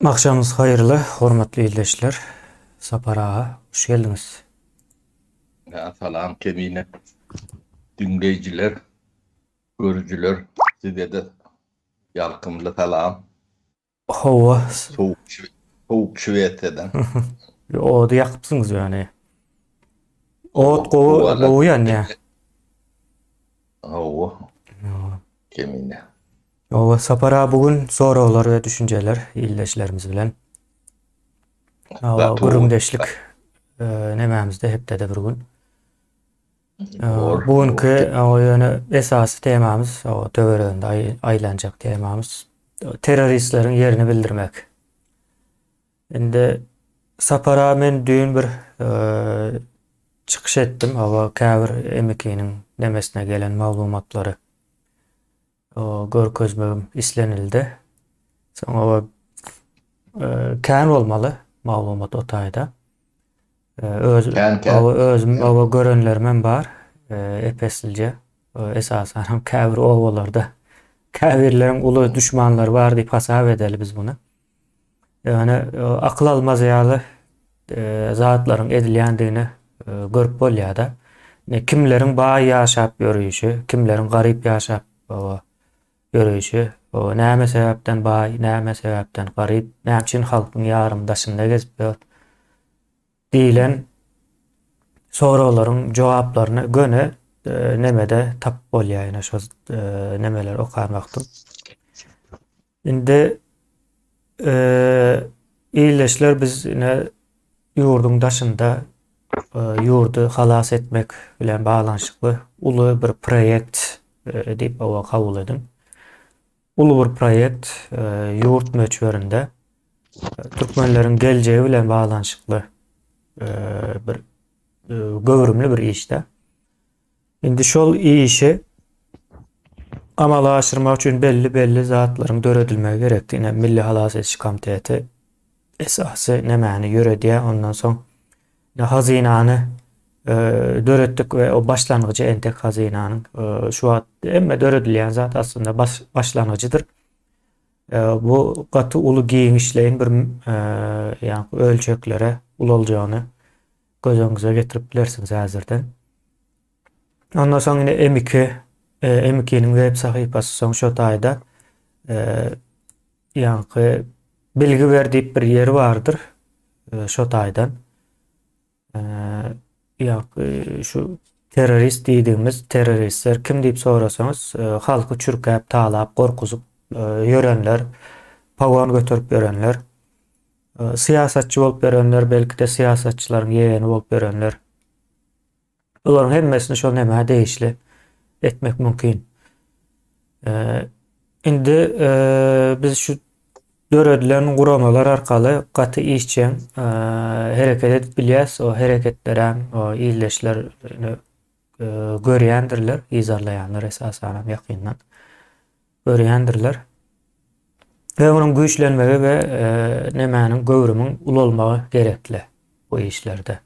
Agşamyňyz haýyrly, hormatly ildeşler. Sapar aga, hoş geldiňiz. Ýa salam Kemine. Diňleýjiler, görüjiler size-de ýalkymly salam. Hawa. Sowuk sowuk Şwesiýadan. Ody ýakypsyňyz ýöne. Ot gowy gowy ýanýar. Hawa. Kemine. Hawa, Sapar aga bu gün soraglar we düşünjeler ildeşlerimiz bilen. Hawa, gürrüňdeşlik nemämizde hepdede bir gün. Bu günki ýöne esasy temamyz, töwereginde aýlanjak temamyz terroristleriň ýerini bildirmek. Indi Sapar aga men düýn bir çykyş etdim, hawa käbir MK-niň nemesine gelen maglumatlary görkezmegim islenildi. Soň hawa kän bolmaly maglumat o taýda. Öz hawa özüm hawa görenlerimem bar ep-eslije. Esasan hem käbir obalarda käbirleriň uly duşmanlary bar diýip hasap edeli biz muny. Ýöne akyl almaz ýaly zatlaryň edilýändigini görüp bolýar-da. Kimleriň baý ýaşap ýörüşi, kimleriň garyp ýaşap ýörüşi, näme sebäpden baý, näme sebäpden garyp, näme üçin halkyň ýarymy daşynda gezip ýör diýlen soraglaryň jogaplaryny göni nemede tapyp bolýar, ýöne şo nemeleri okan wagtym. Indi ildeşler biz ine ýurduň daşynda ýurdy halas etmek bilen baglanyşykly uly bir proýekt diýip oba kabul ediň. Uly bir proýekt ýurt möçberinde türkmenleriň geljegi bilen baglanyşykly bir göwrümli bir işde. Indi şol işi amala aşyrmak üçin belli-belli zatlaryň döredilmegi gerekdi. Ine, Milli halas ediş komiteti esasy nämäni ýöredýär, ondan soň hazynany e, döretdik we o başlangyjy entek hazynanyň e, şu wagt hemme döredilýän zat aslynda baş, başlangyjydyr. E, bu gaty uly giňişleýin bir ýa ölçeklere ulaljagyny göz öňüňize getirip bilersiňiz häzirden. Ondan soň ine M2 e, M2-niň web sahypasy soň şo taýda e, ýaňky bilgi ber diýip bir ýeri bardyr. E, şo taýdan. E, ýaňky şu terrorist diýdigimiz terroristler kim diýip sorasaňyz, e, halky çürkäp, talap, gorkuzyp e, ýörenler, pagon göterip ýörenler. Syýasatçy bolup ýörenler, belki-de syýasatçylaryň ýegeni bolup ýörenler. Bularyň hemmesini şol nämä degişli etmek mümkin. Indi biz şu döredilen guramalar arkaly gaty işjeň hereket edip bilýäs. O hereketlerem o ildeşler görýändirler, yzarlaýanlar esasanam ýakyndan. Görýändirler. We onuň güýçlenmegi we nemäniň göwrümiň ulalmagy gerekli bu işlerde.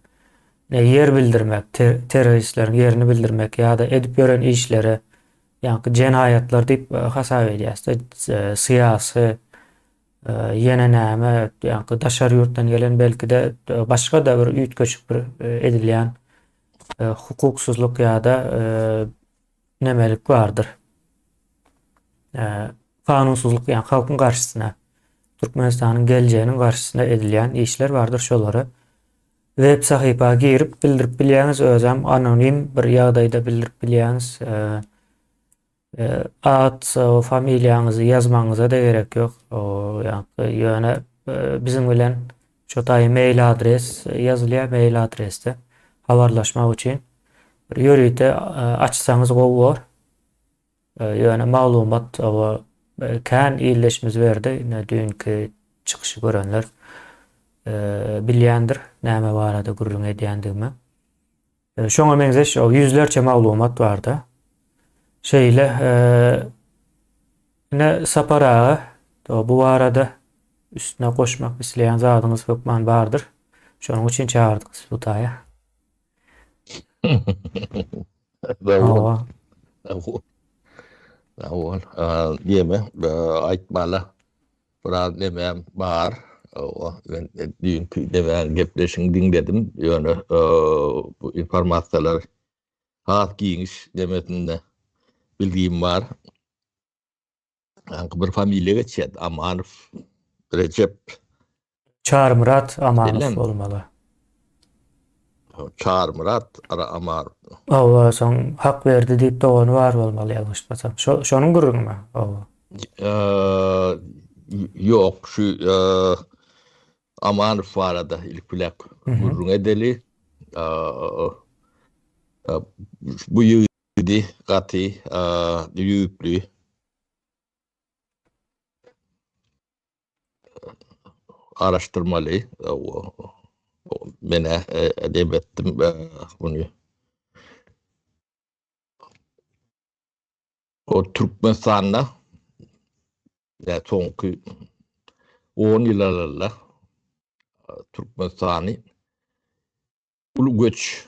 Ne ýer bildirmek, terroristleriň ýerini bildirmek ýa-da edip ýören işleri, ýaňky jenaýatlar diýip hasap edýäs-de, syýasy ýene näme, ýaňky daşary ýurtdan gelen belki-de başga-da bir üýtgeşik bir edilýän hukuksyzlyk ýa-da nemelik bardyr. Kanunsyzlyk, ýagny halkyň garşysyna, Türkmenistanyň geljeginiň garşysyna edilýän işler bardyr, şolary web sahypa girip bildirip bilýäňiz, özem anonim bir ýagdaýda bildirip bilýäňiz. At, familiýaňyzy ýazmagyňyza-da gerek ýok. Ýöne biziň bilen Şo taýy mail adres ýazylýar, mail adresde habarlaşmak üçin bir ýörite açsaňyz gowy bor. Ýöne maglumat oba kän ildeşimiz berdi. Ine düýnki çykyşy görenler bilýändir näme barada gürrüň edýändigimi. Şoňa meňzeş o ýüzlerçe maglumat barda. Şeýle ine Sapar aga bu barada üstüne goşmak isleýän zadyňyz hökman bardyr. Şonuň üçin çagyrdyk sizi bu taýa. Sag bol. Sag bol. Sag bol. Diýeme, aýtmaly biraz nemem bar. Men düýnki demän gepleşigiňi diňledim. Ýöne bu informasiýalar has giňiş demesinde bilgim bar. Ýaňky bir familiýa geçýär. Amanow Rejep. Çarymyrat Amanow bolmaly. Çarymyrat Amanow. Hawa, soň Hakberdi diýip dogany bar bolmaly ýalňyşmasam. Şo şonuň gürrüňimi? Hawa. Ýok, şu Amanow barada ilki bilen gürrüň edeli. Bu ýigidi gaty düýpli araşdyrmaly. Men-ä edep etdim muny. O Türkmenistanda ýa soňky on ýyl alaly Türkmenistany uly göç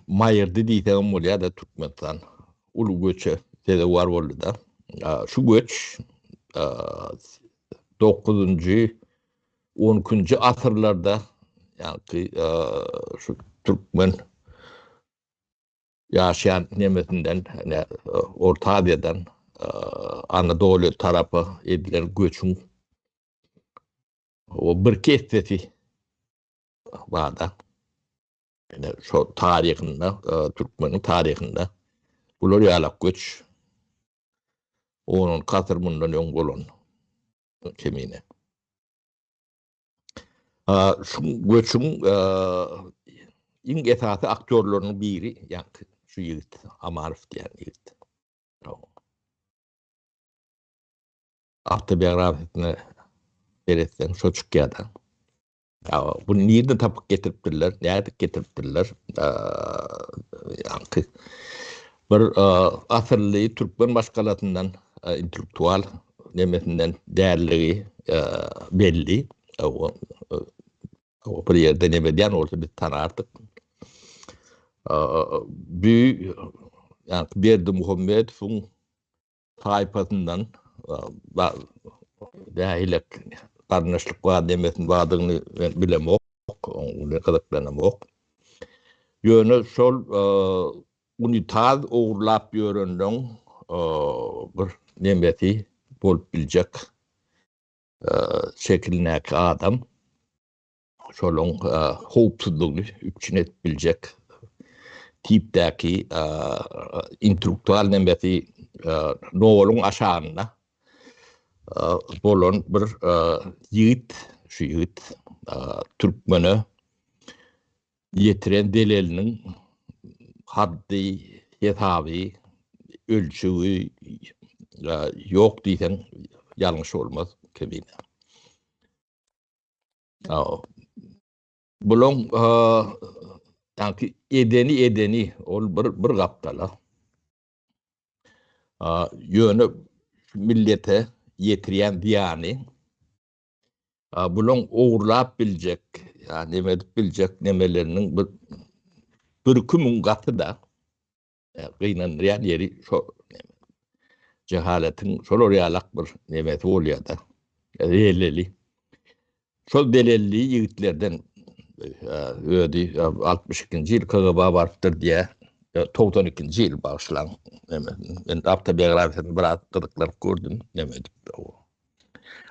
maýyrdy diýsegem bolýar-da Türkmenistan uly göçe sezewar boldy-da. Şu göç dokuzynjy, on ikinji asyrlarda ýagny şu türkmen ýaşaýan nemesinden, Orta Aziýadan Anadoly tarapa edilen göçüň o birki essesi barda. Ine şo taryhynda, türkmeniň taryhynda bular ýalak göç on-on iki asyr mundan öň bolan kemine. Şu göçüň iň esasy aktýorlarynyň biri ýaňky şu ýigit Amanow diýen ýigit. Awtobiografiýasyna seretseň şo çykýar-da. Bunu nirden tapyp getiripdirler, nädip getiripdirler? Ýaňky bir asylly türkmen maşgalasyndan intellektual nemesinden dälligi belli. O bir ýerde neme edýän bolsa biz tanardyk. Bu ýaňky Berdimuhamedowyň taýpasyndan nähili garyndaşlyk bar demesini bardygyny men bilemok, oň bilen gyzyklanamok. Ýöne şol unitaz ogurlap ýörenleň bir nemesi bolup biljek şekilindäki adam. Şolaň howpsuzlygyny üpjün edip biljek tipdäki intellektual nemesi noluň aşagynda bolan bir ýigit, şu ýigit türkmene ýetiren zeleliniň haddy, hesaby, ölçegi ýok diýseň ýalňyş bolmaz kemine. Bulaň ýaňky edeni edeni ol bir bir gapdala. Ýöne millete ýetirýän zyýany bulaň ogurlap biljek, ýa neme edip biljek nemeleriniň bir birki müň gaty-da. Gynandyrýan ýeri şo jehaletiň şolar ýalak bir nemesi bolýar-da. Zeleli. Şol zelelli ýigitlerden özi 62-nji ýyl KGB-a barypdyr diýýär. 92-nji ýyl bagyşlaň. Men awtobiografiýasyny biraz gyzyklanyp gördüm. Neme edip.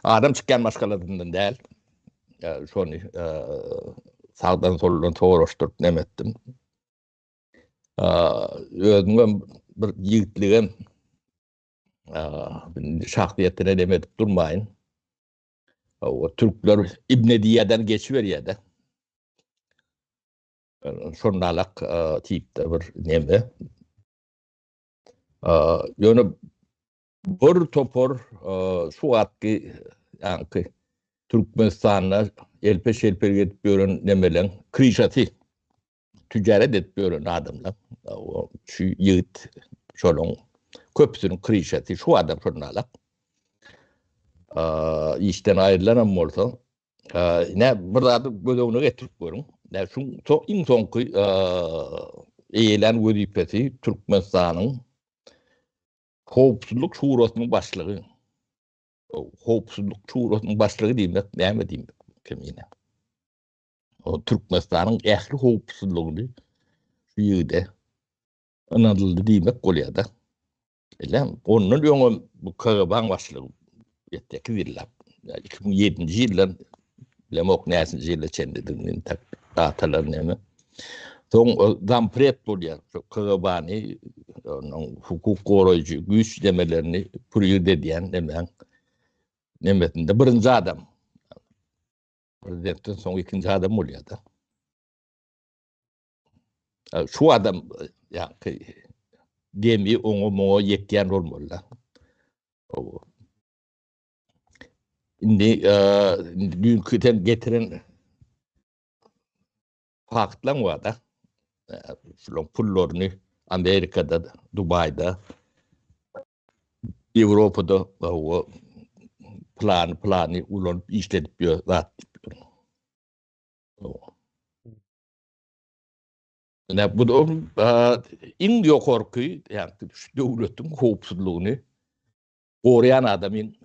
Adam çykýan maşgalasyndan däl. Şony sagdan soldan soraşdyryp neme etdim. Özüňem bir ýigitligem şahsyýetine dem edip durmaýyn. O türkler İbn Ediýeden geçiberýär-de. Şondalak tipde bir neme. Ýöne Bir topar şu wagtky ýaňky Türkmenistanda elpe-şelpe edip ýören nemeleň krişasy tüjaret edip ýören adamlar. Şu ýigit şolaň köpüsiniň krişasy şu adam şonalak. Işden aýrylanam bolsa, ine bir zady göz öňüne getirip görüň. Ine şu iň soňky eýelän wezipesi Türkmenistanyň Howpsuzlyk şurasynyň başlygy. Howpsuzlyk şurasynyň başlygy diýmek näme diýmek kemine? O Türkmenistanyň ähli howpsuzlygyny şu ýigide ynanyldy diýmek bolýar-da. Bilem, ondan öňem bu KGB-niň başlygy 8 ýyllap, 2007-nji ýyldan bilemok näçinji ýyla çenlidigini entek datalar näme. Soň zampred bolýar, şu KGB-ni, onuň hukuk goraýjy güýç nemelerini pürýürt edýän nemäň nemesinde birinji adam. Prezidentden soň ikinji adam bolýar-da. Şu adam ýaňky demi oňa muňa ýetýän bolmaly-da. Indi düýnki sen getiren faktlaň bar-da. Şulaň pullaryny Amerikada, Dubaýda, Ýewropada plany plany ulanyp işledip ýör zat diýip. Ine bu da iň ýokarky, ýagny şu döwletiň howpsuzlygyny goraýan adamyň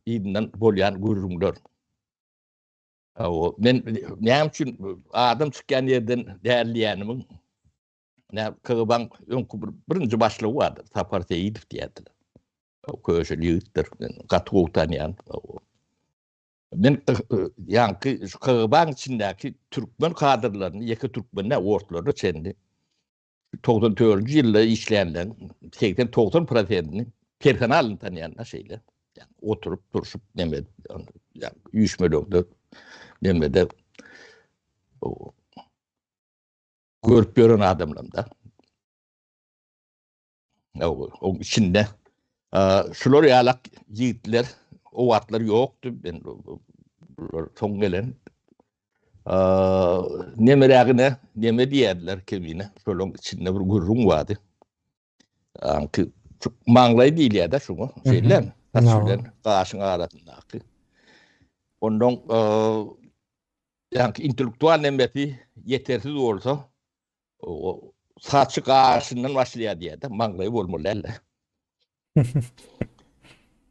yzyndan bolýan gürrüňler. Men näme üçin adam çykýan ýerden däl diýýänimiň näme KGB-niň öňki bir birinji başlygy bardy, Sapar Seýidow diýýärdiler. Köşeli ýigitdir, men gaty gowy tanýan. Men ýaňky şu KGB-niň içindäki türkmen kadrlaryny, ýeke türkmen däl, orslaryna çenli 94-nji ýylda işlänleriň 80-90 prosentini personalyny tanýan-da şeýle. Ýagny oturyp, turşup, neme, ýagny üýşmeleňde, nemede görüp ýören adamlarym-da. Oň içinde şular ýalak ýigitler o wagtlar ýokdy. Men bular soň gelen. Nemerägine neme diýerdiler kemine. Şolaryň içinde bir gürrüň bardy. Aňky maňlaý diýilýär-de şuňa. Şeýle. Saç bilen gaşyň arasyndaky. Ondan ýaňky intellektual nemesi ýetersiz bolsa, O saçy gaşyndan başlaýar diýýär-de, maňlaýy bolmaly däl-de.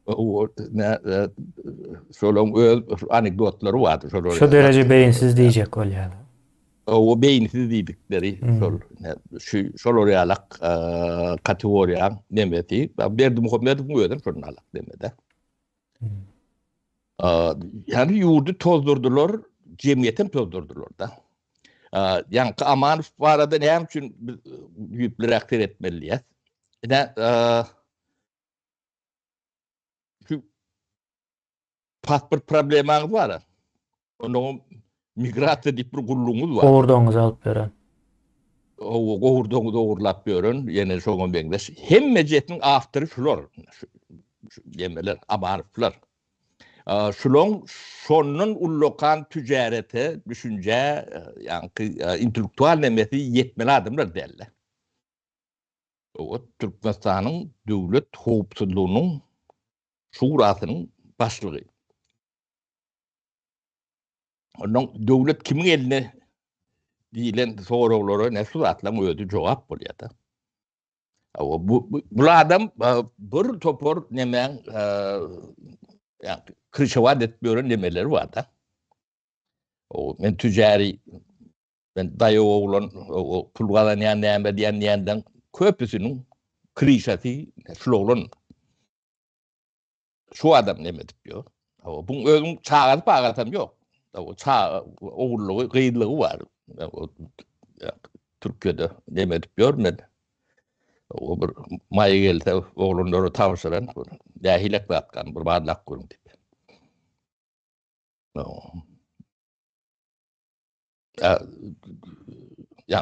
O ne şolaryň öz anekdotlary bardy şolar. Şu dereje beýinsiz diýjek bolýar. O beýinsiz diýdikleri şol şu şolar ýalak kategoriýaň nemesi. Berdimuhamedowyň özem şondan alak demede. Ýagny ýurdy tozdurdylar, jemgyýetem tozdurdylar-da. Ýaňky Amanow barada näme üçin biz düýplüräk seretmeli diýýäs. Ine, şu pasport problemaňyz bar. Onuň migrasiýa diýip bir gullugyňyz bar. Gowurdagyňyzy alyp ýören. Hawa, gowurdagyňyzy ogurlap ýören, ýene şoňa meňzeş. Hemmejesiniň awtory şular. Şu nemeler, Amanowlar. Şulaň şondan ullakan tüjarete, düşünjä, ýaňky intellektual nemesi ýetmeli adamlar däldi. O Türkmenistanyň döwlet howpsuzlygynyň şurasynyň başlygy. Ondan döwlet kimiň eline diýlen soraglara ne şu zatlaryň özi jogap bolýar-da. Bu, bu, bu adam bir topar nemäň ýa krişewat edip ýören nemeleri bar-da. O men tüjäri men daýaw oglan o pul gazanýan näme diýen diýenden köpüsiniň krişasy şul oglan. Şu adam neme edip ýör? Hawa, buň özüň çagasy bagasam ýok. Hawa, çaga ogullygy, gyzlygy bar. Türkiýede neme edip ýör men. O bir maýa gelse oglanlara tabşyran, nähilek zatkan bir barlap görüň diýip. Ýa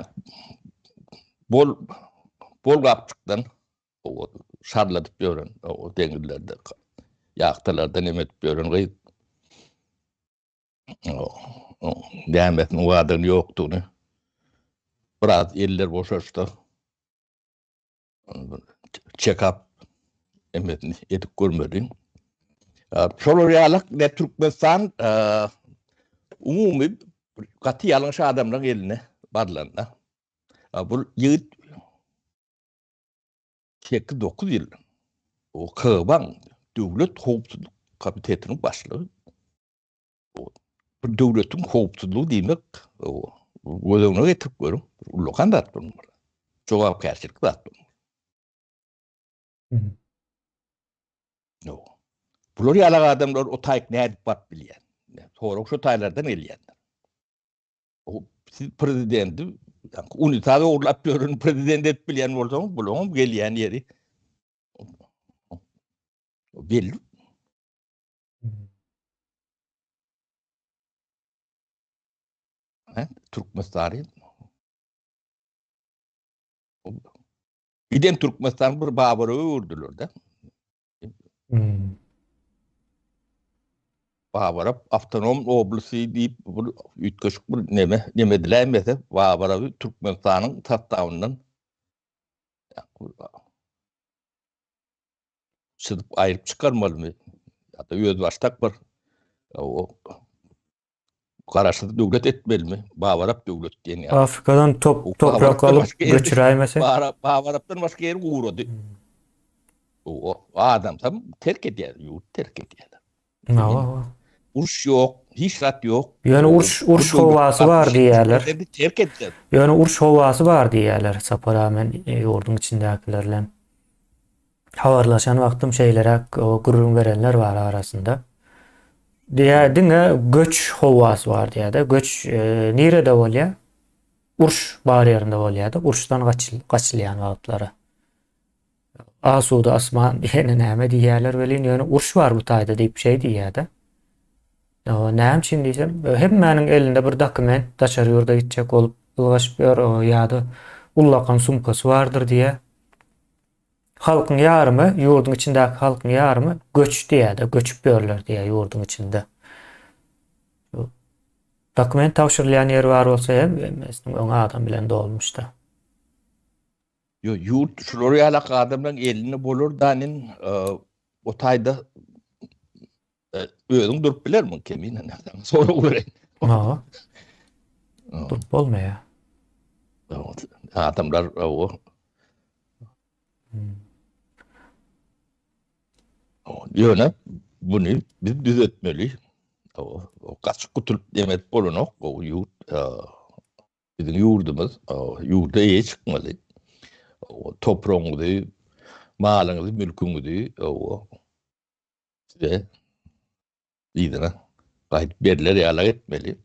bol bol gapjykdan şarladyp ýören o deňizlerde ýahtalarda neme edip ýören gyz nämesiniň bardygyny ýokdugyny biraz eller boşaşda check-up emesini edip görmeli. Şolar ýaly ne Türkmenistan umumy gaty ýalňyş adamlaryň eline barlanda. Bu ýigit 8-9 ýyl o KGB-niň döwlet howpsuzlyk. komitetiniň başlygy. Bir döwletiň howpsuzlygy diýmek, göz öňüne getirip görüň, ullakan zat bu. Jogapkärçilik zat bu. Bular ýaly adamlar o taýyk nädip baryp bilýär? Sorag şu taýlardan gelýändir. Siz prezidenti unitaz ogurlap ýören prezident edip bilýän bolsaňyz, bularyň gelýän ýeri belli. Türkmenistany Giden Türkmenistan bir Babara öwürdüler-de. Hmm. Babarap awtonom oblasty diýip bir üýtgeşik bir neme neme ediläýmese Babaraby Türkmenistanyň sastawyndan çyzyp aýryp çykarmalymy ýa-da özbaşdak bir o garaşsyz döwlet etmelimi? Babarap döwlet diýen ýaly. Afrikadan top toprak alyp göçüräýmese. Babarapdan başga ýer gurady. O adam tam terk edýär, ýurt terk edýär. Hawa. Uruş ýok, hiç zat ýok. Ýöne uruş uruş howasy bar diýýärler. Terk etdiler. Ýöne uruş howasy bar diýýärler Sapar aga men ýurduň içindäkiler bilen habarlaşan wagtym şeýleräk gürrüň berenler bar arasynda. Diýýär diňe göç howasy bar diýýär-de. Göç nirede bolýar? Uruş bar ýerinde bolýar-da. Uruşdan gaçylýan wagtlary. Asuda asman diýeni näme diýýärler welin, ýöne uruş bar bu taýda diýip şeý diýýär-de. Näme üçin diýsem, hemmäniň elinde bir dokument, daşary ýurda gitjek bolup ylgaşyp ýör ýa-da ullakan sumkasy bardyr diýýär. Halkyň ýarymy, ýurduň içindäki halkyň ýarymy göç diýýär-de, göçüp ýörler diýýär ýurduň içinde. Dokument tabşyrylýan ýeri bar bolsa hem, hemmesiniň öňi adam bilen dolmuşda. Ýok, ýurt şular ýalak adamlaryň elinde bolar da nin o taýda özüň durup bilermiň kemine näme sorag bereýin. Hawa. Durup bolmaýar. Adamlar o. Ýöne buny biz düzetmeli. O gaçyp gutulyp demek bolanok o ýurt. Biziň ýurdumyz ýurda eýe çykmaly. Topragyňyzy, malyňyzy, mülküňizi size yzyna gaýdyp berler ýaly etmeli.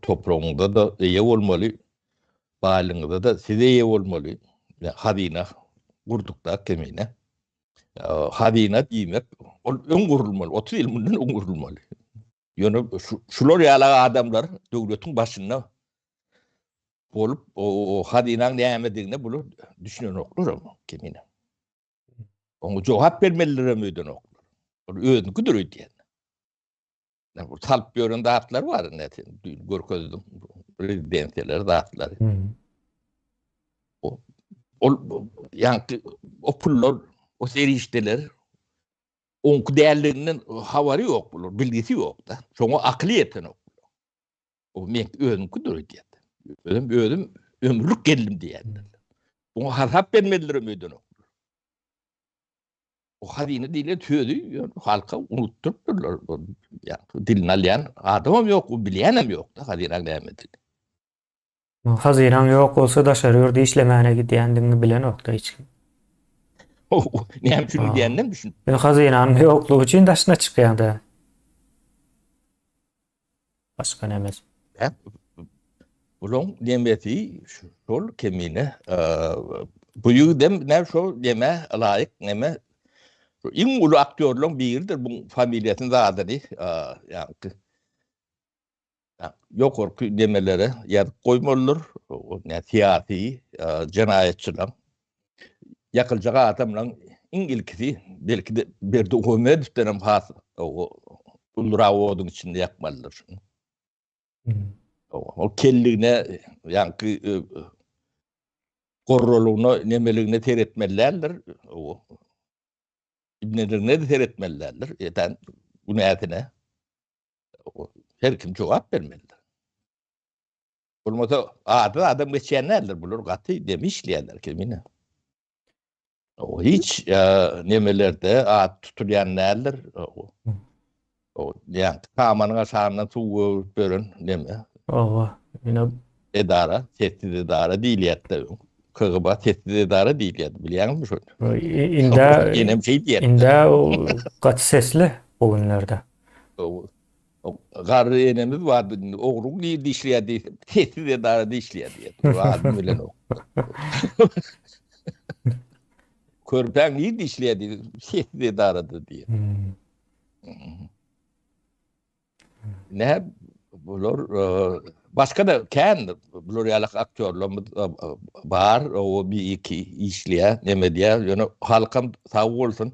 Topragyňyza-da eýe bolmaly, baýlygyňyza-da siz eýe bolmaly. Hazyna gurduk-da kemine. Hazyna diýmek, ol öň gurulmaly, 30 ýyl mundan öň gurulmaly. Ýöne şular ýaly adamlar döwletiň başynda bolup, o hazynaň nämedigine bular düşünenoklar kemine. Oňa jogap bermeliler hem öýdenoklar. Ol özünikidir öýdýän. Bu salyp ýören zatlar bar indi sen düýn görkezdim. Rezidensiýalar zatlary. Ol ýaňky o pullar, o serişdeler Oňky dälliginden habary ýok bular, bilgisi ýok-da. Şoňa akyly ýetenok. O men özümkidir öýdýär. Özüm özüm ömürlik geldim diýýär. Oňa hasap bermelidir öýdenok. O hazyna diýlen sözi halka unutdyrypdyrlar. Ýa dilini alýan adamam ýok, bilýänem ýok-da hazynaň nämedigini. Hazynaň ýok bolsa daşary ýurda işlemäne gidýändigiňi bilenokda hiç kim. Näme üçin gidýäninem düşün. Sen hazynanyň ýoklugy üçin daşyna çykýaňda. Başga nemesi. Bulaň nemesi şol kemine bu ýigidem näme şol neme laýyk neme iň uly aktýorlaryň biridir bu familiýasyny zadyny ýaňky Ýokarky demelere ýazyp goýmalydyr. Ne syýasy jenaýatçylaryň ýakyljak adamlaryň iň ilkisi belki-de Berdimuhamedowdan hem has ulurak oduň içinde ýakmalydyr şuny. Ol kelligine ýaňky gorralygyna nemeligine seretmeli däldir. Ibneligine-de seretmeli däldir. Eden günäsine. Her kim jogap bermelidir. Bolmasa ady adam geçýän däldir. Bular gaty demi işleýärler kemine. Hiç nemelerde at tutulýan däldir. O ýa kamanyň aşagyndan suw göwrüp beren neme? Owa, ýene edara, sessiz edara diýilýärdi. KGB sessiz edara diýilýärdi, bilýäňizmi şony? Indä ýenem şeý diýýär. Indä gaty sesli bu günlerde. Garry enemiz bardy, indi ogluň nirde işleýär diýse, sessiz edarada işleýär diýýär. Bu adyny bilenok. Körpäň nirde işleýär diýse, sessiz edarada diýýär. Hmm. Ne bular e, başga da kän bular ýaly aktýorlarymyz e, bar, o bir iki işleýär, neme diýýär, ýöne halkam sag bolsun.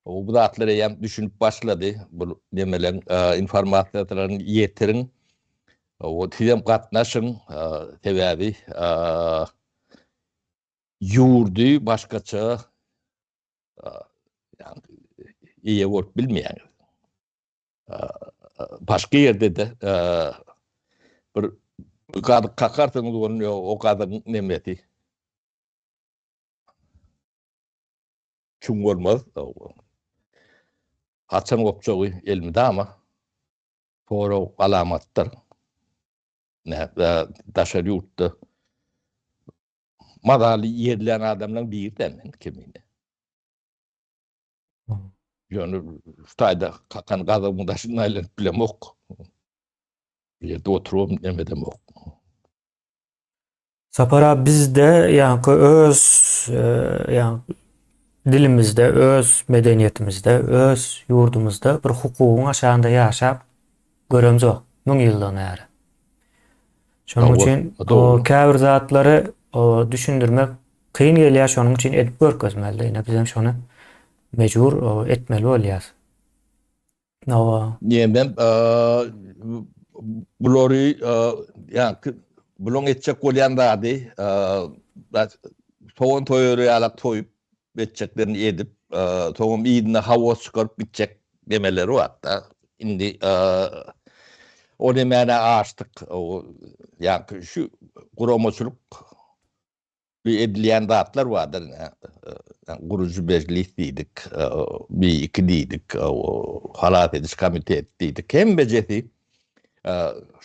O bu zatlara eýýäm düşünip başlady. Bu nemeleň informasiýalaryny ýetiriň. O sizem gatnaşyň. Sebäbi ýurdy başgaça eýe bolup bilmeýäňiz. Başga ýerde-de bir gazyk kakarsyňyz onuň o gazygyň nemesi. Çuň bolmaz. Haçan gopjagy elmydama sorag alamatdyr. Daşary ýurtda mazaly ýerlän adamlaryň biri-de men kemine. Ýöne şu taýda kakan gazygymyň daşyndan aýlanyp bilemok. Bu ýerde oturybam nemedemok. Sapar abi bizde ýaňky öz ýaňky dilimizde, öz medeniýetimizde, öz ýurdumyzda bir hukugyň aşagynda ýaşap göremzok müň ýyldan bäri. Şonuň üçin o käbir zatlary o düşündirmek kyn gelýär, şonuň üçin edip görkezmeli. Ine bizem şony mejbur etmeli bolýar. Hawa. Diýemem, bulary ýaňky bulaň etjek bolýan zady sogan toýary ýalak toýup etjeklerini edip, soňam yzyna haos çykaryp gitjek demeleri bar-da. Indi o nemäni aşdyk. Ýaňky şu guramaçylyk Bir edilýän zatlar bardyr ine. Gurujy mejlis diýdik, bir iki diýdik, halas ediş komiteti diýdik. Hemmejesi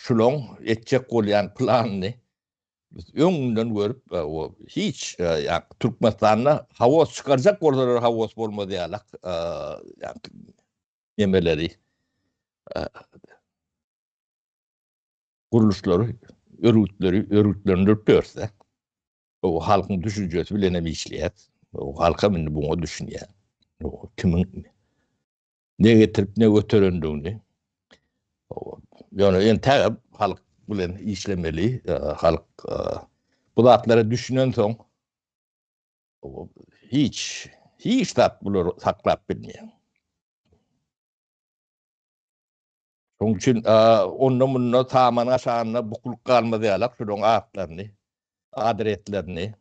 şulaň etjek bolýan planyny biz öňünden görüp, hiç Türkmenistanda haos çykarjak bolsalar haos bolmaz ýalak nemeleri gurluşlary, örgütleri örgütlendirip ýörse, o halkyň düşünjesi bilen hem işleýär. O halkam indi buňa düşünýär. O kimiň ne getirip ne göterendigini. Ýöne entägem halk bilen işlemeli. E, halk e, bu zatlara düşünen soň hiç hiç zat bulary saklap bilmeýär. Şonuň üçin onda-munda samanyň aşagynda bukulyp galmaz ýalak şolaryň atlaryny, adreslerini,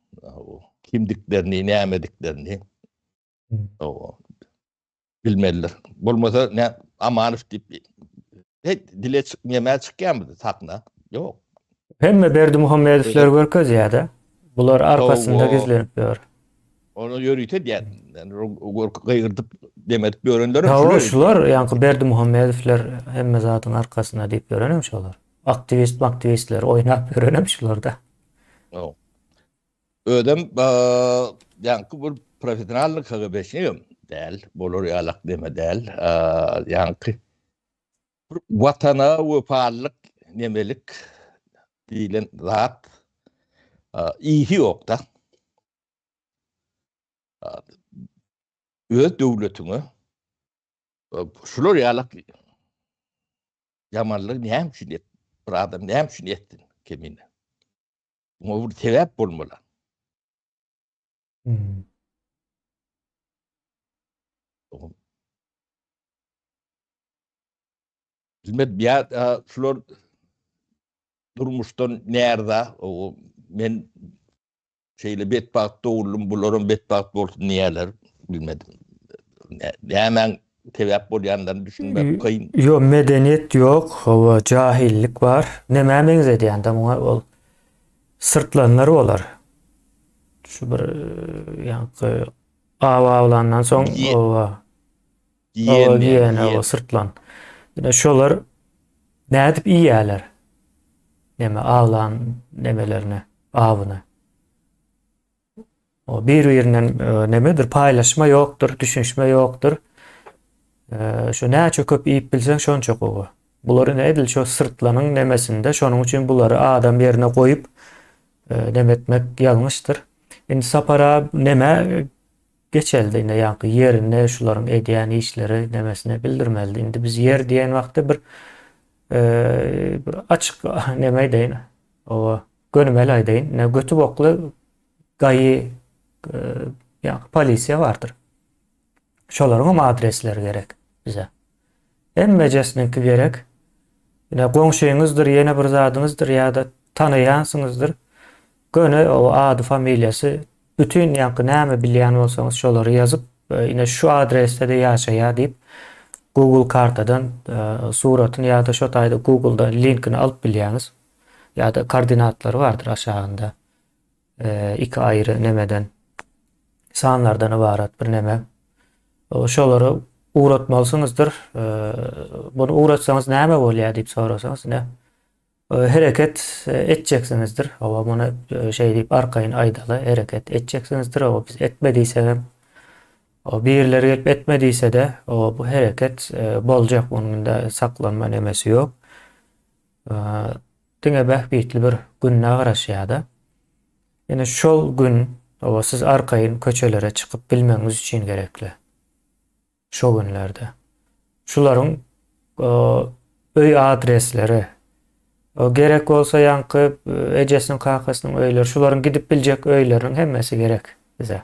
kimdiklerini, nämediklerini bilmelidir. Bolmasa ne Amanow diýip hey, dile çyk, nämä çykýarmydy sahna? Ýok. Hemme Berdimuhamedowleri görkezýär-de. Bular arkasynda gizlenip ýör. Ony ýörite diýen. Gygyrdyp demedip ýörenler şular. Şular ýaňky Berdimuhamedowler hemme zadyň arkasynda diýip ýörenem şolar. Aktiwist aktiwistler oýnap ýörenem şularda. Özem ýaňky bir professionalny KGB-şnigem däl, bolar ýalak deme däl. Ýaňky Bir watana wepalylyk nemelik diýlen zat ýygy ýokda. Öz döwletiňe şular ýalak ýamanlygy näme üçin et, bir adam näme üçin etsin kemine? Muňa bir sebäp bolmaly. Hmm. Bilmedim ýa şular durmuşdan närza men şeýle betbagt doguldym bularam betbagt bolsun diýýärler bilmedim. Nämäň sebäp bolýanlaryny düşünmek kyn. Ýok medeniýet ýok hawa jahillik bar. Nämä meňzedýän-de muňa ol syrtlanlar bolar. Şu bir ýaňky. Aw awlandan soň owa. Giýen, giýen, owa syrtlan. Ine şolar nädip iýýärler? Neme awlan nemelerini, awyny. O bir-birinden e, nemedir, paýlaşma ýokdur, düşünişme ýokdur. E, şu näçe köp iýip bilseň şonça gowy. Bular ine edil şo syrtlanyň nemesinde, şonuň üçin bulary adam ýerine goýup e, neme etmek ýalňyşdyr. Indi Sapara neme geçeldi ine ýaňky ýerine şularyň edýän işleri nemesine bildirmelidi. Indi biz ýer diýen wagtda bir e, bir açyk neme aýdaýyn. Owa gönümel aýdaýyn. Ine göti bokly gaýy e, ýaňky polisiýa bardyr. Şolaryň hem adresleri gerek bize. Hemmejesiniňki gerek. Ine goňşyňyzdyr, ýene bir zadyňyzdyr ýa-da tanaýansyňyzdyr. Göni o ady, familiýasy, bütin ýaňky näme bilýän bolsaňyz şolary ýazyp, e, ine şu adresde-de ýaşaýar diýip Google kartadan e, suratyny ýa-da şo taýda Google-dan linkini alyp bilýäňiz. Ýa-da koordinatlary bardyr aşagynda. Iki aýry nemeden sanlardan ybarat bir neme. Şolary ugratmalysyňyzdyr. Bunu ugratsaňyz näme bolýar diýip sorasaňyz, ine hereket etjeksiňizdir. Hawa, muny şeý diýip arkaýyn aýdaly, hereket etjeksiňizdir. Hawa, biz etme diýsegem, o birileri gelip etme diýse-de, o bu hereket boljak, munuň indi saklanma nemesi ýok. Diňe bähbitli bir gününe garaşýar-da. Ýöne şol gün, hawa, siz arkaýyn köçelere çykyp bilmegiňiz üçin gerekli. Şo günlerde. Şularyň öý adresleri, gerek bolsa ýaňky ejesiniň, kakasynyň öýleri, şularyň gidip biljek öýleriniň hemmesi gerek bize.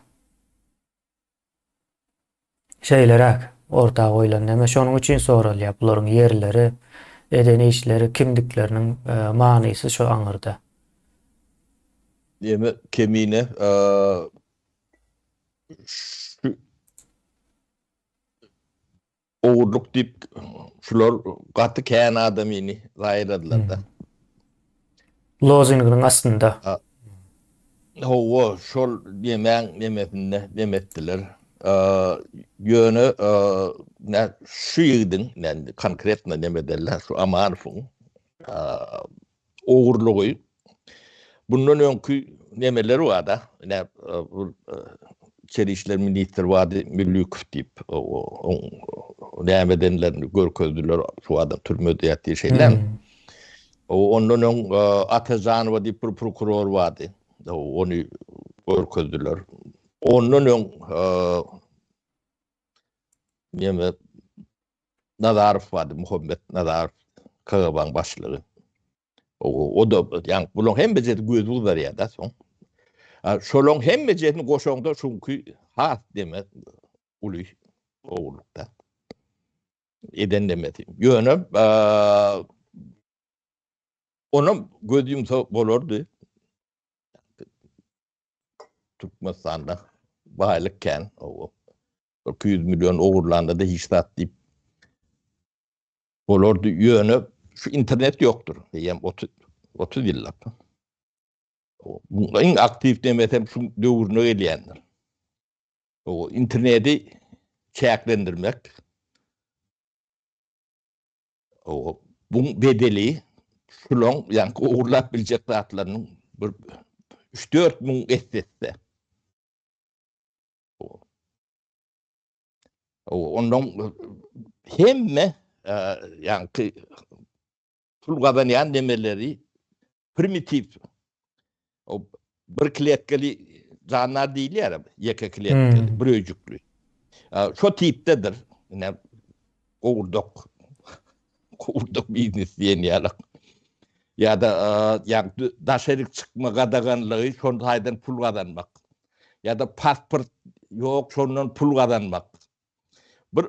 Şeýleräk orta goýlan neme şonuň üçin soralýar. Bularyň ýerleri, eden işleri, kimdikleriniň e, manysy şo aňyrda. Neme Kemine e, şu Ogurlyk diýip şular gaty kän adamyny zaýaladylar-da. Lozunginiň astynda. Hawa, şol nemäň nemesinde neme etdiler. Ýöne şu ýigidiň, konkretno neme derler, şu Amanowyň ogurlygy bundan öňki nemeler barda, ine bu içeri işler ministri bardy Müllükow diýip, oň näme edenlerini görkezdiler, şu adam türmede ýatyr şeýle. Ondan öň Atajanowa diýip bir prokuror bardy, ony görkezdiler. Ondan öň neme Nazarow bardy, Muhammet Nazarow, KGB-niň başlygy. O-da, ýagny bularyň hemmejesi gözi gyzarýar-da soň. Şolaryň hemmejesini goşaňda şuňky has deme uly ogurlykda. Eden demesi. Ýöne onam göz ýumsa bolardy. Türkmenistanda baýlyk kän. 200 million ogurlanda-da hiç zat diýip bolardy. Ýöne şu internet ýokdur. Eýýäm 30 30 ýyllap. Iň aktiw demesem şu döwrüne gelýändir. O interneti çäklendirmek o bu bedeli şulaň ýaňky ogurlap biljek zatlarynyň bir 3-4 müň essesi. Ondan hemme ýaňky pul gazanýan nemeleri primitiw o bir kletkeli jandar diýilýär, ýeke kletkeli, hmm. bir öýjükli. Şo tipdedir. Ine gowurdak gowurdak biznes diýen ýaly. Ýa-da ýa daşaryk çykma gadaganlygy şon taýdan pul gazanmak. Ýa-da pasport ýok şondan pul gazanmak. Bir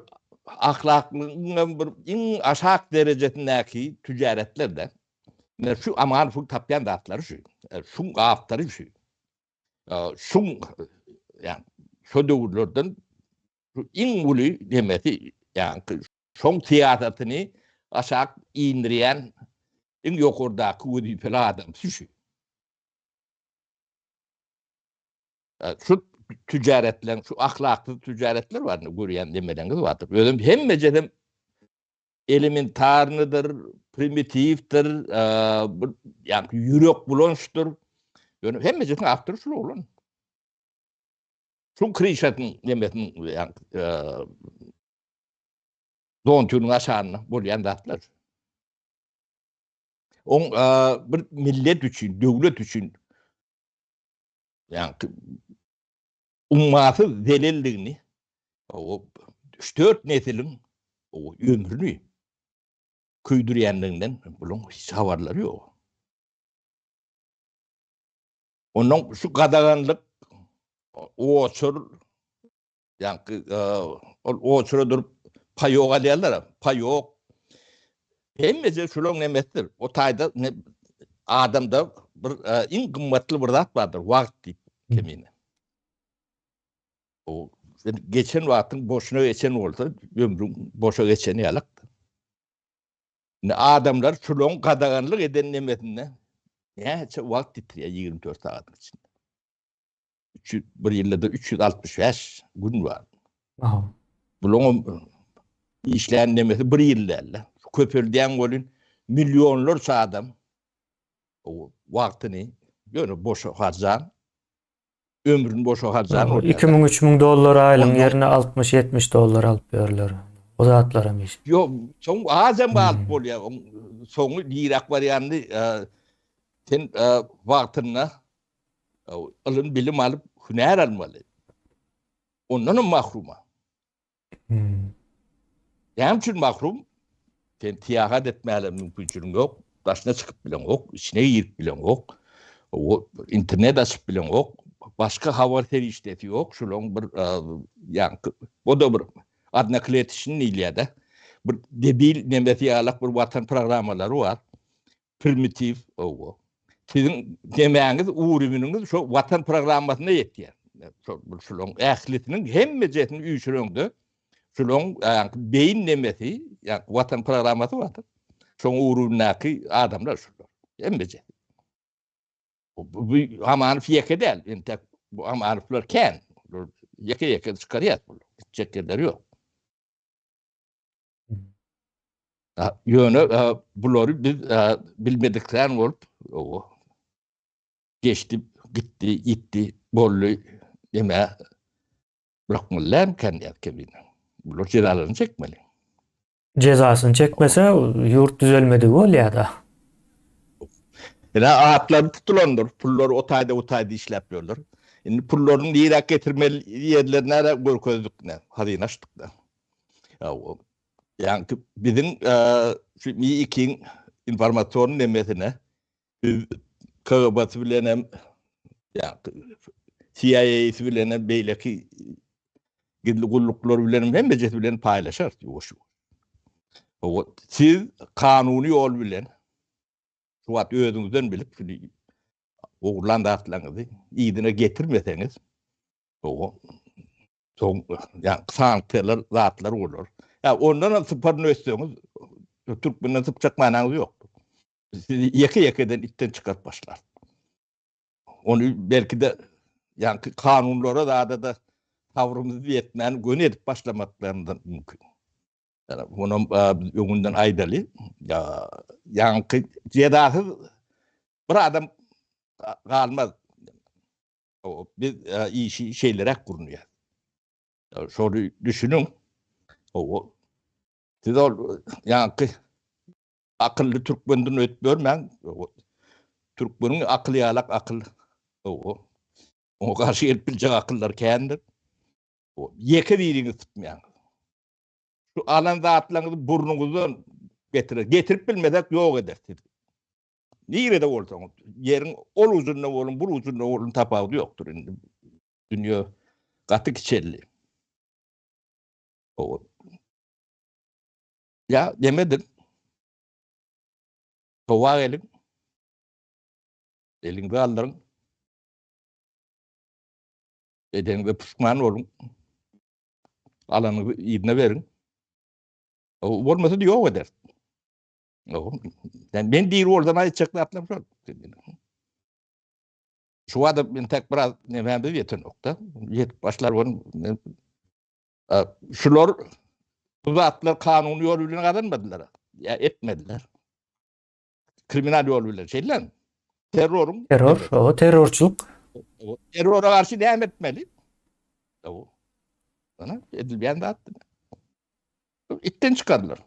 ahlaklygyň bir iň aşak derejesindäki tüjaretler-de. Ine şu Amanowyň tapýan zatlary şu. Şuň awtory şu. Şuň ýa şo döwürlerden şu iň uly demesi ýa şoň syýasatyny aşak indirýän iň ýokardaky wezipeli adamsy şu. Şu tüjaretleň, şu ahlaksyz tüjaretler bar, görýän demeleňiz bardyr. Özem hemmejesem elementarnydyr, primitiwdir, bir ýa ýürek bulançdyr. Ýöne hemmejesiniň awtory şul oglan. Şu krişatyň nemesiniň ýa zontunyň aşagynda bolýan zatlar. Oň bir millet üçin, döwlet üçin ýa ummasyz zelelligini o 3-4 nesiliň o ömrüni köýdürýänliginden buluň hiç habarlary ýok. Ondan şu gadaganlyk oçur ýaňky ol oçura durup paýok alýarlar. Paýok. Hemmesi şulaň nemesidir. O taýda ne, adamda bir iň gymmatly bir zat bardyr, wagt diýip kemine. O sen geçen wagtyň boşuna geçen bolsa, ömrüň boşa geçen ýalakdyr. Indi adamlar şulaň gadaganlyk eden nemesinde näçe wagt ýitirýär 24 sagatyň içinde. 300, bir ýylda-da 365 gün bar. Aha. Bulaň işlän nemesi bir ýyl däl-de. Köpeldýän welin millionlarça adam o wagtyny ýöne boşa harjan, ömrüni boşa harjan bolýar. 2000 3000 dollar aýlygyň ýerine 60-70 dollar alyp ýörler. O zatlaram iş. Ýok, soň azam alyp bolýar. Soňy niräk barýanyny sen wagtynda ylym bilim alyp hünär almaly. Ondan hem mahruma. Hmm. Näme üçin mahrum? Sen syýahat etmäge mümkinçiligiň ýok, daşyna çykyp bileňok, içine girip bileňok, o internet açyp bileňok, başga habar serişdesi ýok, şulaň bir ýaňky o da bir odnokletişin diýilýär-de. Bir debil nemesi ýalak bir watan programmalary bar. Primitiw owo. Siziň demäňiz, uriminiňiz şo watan programmasyna ýetýär. Şol şulaň ählisiniň hemmejesini üýşüreňde şulaň beýin nemesi, ýa watan programmasy bardyr. Şoň ugrundaky adamlar şular. Hemmejesi. Bu Amanow ýeke däl. Entek bu Amanowlar kän. Ýeke-ýeke çykarýar bular. Gitjek ýerleri ýok. Ýöne bulary biz bilmediklän bolup, geçdi, gitdi, ýitdi, boldy demä bırakmaly dälmikä diýýär kemine. Bular jezalaryny çekmeli. Jezasyny çekmese ýurt düzelmedigi bolýar-da. Ine atlary tutulandyr, pullary o taýda bu taýda işläp ýörler. Indi pullaryny niräk getirmeli ýerlerini görkezdik, hazyna açdyk-da. Ýaňky biziň şu Mİ-2-iň informasion nemesine biz KGB-si bilen hem ýaňky CIA-si bilen hem beýleki gizli gulluklar bilen hem hemmejesi bilen paýlaşarys ýuwaş-ýuwaş. Siz kanuny ýol bilen şu wagt özüňizden bilip şuny ogurlan zatlaryňyzy yzyna getirmeseňiz, Soň ýa sanksiýalar zatlar bolar. Ýa ondan hem syparyny ötseňiz türkmenden sypjak manaňyz ýok. Sizi ýeke-ýekeden itden çykaryp başlar. Ony belki-de ýaňky kanunlara zada-da sabrymyz ýetmän göni edip başlamaklaryndan mümkin. Ýa onam biz öňünden aýdaly. Ýa ýaňky jezasyz bir adam galmaz. Biz işi şeýleräk gurnaýarys. Şony düşüniň. Siz ol ýaňky akylly türkmenden ötüp görmäň. Türkmeniň akyly ýalak akyl. Oňa garşy gelip biljek akyllar kändir. Ýeke biriňiz tutmaýaňyz. Şu alan zatlaryňyzy burnuňyzdan getirer. Getirip bilmesek ýok eder sizi. Nirede bolsaňyz, ýeriň ol ujunda boluň, bul ujunda boluň tapawudy ýokdur indi. Dünýe gaty kiçeldi. O. Ýa demedim. Toba geliň. Eliňizi aldyryň. Edeniňize puşman boluň. Alanyňyzy yzyna beriň. O bolmasa ýok eder. Men diri bolsam aýtjak zatlarym şol. Şu wada entek biraz nemämiz ýetenok-da. Ýetip başlar bolun. Şular bu zatlar kanuny ýol bilen gazanmadylar. Ýa etmediler. Kriminal ýol bilen şeýle. Terroryň Terror, o terrorçylyk. Terrora garşy näme etmeli? O. Ana edilýän zat. Itden çykardylar.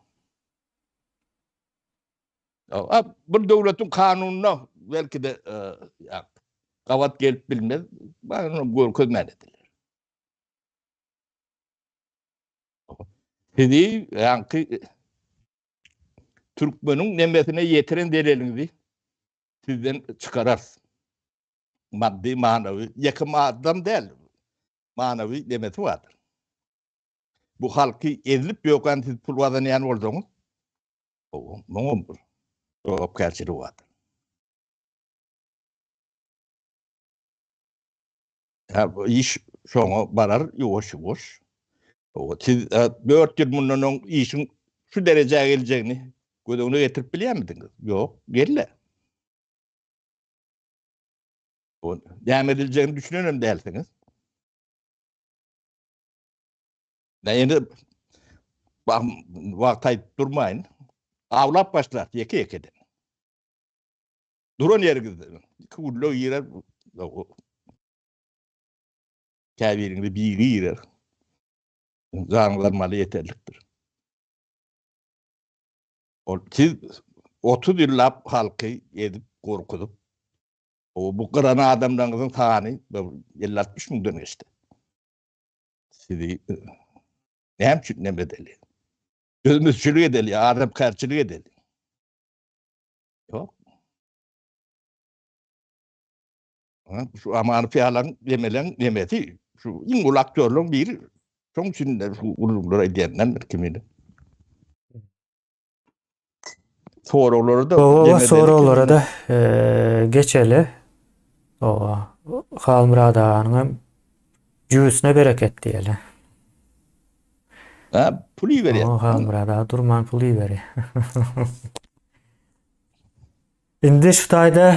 Bir döwletiň kanunyna belki-de gabat gelip bilmez. Bana görkezmän ediler. Sizi ýaňky türkmeniň nemesine ýetiren zeleliňizi sizden çykararys. Maddy, manawy, ýeke maddam däl, manawy nemesi bardyr. Bu halky ezilip ýöken siz pul gazanýan bolsaňyz, muňa bir jogapkärçilik bardyr. Ha, bu iş şoňa barar ýuwaş-ýuwaş. Siz 4 ýyl mundan öň işiň şu derejä geljegini göz öňüne getirip bilýärmidiňiz? Ýok, geldi. Näme ediljegini düşünen hem dälsiňiz. Men indi wagt aýdyp durmaýyn. Awlap başlar ýeke-ýekeden. Duran ýeriňizde iki gülle girer. Käbiriňizi biri girer. Janyňyz almaly ýeterlikdir. Ol siz 30 ýyllap halky edip, gorkuzyp, o bu gyran adamlaryňyzyň sany 50-60 müňden geçdi. Sizi näme üçin neme edeli? Özümizçilik edeli, adamkärçilik edeli. Ýok. Ha, şu Amanow ýalaň demeleň demesi, şu iň uly aktýorlaryň biri. Şoň üçin de şu gürrüňleri edýänden bir kimini. Soraglara da Owa, soraglara da geçeli. Owa, Halmyrat aganyň hem jübüsine bereket diýeli. Ha, pul iberýär. Owa, Halmyrat aga durman pul iberýär. Indi şu taýda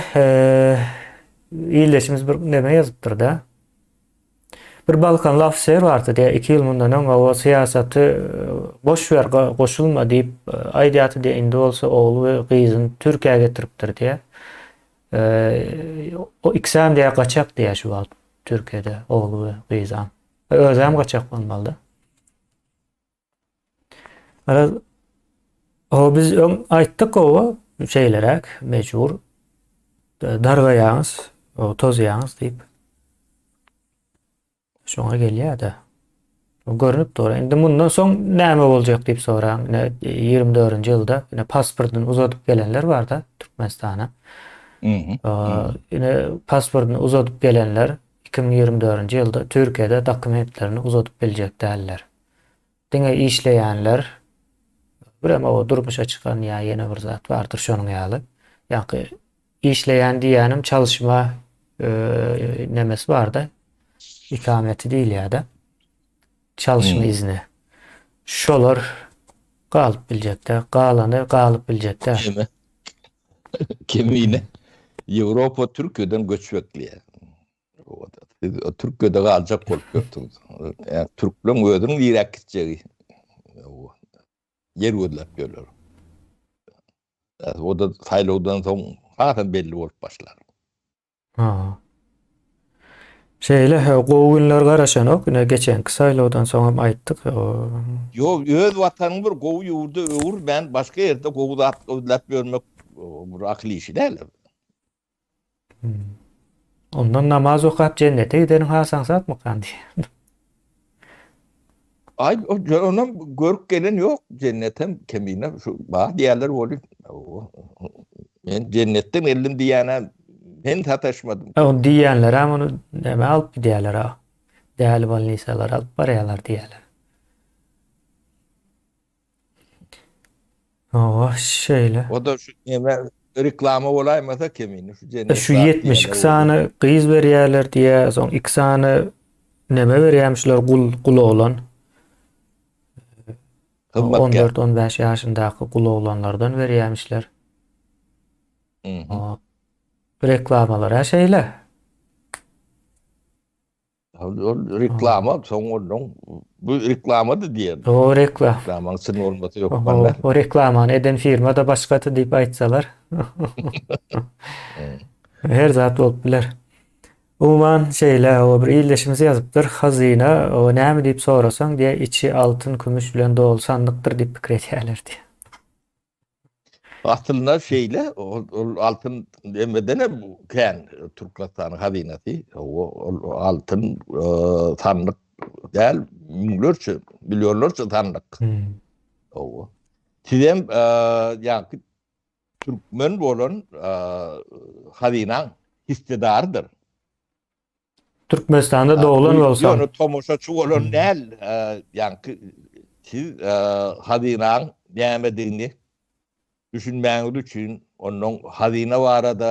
ildeşimiz bir neme ýazypdyr-da. Bir balkanly ofiser bardy diýýär, 2 ýyl mundan öň o syýasaty boş ber, goşulma diýip aýdýardy diýýär, indi bolsa ogly we gyzyny Türkiýä getiripdir diýýär. O ikisem diýýär gaçak diýýär şu wagt Türkiýede ogly we gyzam. Özem gaçak bolmaly-da. Garaz, o biz öň aýtdyk owa şeýleräk mejbur dargaýaňyz, o tozýaňyz diýip. Şoňa gelýär-de. Görnüp dur. Indi mundan soň näme boljak diýip soraň. Ine 24-nji ýylda ine pasportyny uzadyp gelenler bar-da Türkmenistana. Ine pasportyny uzadyp gelenler 2024-nji ýylda Türkiýede dokumentlerini uzadyp biljek däller. Diňe işleýänler birem o durmuşa çykan ýa ýene bir zat bardyr şonuň ýaly. Ýaňky işleýän diýýänim çalyşma nemesi barda ikameti diýilýär-de. Çalyşma hmm. izni. Şolar galyp biljekde, galany galyp biljekde. Kemi. Kemine. Ýewropa Türkiýeden göç bekleýär. Siz Türkiýede galjak bolup ýörtüňiz. Ýa türkleň özüniň niräk gitjegi ýer gözläp ýörler. O da saýlawdan soň hasam belli bolup başlar. Ha. Şeýle he, gowy günler garaşanok. Ine geçenki saýlawdan soň hem aýtdyk. Ýok, öz watanyňy bir gowy ýurda öwürmän, başga ýerde gowy zat gözläp ýörmek bir akyl işi däl. Ondan namaz okap jennete gideniň has aňsatmykan diýýän. Aý, onam görüp gelen ýok, jennetem kemine şu bar diýýärler weli. Men jennetden geldim diýýäne men sataşmadym. Ony diýýänlerem ony näme alyp gidýärler a. Däli bolnisalara alyp barýarlar diýýärler. Owa, şeýle. O-da şu neme reklama bolaýmasa kemini şu jennet. Şu 72 sany gyz berýärler diýýär, soň 2 sany neme berýärmişler gul gul oglan. 14-15 ýaşyndaky gul oglanlardan berýärmişler. Reklamalar şeýle. Ol reklama soň ondan bu reklamady diýen. O reklam. Reklamanyň çyn bolmasy ýok bende. O reklamany eden firma da başgady diýip aýtsalar. Her zat bolup biler. Umuman şeýle o bir ildeşimiz ýazypdyr. Hazyna o näme diýip sorasaň diýe içi altyn kümüş bilen doly sandykdyr diýip pikir edýärler diýe. Aslynda şeýle, ol altyn demeden hem kän Türkmenistanyň hazynasy. Ol altyn sandyk däl, müňlerçe, millionlarça sandyk. Hawa. Sizem ýaňky türkmen bolan hazynaň hissedarydyr. Türkmenistanda doglan bolsaň. Ýöne tomaşaçy bolan däl, ýaňky siz hazynaň nämedigini düşünmäňiz üçin, onnoň hazyna barada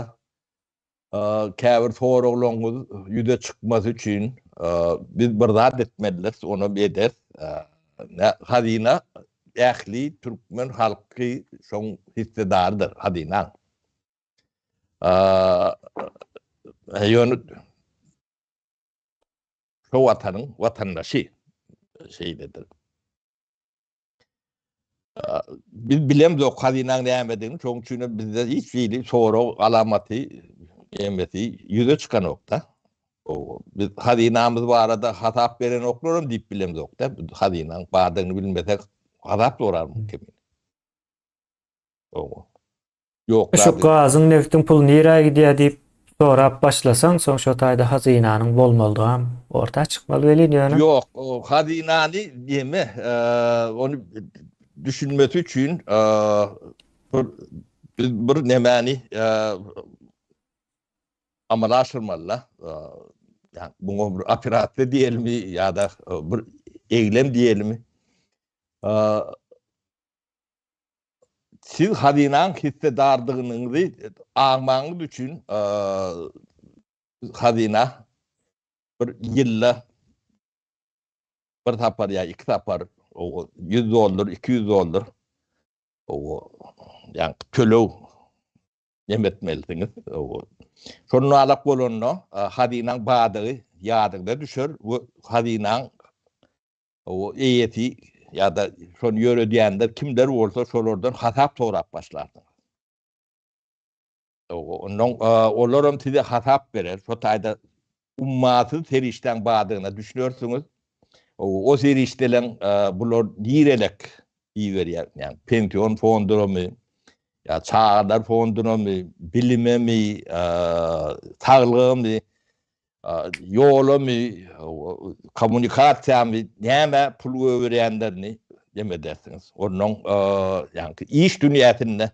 käbir soraglaryňyz ýüze çykmasy üçin biz bir zat etmelidiris, onam ederis. Hazyna ähli türkmen halky şoň hissedarydyr, hazynaň. Ýöne şu watanyň watandaşy şeýledir. Biz bilemzok hazynaň nämedigini, şonuň üçin hem bizde hiç hili sorag alamaty emesi ýüze çykanok-da. Biz hazynamyz barada hasap berenoklar hem diýip bilemzok-da. Hazynaň bardygyny bilmesek hasap sorarmyk kimin. Ýok. Şu gazyň nebtiň puly nirä gidýär diýip sorap başlasaň soň şo taýda hazynanyň bolmalydygam orta çykmaly welin ýöne. Ýok hazynany neme ony düşünmesi üçin bir biz bir nemäni amala aşyrmalyda ýa muňa bir operasiýa diýelimi ýa-da bir eglem diýelimi Siz hazynaň hissedardygynyňyzy aňmagyňyz üçin hazyna bir ýylda bir sapar ýa iki sapar 100 dollar, 200 dollar ýa töleg neme etmelisiňiz. Şonda alak bolanda hazynaň badygy ýadyňyza düşer we hazynaň O eýesi ýa-da şony ýöredýänler kimler bolsa şolardan hasap sorap başlarsyňyz. Ondan olaram size hasap berer. Şo taýda ummasyz serişdäň bardygyna düşünersiňiz. O serişdeleň bular nirelek iberýär? Ýagny pension fondunamy, ýa çagalar fondunamy, bilimemi, saglygamy Ýolamy, kommunikasiýamy, nämä pul goýberýänlerini dem edersiňiz. Onnoň ýaňky iş dünýäsinde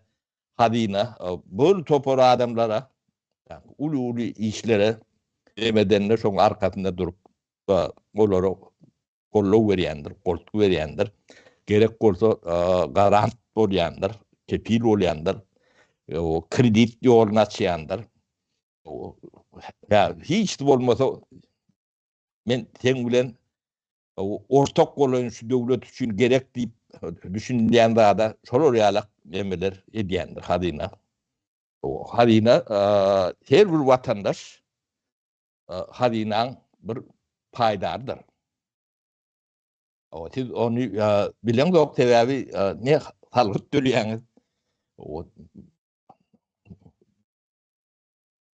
hazyna bir topar adamlara uly-uly işlere dem edende şoň arkasynda durup olara goldaw berýändir, goltgy berýändir. Gerek bolsa garant bolýandyr, kepil bolýandyr, kredit ýoluny açýandyr. Ýa hiç bolmasa men seň bilen ortak bolaýyn şu döwlet üçin gerek diýip düşünilýän zada şolar ýalak nemeler edýändir hazyna. Hazyna her bir watandaş hazynaň bir paýdarydyr. Siz ony bileňzok sebäbi ne salgyt töleýäňiz.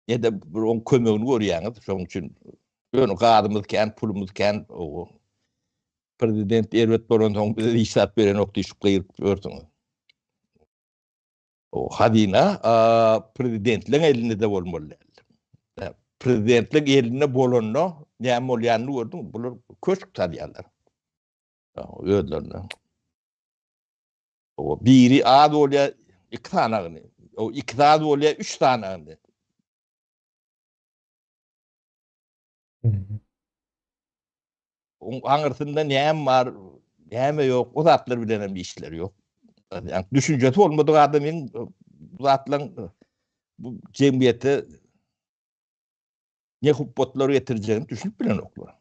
Ne-de bir oň kömegini görýäňiz. Şonuň üçin ýöne gazymyz kän, pulumyz kän. Prezident erbet bolansoň bize hiç zat berenok diýşip gygyryp ýörsüňiz. O hazyna prezidentleň elinde-de bolmaly däl. Prezidentleň elinde bolanda näme bolýanyny gördüň, bular köşk salýarlar. Özlerine. O biri az bolýar, iki sanagyny. O iki az bolýar, üç sanagyny. Oň aňyrsynda näme bar, näme ýok, o zatlar bilen hem işleri ýok. Yani düşünjesi bolmadyk adamyň bu zatlaryň bu jemgyýete ne hupbatlar getirjegini düşünip bilenoklar.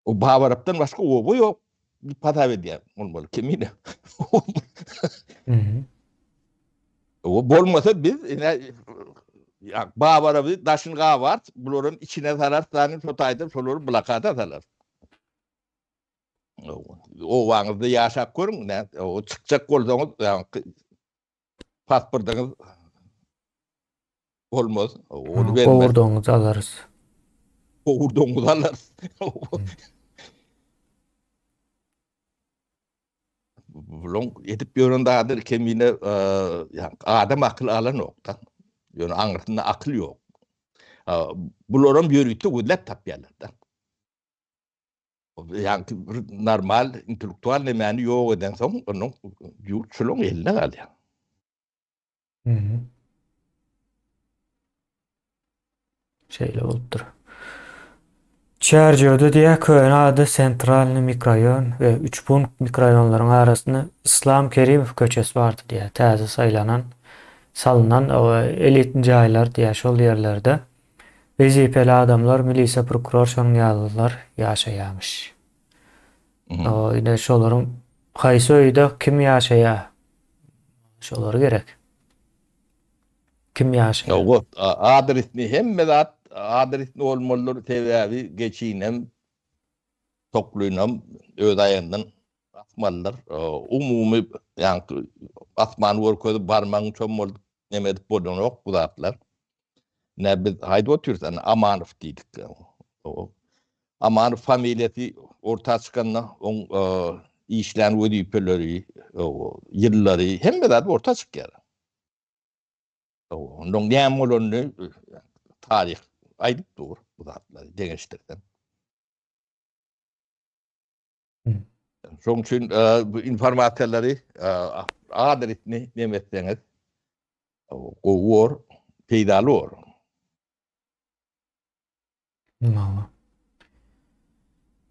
O Babarapdan başga oba ýok diýip hasap edýär bolmaly kemine. O bolmasa biz ine. Babaraby daşyny gabart, bularam içine salarys, zanim şo taýdan şolary blokada salarys. Obaňyzda ýaşap görüň, nä, o çykjak bolsaňyz, ýaňky pasportyňyz bolmaz, ony bermez. Gowurdagyňyzy alarys. Gowurdagyňyzy alarys. Bulaň edip ýören zady kemine adam akyl alanok-da. Ýöne aňyrsynda akyl ýok. Bularam ýörite gözläp tapýarlar-da. Ýagny bir normal intellektual nemäni ýok edensoň, onuň ýurt şolaň eline galýar. Şeýle bolupdyr. Çärjewde diýýär, köne ady Sentralnyý mikroraýon we Üçpunkt mikroraýonlaryň arasynda Yslam Kerimow köçesi bardy diýýär. Täze saýlanan, salnan elitni jaýlar diýýär şol ýerlerde. Wezipeli adamlar, milisiýa, prokuror şonuň ýalylar ýaşaýarmyş. O ine şolaryň haýsy öýde kim ýaşaýar? Şolar gerek. Kim ýaşaýar? Ýok, adresini hemme zat adresini bolmalydyr, sebäbi geçinem toklynam öz aýagyndan basmalydyr. Umumy ýaňky asmany görkezip barmagyň çommaldyp neme edip bolanok bu zatlar. Ne biz aýdyp otyrys, ana Amanow diýdik. Amanow familiýasy orta çykanda oň işlän wezipeleri, ýyllary hemme zat orta çykýar. Ondan näme bolanyny taryh aýdyp dur bu zatlary deňeşdirseň. Şonuň üçin bu informasiýalary adresini neme etseňiz gowy bor, peýdaly bor. Mama.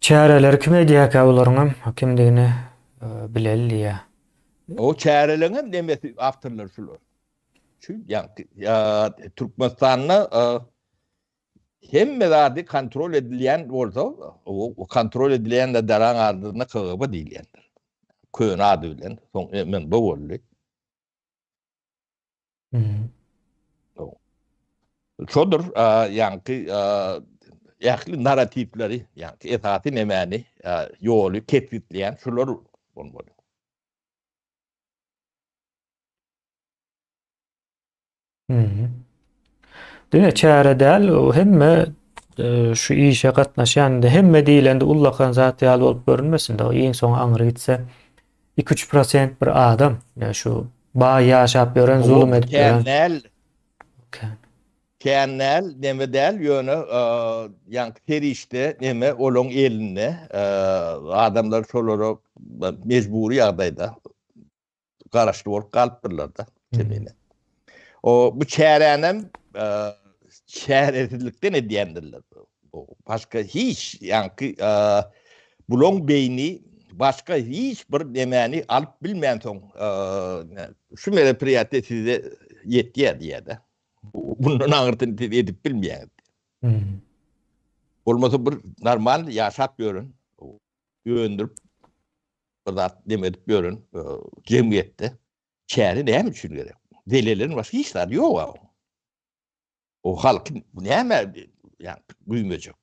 Çäreleri kim edýärkä bularyňam kimdigini bileli diýýär. O çäreleriň hem nemesi awtorlary şular. Şu ýa Türkmenistanda hemme zady kontrol edilýän bolsa, o kontrol edilýän de daraň adyna KGB diýilýändir. Köne ady bilen, soň MNB boldy. Şodur, ýaňky ähli narratiwleri, ýaňky esasy nemäni, ýoly kesgitleýän şular bolmaly. Diňe çäre däl, hemme şu işe gatnaşýan, hemme diýlende ullakan zat ýaly bolup görünmesin-de, iň soňy aňry gitse 2-3 prosent bir adam, ýa şu baý ýaşap ýören, zulum edip ýören. Kän däl. Kän. Kän däl, neme däl, ýöne ýaňky serişde neme olaň elinde, adamlar şolara mejbury ýagdaýda garaşly bolup galypdyrlar-da kemine. O bu çäränem çäresizlikden edýändirler. Başga hiç ýaňky bulaň beýni başga hiç bir nemäni alyp bilmänsoň şu meropriýatiýa size ýetýär diýýär-de. Bundan aňyrsyny siz edip bilmeýäňiz. Bolmasa bir normal ýaşap ýören, öndürip bir zat dem edip ýören jemgyýetde çäre näme üçin gerek? Zelelden başga hiç zat ýok. O halky näme ýa güýmejek?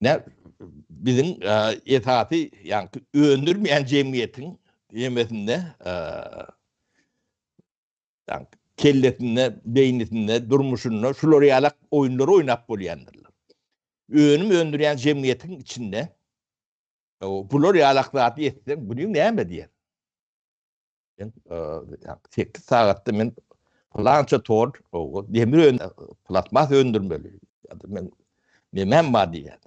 Ne biziň esasy ýa öndürmeýän jemgyýetiň ýemesinde ýa kellesinde, beýnisinde, durmuşynda şular ýalak oýunlary oýnap bolýandyrlar. Önüm öndürýän jemgyýetiň içinde bular ýalak zady etseň, buny näme diýer? Men 8 sagatda men plança tor, demir plastmas öndürmeli. Men nemem bar diýýär.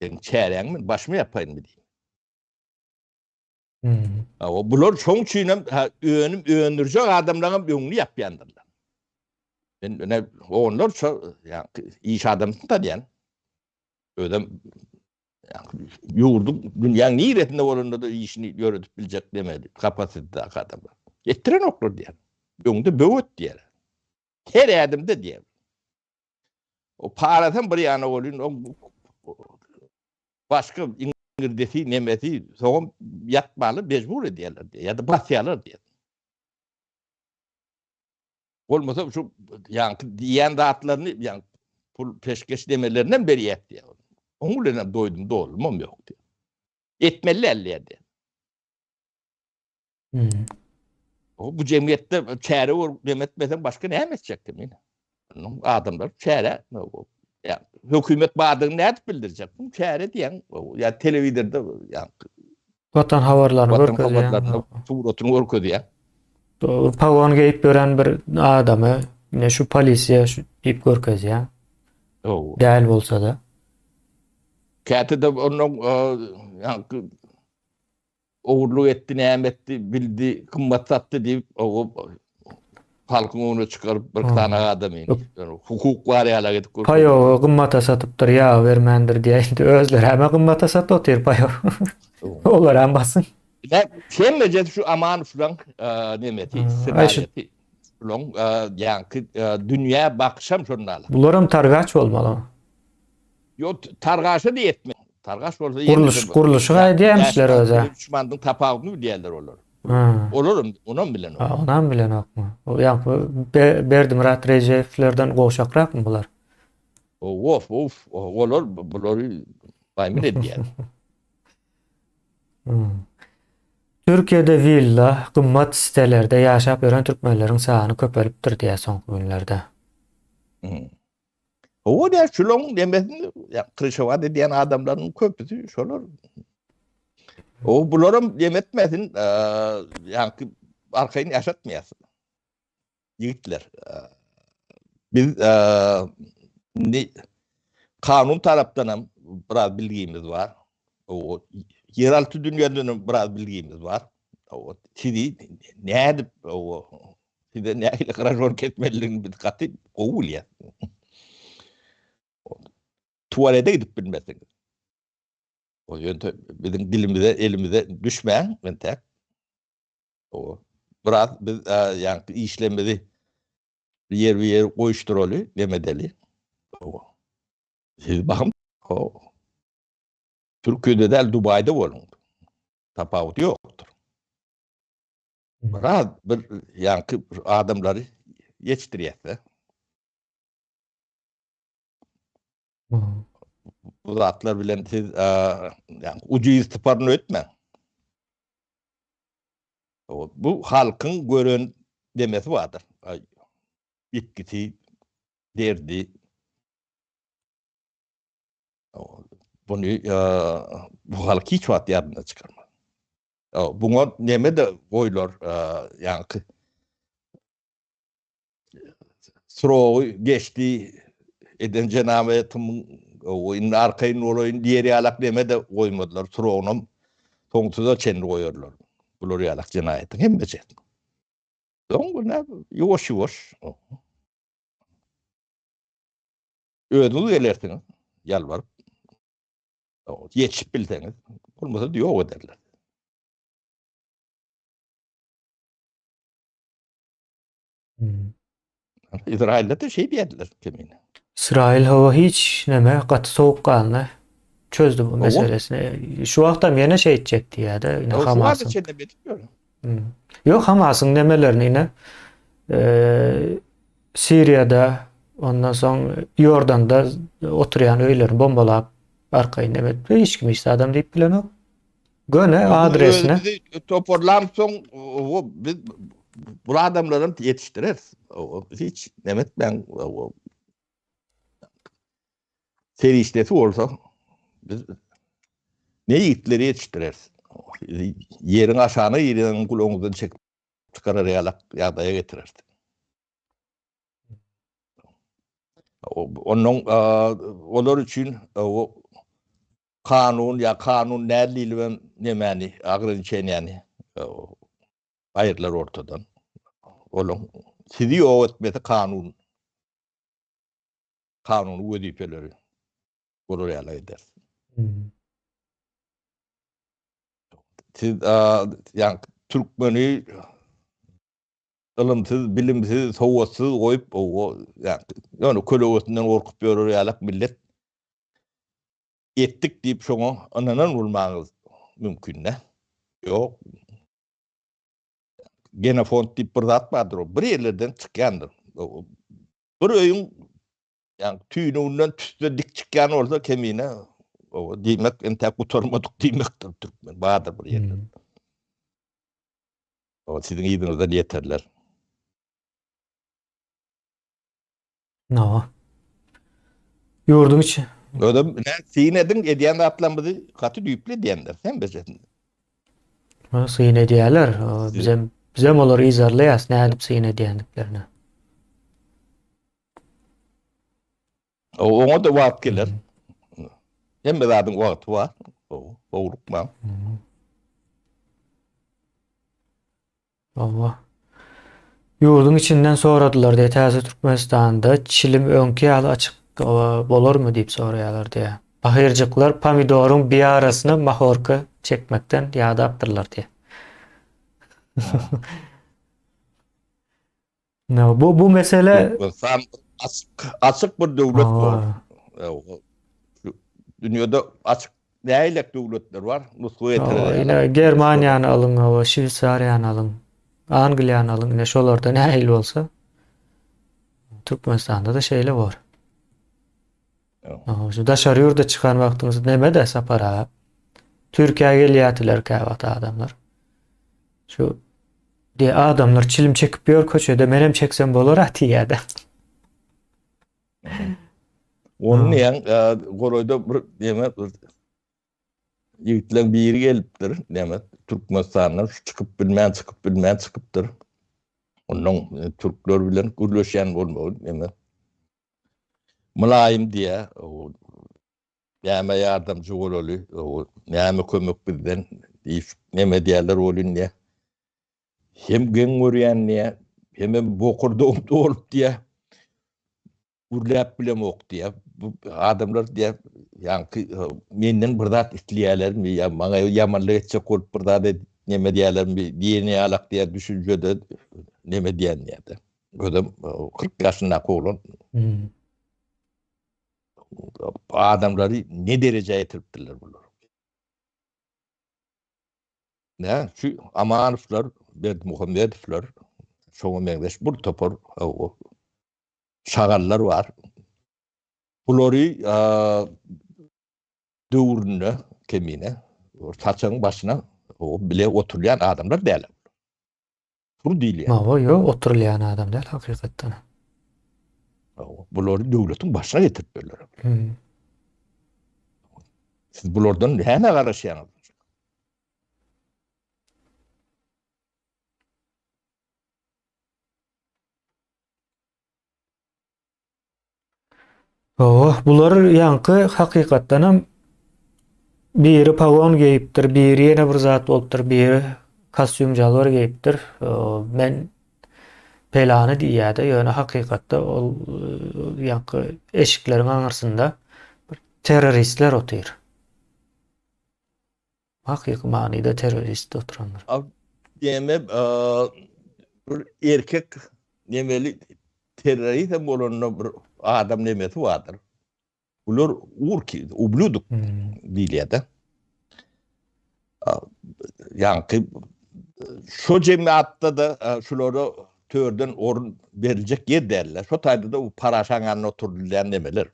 Sen çäräňi men başyma ýapaýynmy diýýär. Hmm. O bular şoň üçin hem önüm öndürjek adamlaryň hem öňüni ýapýandyrlar. Men ine onlarça ýa iş adamsyny tanýan. Özem ýurduň dünýäň niresinde bolanda-da işini ýöredip biljek demedi, kapasitetdäki adamlar. Etdirenoklar diýýär. Öňde böwet diýýär. Her ädimde diýýär. O parasam bir ýana bolýan, o başga iňirdesi, nemesi, soňam ýatmaly mejbur edýärler diýýär, ýa-da basýarlar diýýär. Bolmasa şu ýaňky diýýän zatlaryny, ýaňky pul peşgeş demelerinem berýär diýýär. Oň bilen hem doýdum, doldumam ýok diýýär. Etmeli däl diýýär. Hmm. O bu jemgyýetde çäre görüp dem etmeseň başga näme etjekdi men? Adamlar çäre ýa hökümet bardygyny nädip bildirjek? Bu çäre diýen ýa telewizorda ýa Watan habarlaryny görkezýär. Suratyny görkezýär. Dogry, pagon geýip ýören bir adamy ine şu polisiýa şu diýip görkezýär. Dogry. Däl bolsa-da. Käte-de ondan ýa Ogurlyk etdi, näme etdi, bildi, gymmat satdy diýip, halkyň öňüne çykaryp bir sany adamy. Hukuk bar ýaly edip görkezdi. Paýogy gymmata satypdyr, ýag bermändir diýä indi özleri hem gymmata satyp otyr paýok. Olar hem basyn. Hemmeje şu Amanowlaň nemesi, ssenariýasy. Şulaň ýaňky dünýä bakyşam şonda. Bularam targaç bolmaly. Ýok, targaşa diýetme. Targaş bolsa ýene Gurluş, gurluşyk aýdýarmyşlar özä. Düşmandyň tapawudyny bilýärler olar. Olar onam bilenok. Ha, onam bilenokmy? O ýaňky Berdimyrat Rejeplerden gowşakrakmy bular? Of, of, olar bulary maýmyn edýär. Türkiýede willa, gymmat sitelerde ýaşap ýören türkmenleriň sany köpelipdir diýýär soňky günlerde. Hawa diýär, şularyň demesini ýa kryşowat edýän adamlaryň köpüsi şolar. O bularam dem etmesin, ýaňky arkaýyn ýaşatmaýas. Ýigitler, biz indi kanun tarapdan hem biraz bilgimiz bar. O ýeralty dünýäden hem biraz bilgimiz bar. O sizi nädip o Size nähili gražon kesmelidigini biz gaty gowy bilýäs. Tualete gidip bilmesiňiz. O ýöne biziň dilimize, elimize düşmäň entäk. O biraz biz ýaňky işlemimizi bir ýer bir ýer goýuşdyraly, dem edeli. O. Siz bahym o Türkiýede däl, Dubaýda boluň. Tapawudy ýokdur. Biraz bir ýaňky adamlary ýetişdirýäs-de. Bu zatlar bilen siz ýaňky ujyz syparyny ötmäň. Bu halkyň gören demesi bardyr. Ýitgisi, derdi. Buny bu halk hiç wagt ýadyndan çykarmaz. Buňa neme-de goýlar, ýaňky srogy geçdi, eden jenaýatym indi arkaýyn bolaýyn diýer ýalak neme-de goýmadylar, srogynam soňsuza çenli goýarlar. Bular ýalak jenaýatyň hemmesini. Soň bu näme, ýuwaş-ýuwaş özüňiz gelersiňiz, ýalbaryp. Ýetişip bilseňiz, bolmasa ýok ederler. Hmm. Izrailde de şey diýerdiler kemine. İsrail hawa hiç neme gaty sowukganly çözdü bu meselesini. Şu wagtam ýene şey etjek diýýär-de, ine Hamasyň. Şu wagta edip ýör. Hmm. Ýok Hamasyň nemelerini ine e, Siriýada ondan soň Iordanda oturýan öýlerini bombalap arkaýyn neme etdi. Hiç kim hiç zadam diýip bilenok. Göni adresine. Bizi toparlan soň o biz bu adamlaram ýetişdireris. O hiç neme etmäň. Serişdesi bolsa biz ne ýigitleri ýetişdireris. Ýeriň aşagyna girýän gulagyňyzdan çekip çykarar ýalak ýagdaýa getireris. Onuň olar üçin o kanun ýa kanun däl diýlibem nemäni, ograniçeniýäni aýyrlar ortadan. Olaň sizi ýok etmesi kanun kanuny wezipeleri bolar ýaly eder. Siz ýa türkmeni ylymsyz, bilimsiz, sowatsyz goýup, ýöne kölegesinden gorkup ýörer ýalak millet etdik diýip şoňa ynanan bolmagyňyz mümkin-dä. Ýok. Genofond diýip bir zat bardyr, o bir ýerlerden çykýandyr. Bir öýüň ýa tüýnüginden tüsse dik çykýan bolsa kemine o diýmek entäk gutarmadyk diýmekdir türkmen bardyr bir ýerde. Hmm. O siziň yzyňyzdan ýeterler. No. Ýurduň içi. Özüm ne syn ediň edýän zatlarymyzy gaty düýpli edýänler sen bejesin. Ha, syn edýärler. Bizem bizem olary yzarlaýas nädip syn edýändiklerini. Oňa da wagt geler. Hemme zadyň wagty bar. Howlukmaň. Hawa. Ýurduň içinden soradylar diýýär, täze Türkmenistanda çilim öňki ýaly açyk bolarmy diýip soraýarlar diýýär. Pahyrjyklar pomidoryň biýarasyna mahorka çekmekden ýadapdyrlar diýýär. No, bu bu mesele Türkmenistan açyk açyk bir döwlet bor. Dünýede açyk nähili döwletler bar? Nusga getirer. Ine Germaniýany alyň, hawa, Şweýsariýany alyň, Angliýany alyň, ine şolarda nähili bolsa Türkmenistanda da şeýle bor. Şu daşary ýurda çykan wagtyňyz neme-de Sapar aga? Türkiýä gelýärdiler käwagt adamlar. Şu diýe adamlar çilim çekip ýör köçede, menem çeksem bolar-a diýýär-de. Ony näň golaýda bir neme bir ýigitleň biri gelipdir, näme Türkmenistandan şu çykyp bilmän, çykyp bilmän çykypdyr. Ondan türkler bilen gürleşýän bolmagy näme Mylaýym diýýär, näme ýardamçy bolaly, näme kömek bizden diýip neme diýerler welin diýýär. Hem geň görýän diýýär, hemem bokurdagym dolup diýýär. Gürläp bilemok diýýär. Bu adamlar diýýär, ýaňky menden bir zat isleýärlermi ýa maňa ýamanlyk etjek bolup bir zat neme diýýärlermi diýen ýalak diýýär düşünjede neme diýen diýýär. Özem 40 ýaşyndaky oglan. Hmm. Adamlary ne derejä ýetiripdirler bular. Ne, şu Amanowlar, Berdimuhamedowlar, şoňa meňzeş bir topar şagallar bar. Bulary döwründe kemine saçagyň başyna bile oturýan adamlar däl. Tur diýilýär. Hawa, ýok, oturylýan adam däl hakykatdan. Hawa, bulary döwletiň başyna getiripdirler. Hmm. Siz bulardan näme garaşýaňyz? Hawa, bular ýaňky hakykatdanam biri pagon geýipdir, biri ýene bir zat bolupdyr, biri kostýum jalbar geýipdir. Men pelany diýýärdi, ýöne hakykatda ol ýaňky eşikleriň aňyrsynda bir terroristler otyr. Hakyky manyda terrorist oturandyr. Diýmek, bir erkek nemeli terrorist hem bolanda bir adam nemesi bardyr. Bular urki, ubluduk diýilýär-de. Ýaňky şo jemaatda-da şulara törden orun beriljek ýer däldi. Şo taýda-da bu paraşaň ýanynda oturdylýan nemeler.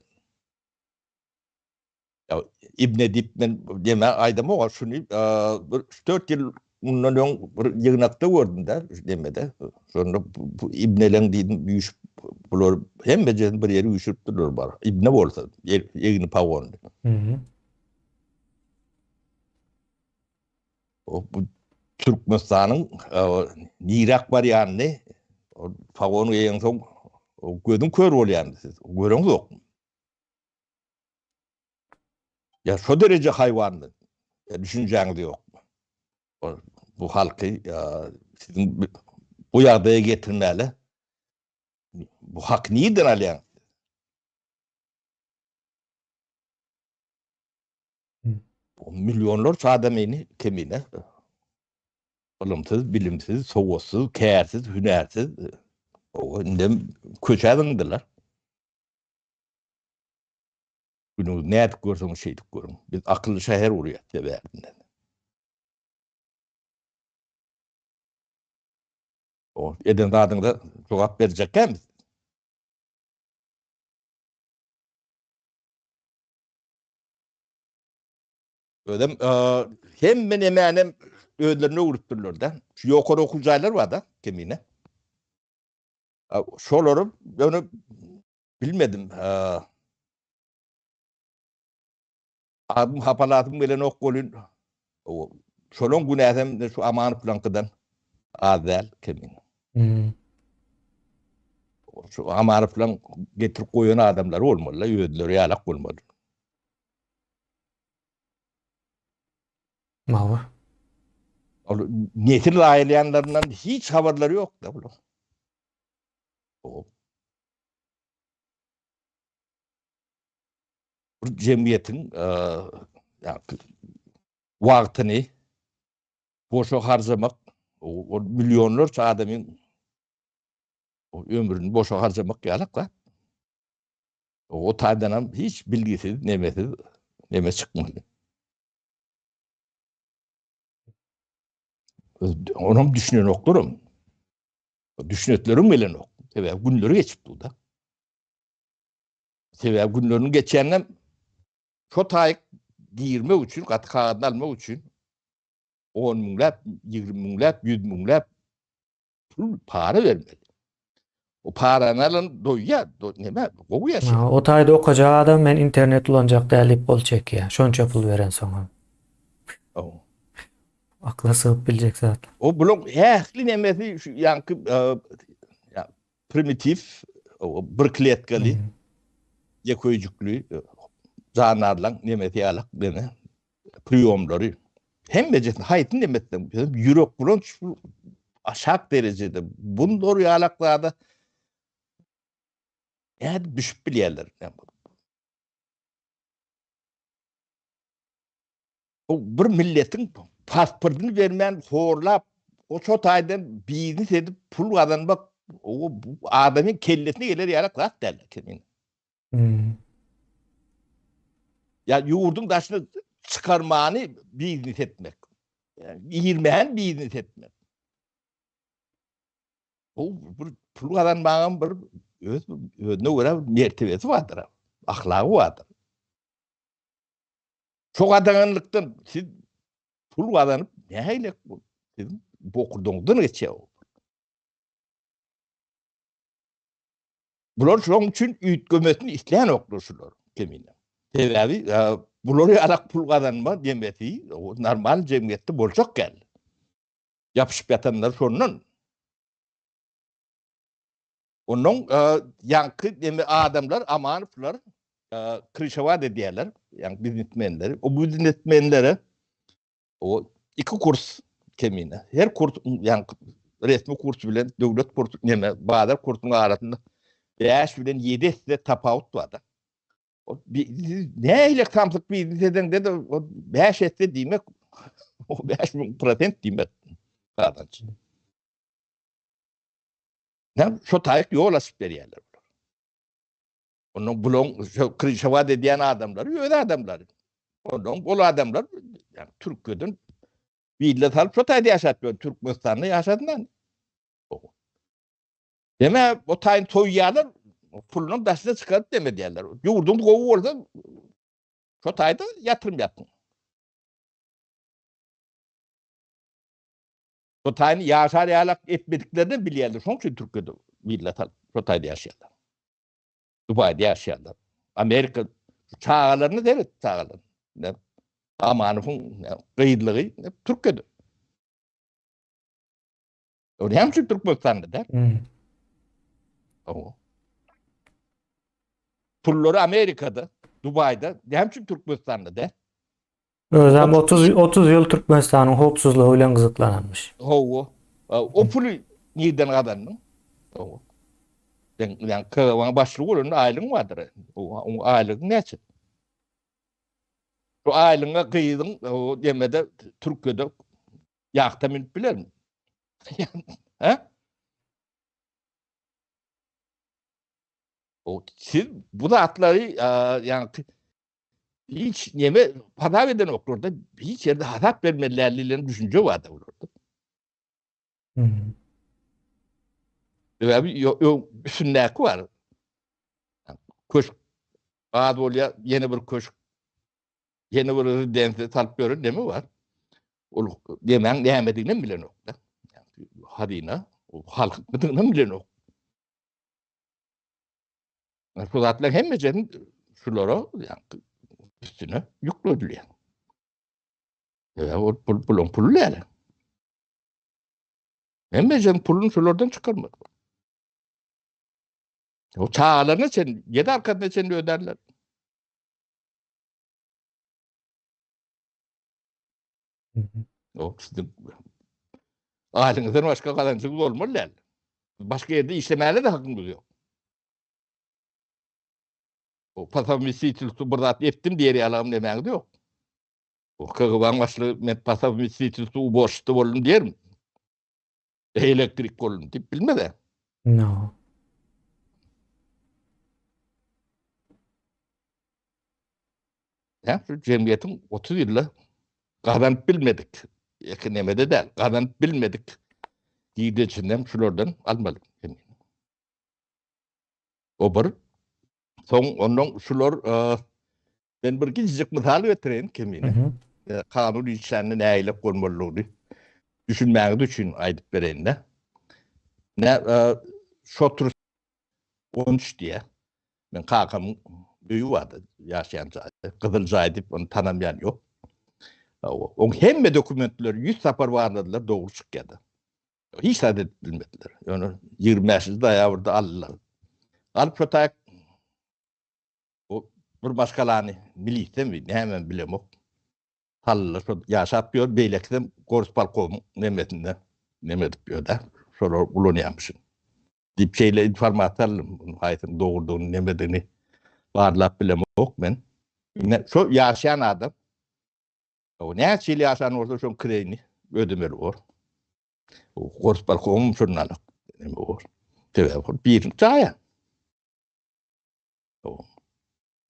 Ya İbne diýip men deme aýdamok şuny bir 3-4 ýyl mundan öň bir ýygnakda gördüm de demede. Şonda bu İbneleň diýdim üýşüp bular hemmejesini bir ýere üýşüripdirler bar. İbne bolsa egni pagonly. Mhm. O bu Türkmenistanyň niräk barýanyny pagon geýensoň gözüň kör bolýan siz. Göreňzokmy? Ya şo dereje haýwanmy? Ya düşünjäňiz ýokmy? Bu halky siziň bu ýagdaýa getirmäle bu haky nirden alýaňyz? Millionlarça adamyny kemine ylymsyz, bilimsiz, sowatsyz, kärsiz, hünärsiz indem köçä zyňdylar. Günüňiz nädip görseňiz şeýdip görüň. Biz akylly şäher gurýas sebäbinden. O eden zadyňyza jogap berjekkämi? Özem hemme nemänem özlerine öwrüpdirler-de. Şu ýokary okuw jaýlar bar-da, kemine. Şolary ýöne bilmedim. Adym hapalasym gelenok welin, şolaň günäsem şu Amanowlaňkydan az däl kemine. Hmm. Şu Amanowlaň getirip goýan adamlary bolmaly-da, özleri ýalak bolmaly. Mawa. Ol nesil zaýalaýanlaryndan hiç habarlary ýok-da bular. O. Bir jemgyýetiň wagtyny boşa harjamak, ol millionlarça adamyň ömrüni boşa harjamak ýalak zat. O taýdanam hiç bilgisiz, nemesiz neme çykmady. Onam düşünenoklarım. Düşünetlerim gelenok. Sebäbi günleri geçip dur-da. Sebäbi günleriniň geçýänden şo taýyk girmek üçin, gaty kagyzyny almak üçin 10 müňläp, 20 müňläp, 100 müňläp pul para bermeli. O parany alan doýýar, do, neme, gowy ýaşaýar. O taýda okajak adam men internet ulanjak däl diýip gol çekýär. Şonça pul berensoň hem. Akla sygyp biljek zat. O bulaň ähli nemesi şu ýaňky e, primitiw bir kletkaly ýek öýjükli jandarlaň nemesi ýalak neme priýomlary hemmejesini haýsyny neme etseň ýürek bulanç aşak derejede bunlar ýalak zada nädip düşüp bilýärler. Bu bir milletiň pasportyny bermän horlap, o şo taýdan biznes edip pul gazanmak o adamyň kellesine geler ýaly zat däl eken. Hmm. Ya ýurduň daşyna çykarmany biznes etmek. Yani girmän biznes etmek. Bu bir pul gazanmagyň bir öz özüne görä bir mertebesi bardyr. Ahlagy bardyr. Şo gadaganlykdan siz pul gazanyp nähili bu siziň bokurdagyňyzdan geçýär o. Bular şoň üçin üýtgemesini islänoklar şular kemine. Sebäbi bular ýalak pul gazanma demesi normal jemgyýetde boljak däl. Ýapyşyp ýatanlar şondan. Ondan ýaňky demi adamlar Amanowlar kryşawat edýärler, ýaňky biznesmenleri. O biznesmenlere o iki kurs kemine. Her kurs ýaňky resmi kurs bilen döwlet kurs neme bazar kursunyň arasynda 5 bilen 7 esse tapawut bar da. O nähili samsyk biznes edeňde de o 5 esse diýmek o 5000 prosent diýmek gazanç. Näme şo taýyk ýol açyp berýärler bular. Ondan bulaň şo kryşawat edýän adamlary öz adamlary. Ondan ol adamlar ýani Türkiýeden willa salyp şo taýda ýaşap ýör. Türkmenistanda ýaşasyndan. Deme o taýyn toýýarlar, pulunyň daşyna çykaryp deme diýýärler. Ýurduň gowy bolsa şo taýda ýatyrym ýapyň. Şo taýyny ýaşar ýalak etmediklerini bilýärler. Şoň üçin Türkiýede willa salyp şo taýda ýaşaýarlar. Dubaýda ýaşaýarlar. Amerika çagalaryny seret çagalaryny. Amanowyň gyzlygy Türkiýede. O näme üçin Türkmenistanda däl? Hmm. O. Pullary Amerikada, Dubaýda, näme üçin Türkmenistanda däl? Özem 30 30 ýyl Türkmenistanyň howpsuzlygy bilen gyzyklananmyş. Hawa. O puly nirden gazandyň? Hawa. Sen ýa KGB-niň başlygy bolanda aýlygyň bardyr. Oň aýlygyň näçe? Bu aýlygyňa gyzyň o demede Türkiýede ýahta münüp bilermi? He? O siz bu zatlary ýa hiç neme hasap edenoklarda hiç ýerde hasap bermeli däl diýlen düşünje bardy olarda. Hmm. Sebäbi üstündäki bar. Köşk az bolýar, ýene bir köşk. Ýene bir rezidensiýa salyp ýören neme bar. Ol nemäň nämedigini hem bilenok da. Hazyna, halkyňkydygyny hem bilenok. Şu zatlar hemmesini şulara ýa üstüne ýükledilýär. Ýa ol pul puluň puly däl. Hemmesiniň puluny şulardan çykarmaly. O çagalaryna çenli, ýedi arkasyna çenli ödärler. O siziň aýlygyňyzdan başga gazanjyňyz bolmaly däl. Başga ýerde işlemäne de hakyňyz ýok. O po sowmestitelstwu bir zat etdim diýer ýalagam nemäňiz ýok. O KGB-nyň başlygy men po sowmestitelstwu uborşçysy boldum diýerin. Elektrik boldum diýip bilmez. No. Ýa şu jemgyýetiň 30 ýylda gazanyp bilmedik, eki nemede däl, gazanyp bilmedik girdejisinden şulardan almaly. O bir. Soň ondan şular ben bir gijik mysal getireýin kemine. Kanun işlände nägile bolmalydygyny düşünmäňiz üçin aýdyp bereýin-de. Ne şotur 13 diýe. Men kakamyň öýi bardy, ýaşaýan jaýy. Gyzyl jaý diýip ony tanamaýan ýok. Oň hemme dokumentleri 100 sapar barladylar, dogry çykýardy. Hiç zat edip bilmediler. Ýöne 25-nji noýabrda aldylar. Alyp şo taýak o bir maşgalany milisemi, nämemi bilemok. Saldylar, şo ýaşap ýör, beýlekisem gorspolkomyň nemesinde neme edip ýör-dä. Şolar ulanýarmyşyn. Diýip şeýle informasiýa aldym. Munuň haýsynyň dogrudygyny, nemedigini barlap bilemok men. Ine, şo ýaşaýan adam o näçe ýyl ýaşan bolsa şoň kireýini ödemeli bor. O gorspolkomam şondan alak. Neme bor. Sebäbi ol biriniň jaýy. O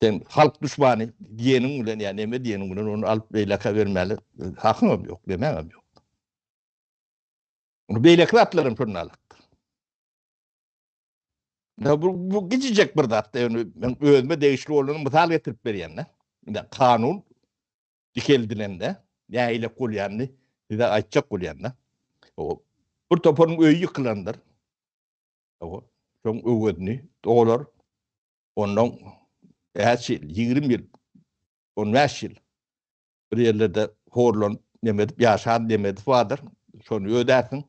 sen halk duşmany diýeniň bilen ýa neme diýeniň bilen ony alyp beýlekä bermäli hakyňam ýok, nemäňem ýok. Ony beýleki zatlaram şondan alakdyr. Ya bu, bu gijijek bir zat da ýöne men özüme degişli bolany mysal getirip berýän da. Indi kanun dikeldilende nähili bolýanyny size aýtjak bolýan da. O bir toparyň öýi ýykylandyr. O şoň öwezini dolar. Ondan näçe ýyl, 20 ýyl, 15 ýyl bir ýerlerde horlanyp, neme edip ýaşan neme edip bardyr. Şony ödärsiň.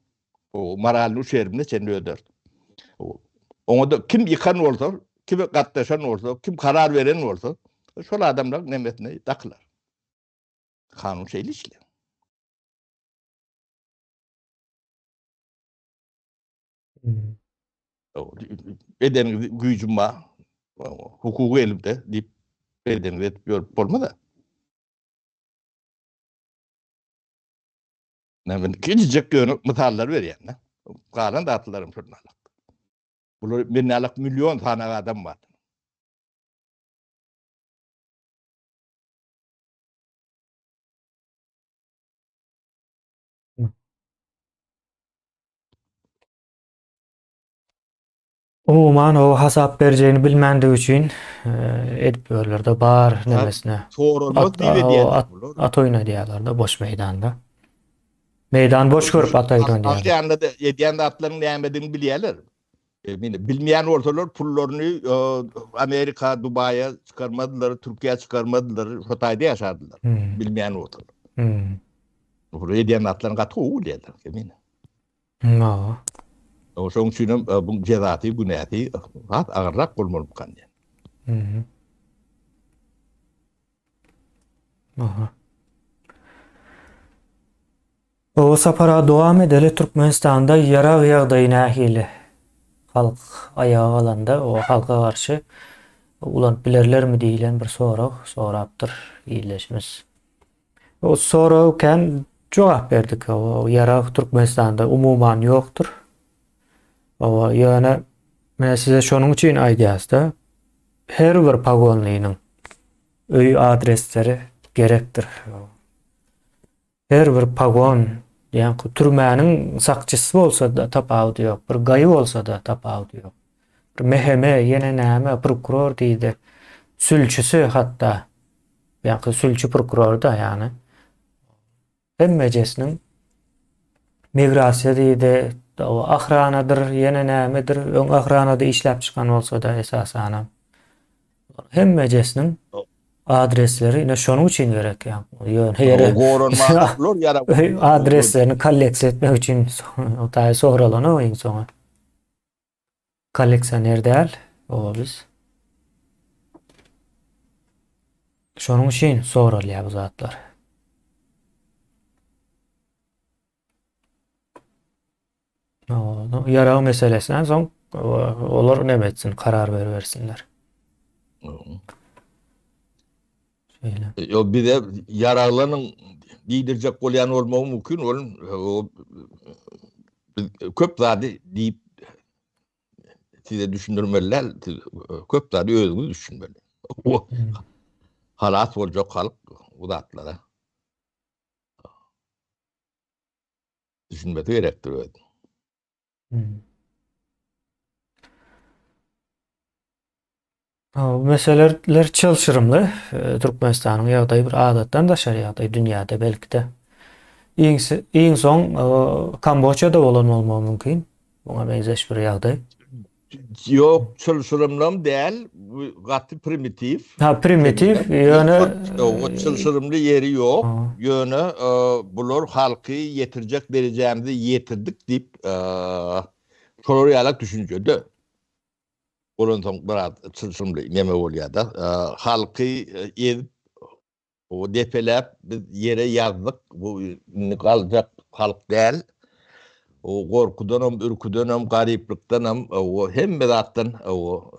O moralny uşerbine çenli ödersiň. Oňa da kim ýykan bolsa, kim gatnaşan bolsa, kim karar beren bolsa, şol adamlaryň nemesine dakylar. Kanun şeýle işleýär. Bedeniňizi güýjüm bar, hukugy elimde diýip bedeniňizi edip ýörüp bolmaz-a. Men kiçijek ýöne mysallar berýän-de. Galan zatlaram şondan alak. Bular menden alak million sany adam bar. Umuman o hasap berjegini bilmändigi üçin edip ýörler-de bar nemesine. Sorulmaz diýip edýärler bular. At oýnadýarlar-da boş meýdanda. Meýdan boş görüp at oýnadýarlar. Asýanda-da edýän zatlaryň nämedigini bilýärler. Indi bilmeýän bolsalar pullaryny Amerika, Dubaýa çykarmazdylar, Türkiýä çykarmazdylar, şo taýda ýaşardylar. Bilmeýän bolsalar. Bular edýän zatlaryny gaty gowy bilýärler. Eminim. Hawa. Şonuň üçin hem bu jezasy, günäsi has agyrrak bolmalymykan diýen. Mhm. Aha. O sapara dowam edeli Türkmenistanda ýarag ýagdaýy nähili? Halk aýaga galanda o halka garşy ulanyp bilerlermi diýilen bir sorag sorapdyr ildeşimiz. O sorag kän jogap berdik. O ýarag Türkmenistanda umuman ýokdur. O ýöne men size şonuň üçin aýdýas-da, her bir pagonlynyň öý adresleri gerekdir. Her bir pagon, ýaňky türmäniň sakçysy bolsa-da tapawudy ýok, bir gaýy bolsa-da tapawudy ýok. Bir MHM, ýene näme, prokuror diýdi, sülçüsi hatda. Ýaňky sülçi prokuror da ýagny. Hemmejesiniň migrasiýa diýdi, o ahranadyr, ýene nämedir, öň ahranada işläp çykan bolsa-da esasanam. Hemmejesiniň adresleri ine şonuň üçin gerek ýa. Ýöne ýere goranmaga bular ýara adreslerini kolleksiýa etmek üçin o taýy soralan o iň soňy. Kolleksioner däl o biz. Şonuň üçin soralýar bu zatlar. Ýarag meselesinden soň olar näme etsin, karar berbersinler. Şeýle. Ýo bize ýaraglanyň diýdirjek bolýan bolmagy mümkin, ol biz köp zady diýip size düşündirmeli däl, siz köp zady özüňiz düşünmeli. Halas boljak halk bu zatlara. Düşünmesi gerekdir öz. Hmm. Bu meseleler çylşyrymly. E, Türkmenistanyň ýagdaýy bir adatdan daşary ýagdaý dünýäde belki-de. Iň iň soň e, Kamboçada bolan bolmagy mümkin. Muňa meňzeş bir ýagdaý. Ýok, çylşyrymlam däl, bu gaty primitiw. Ha, primitiw, ýöne o çylşyrymly ýeri ýok. Ýöne bular halky ýetirjek derejämizi ýetirdik diýip, şolar ýalak düşünjede. Bolansoň biraz çylşyrymly neme bolýar-da. Halky ezip O depeläp biz ýere ýazdyk, bu indi galjak halk däl. O gorkudanam, ürküdenem, garyplykdanam, o hemme zatdan o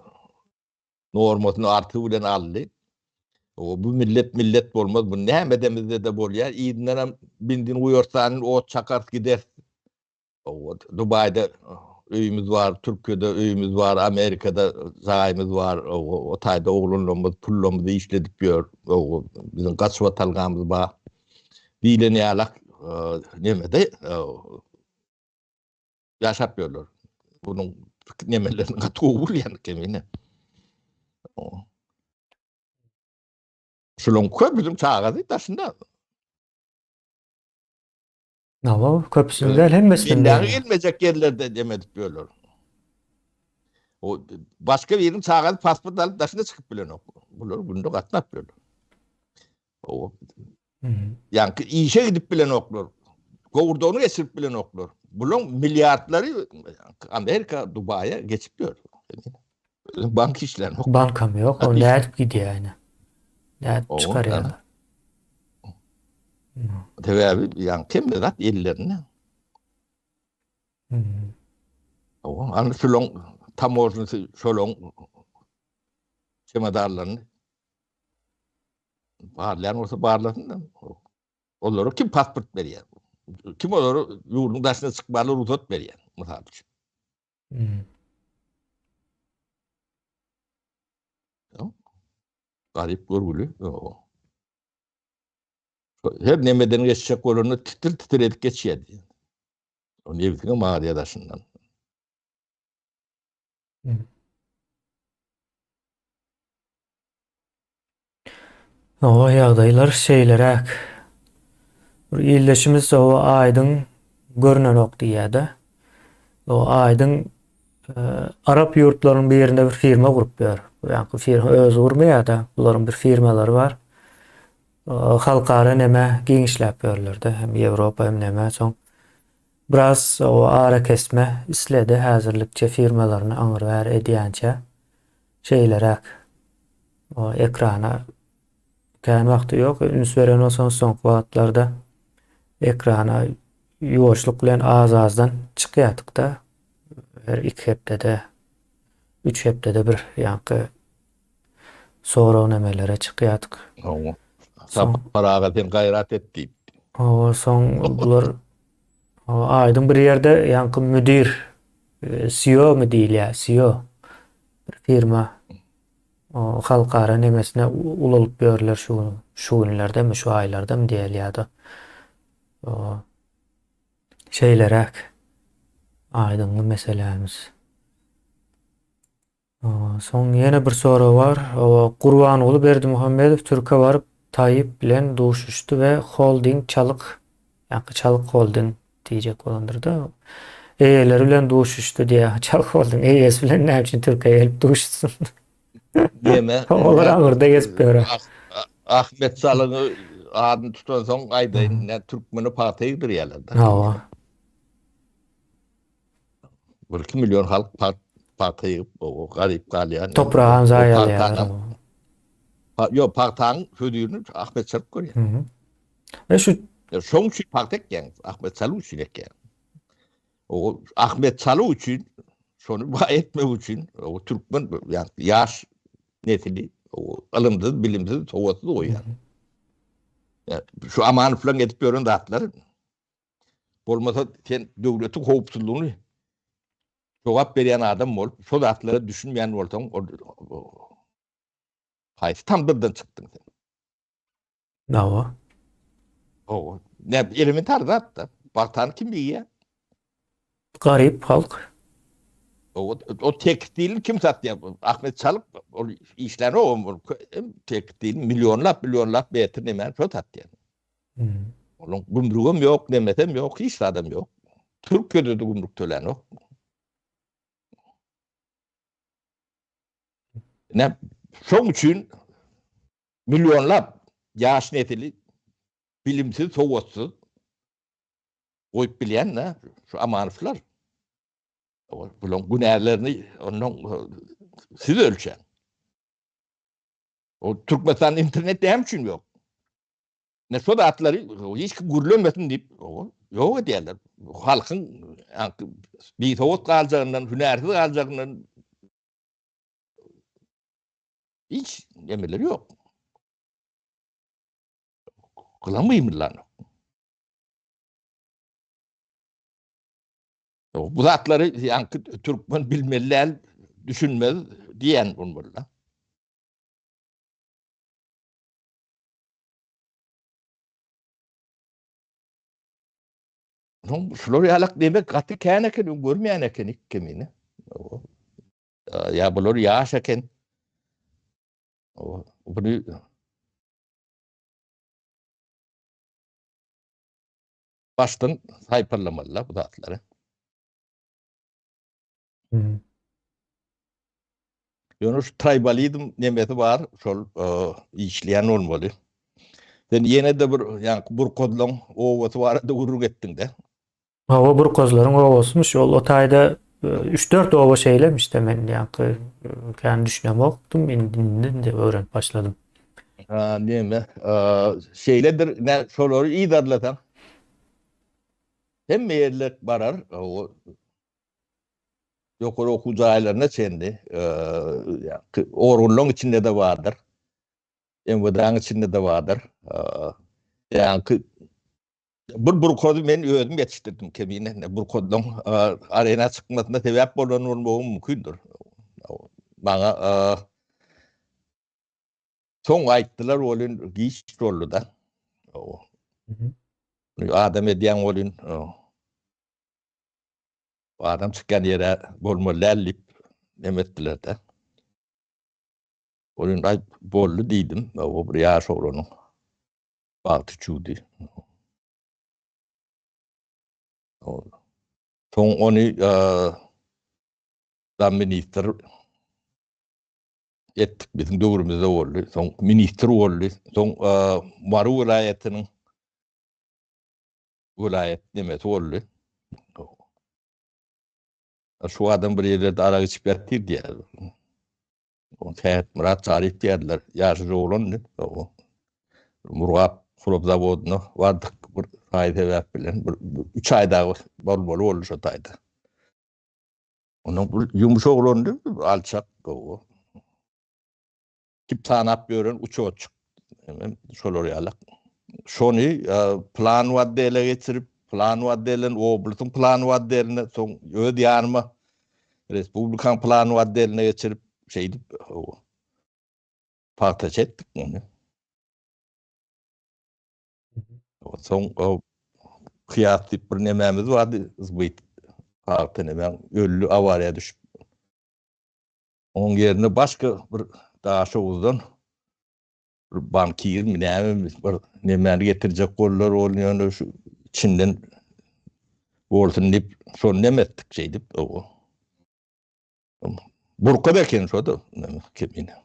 normasyny artygy bilen aldy. O bu millet millet bolmaz, bu näme edemizde-de bolýar. Yzyndanam benzin guýarsan, ot çakarys gideris. Dubaýda öýümiz bar, Türkiýede öýümiz bar, Amerikada jaýymyz bar, o taýda oglanlarymyz pullarymyzy işledip ýör, biziň gaçybatalgamyz bar diýlen ýalak nemede ýaşap ýörler. Bunuň nemelerini gaty gowy bilýän kemine. Şularyň köpüsiniň çagasy daşynda. Hawa, köpüsiniň däl, hemmesiniň Elläňe gelmejek ýerlerde dem edip ýörler. O başga biriniň çagasy pasport alyp daşyna çykyp bilenok. Bular günde gatnap ýörler. O. Ýaňky işe gidip bilenoklar. Gowurdagyny geçirip bilenoklar. Bulaň milliardlary Amerika, Dubaýa geçip ýör. Bank işlänok. Bankam ýok, o nädip gidýär ine. Nädip çykarýarlar. Sebäbi ýaňky hemme zat ellerinde. Owa, ana şolaň tamožnysy, şolaň çemodanlaryny barlaýan bolsa barlasyn da. Olara kim pasport berýär? Kim olara ýurduň daşyna çykmaga rugsat berýär, mysal üçin? Garyp görgüli. Her nemeden geçjek bolanda titir-titir edip geçýärdi. O nebsiňem agyrýar daşyndan. Oba ýagdaýlar şeýleräk. Bir ildeşimiz oba aýdyň görnenok diýýär-de. O aýdyň e, arap ýurtlarynyň birinde bir firma gurup ýör. Ýaňky firma özi gurmaýar-da, bularyň bir firmalary bar. Halkara neme giň işläp ýörler-de, hem Ýewropa hem neme. Soň biraz o arakesme isledi häzirlikçe firmalaryny aňry-bäri edýänçä. Şeýleräk. O ekrana kän wagty ýok. Üns beren bolsaňyz soňky wagtlarda ekrana ýuwaşlyk bilen az-azdan çykýardyk-da. Her iki hepdede, üç hepdede bir ýaňky sorag nemelere çykýardyk. Hawa. Sapar aga sen gaýrat et diýip. Hawa, soň bular aýdyň bir ýerde ýaňky müdir CEO mi diýilýär, CEO bir firma o halkara nemesine ulalyp ýörler şu gün, şu günlerdemi, şu aýlardamy diýilýärdi. O şeýleräk aýdyňly meselämiz. Soň ýene bir sorag bar. Gurbanguly Berdimuhamedow Türke baryp. Taýyp bilen duşuşdy we holding Çalyk, ýaňky Çalyk holding diýjek bolandyrda, eýeleri bilen duşuşdy diýýär. Çalyk holding eýesi bilen näme üçin Türkiýä gelip duşuşsyn? Diýme. Olar aňyrda gezip ýör. Ahmet Çalygyň adyny tutansoň aýdaýyn, nä türkmeni pagta ýygdyrýarlar-da. Hawa. 1-2 million halk pagta ýygyp, o garyp galýar. Topragam zaýa alýar. Ýok, pagtaň hödürini Ahmet Çalyk görýär. Mhm. E şu Şoň üçin pagta ekýän, Ahmet Çalyk üçin ekýän. O Ahmet Çalyk üçin şony baý etmek üçin o türkmen ýaş nesili ylymsyz, bilimsiz, sowatsyz goýýar. Şu Amanowlaryň edip ýören zatlary Bolmasa sen döwletiň howpsuzlygyny jogap berýän adam bolup, şo zatlara düşünmeýän bolsaň, ol haýsy tamdyrdan çykdyň sen? Hawa. Hawa. Ne elementar zat-da. Pagtany kim iýýär? Garyp halk. O, o tekstili kim satýar? Ahmet Çalyk ol işlänok, tekstil millionlap millionlap metr nemäni şo satýar. Hmm. Onuň gümrügem ýok, nemesem ýok, hiç zadam ýok. Türkiýede-de gümrük tölänok. Ne, şoň üçin millionlap ýaş nesili bilimsiz, sowatsyz goýup bilýän de şu Amanowlar. Bularyň günälerini ondan siz ölçäň. O Türkmenistanda internet näme üçin ýok? Ne şo zatlary hiç kim gürlemesin diýip, ýok edýärler. Halkyň bisowat galjagyndan, hünärsiz galjagyndan hiç nemeleri ýok. Gylam gymyllanok. Bu zatlary ýaňky türkmen bilmeli däl, düşünmez diýen bolmaly. Soň şular ýalak demek gaty kän eken, öň görmeýän ekenik kemini. Ýa bular ýaş eken. Bunu başdan saýparlamalylar bu zatlary. Ýöne şu tribalizm nemesi bar, şol işleýän bolmaly. Sen ýene-de bir ýaňky Burkozlaň obasy barada gürrüň etdiň-de. Hawa, Burkozlaryň obasymyş. Ol o taýda üç-dört oba şeýlemiş-de, men ýaňky kän düşünemokdym, indi-indi öwrenip başladym. Ha, neme, şeýledir, nä şolary yzarlasaň, hemme ýerler barar, o ýokary okuw jaýlaryna çenli, organlaryň içinde-de bardyr, MWD-niň içinde-de bardyr. Ýaňky bir burkady men özüm ýetişdirdim kemine. Burkadyň arena çykmasyna sebäp bolan bolmagym mümkindir. Maňa soň aýtdylar welin giç boldy-da. Adam edýän welin Adam çykýan ýere bolmaly däl diýip neme etdiler-de. Ol indi aýt boldy diýdim. O bir ýaş oglanyň bagty çüwdi. Soň ony zam ministr etdik biziň döwrümizde boldy. Soň ministr boldy. Soň Mary welaýatynyň welaýat nemesi boldy. Şu adam bir ýerlerde arak içip ýatyr diýýär. Sähetmyrat Çaryýew diýýärdiler. Ýaşuly oglandy. Murgap hrop zawodyna bardyk bir saý sebäp bilen. Bir üç aý dagy bolmaly boldy şo taýda. Onuň bir ýumuş oglandy, alçak. Tip tanap ýören uçotçik. Şolar ýaly. Şony plan otdele geçirip, plan otdelen oblastyň plan otdeline, soň öz ýanyma respublikaň plan otdeline geçirip, şeýdip pagtaçy etdik ony. Soň Kyýas diýip bir nemämiz bardy, zbyt pagta nemäň öldi awariýa düşüp. Onuň ýerine başga bir Daşoguzdan. Bir bankirmi nämemi bir nemäni getirjek boldular ol ýöne şu içinden bolsun diýip şony neme etdik şeýdip o. Burka eken şo-da kemine.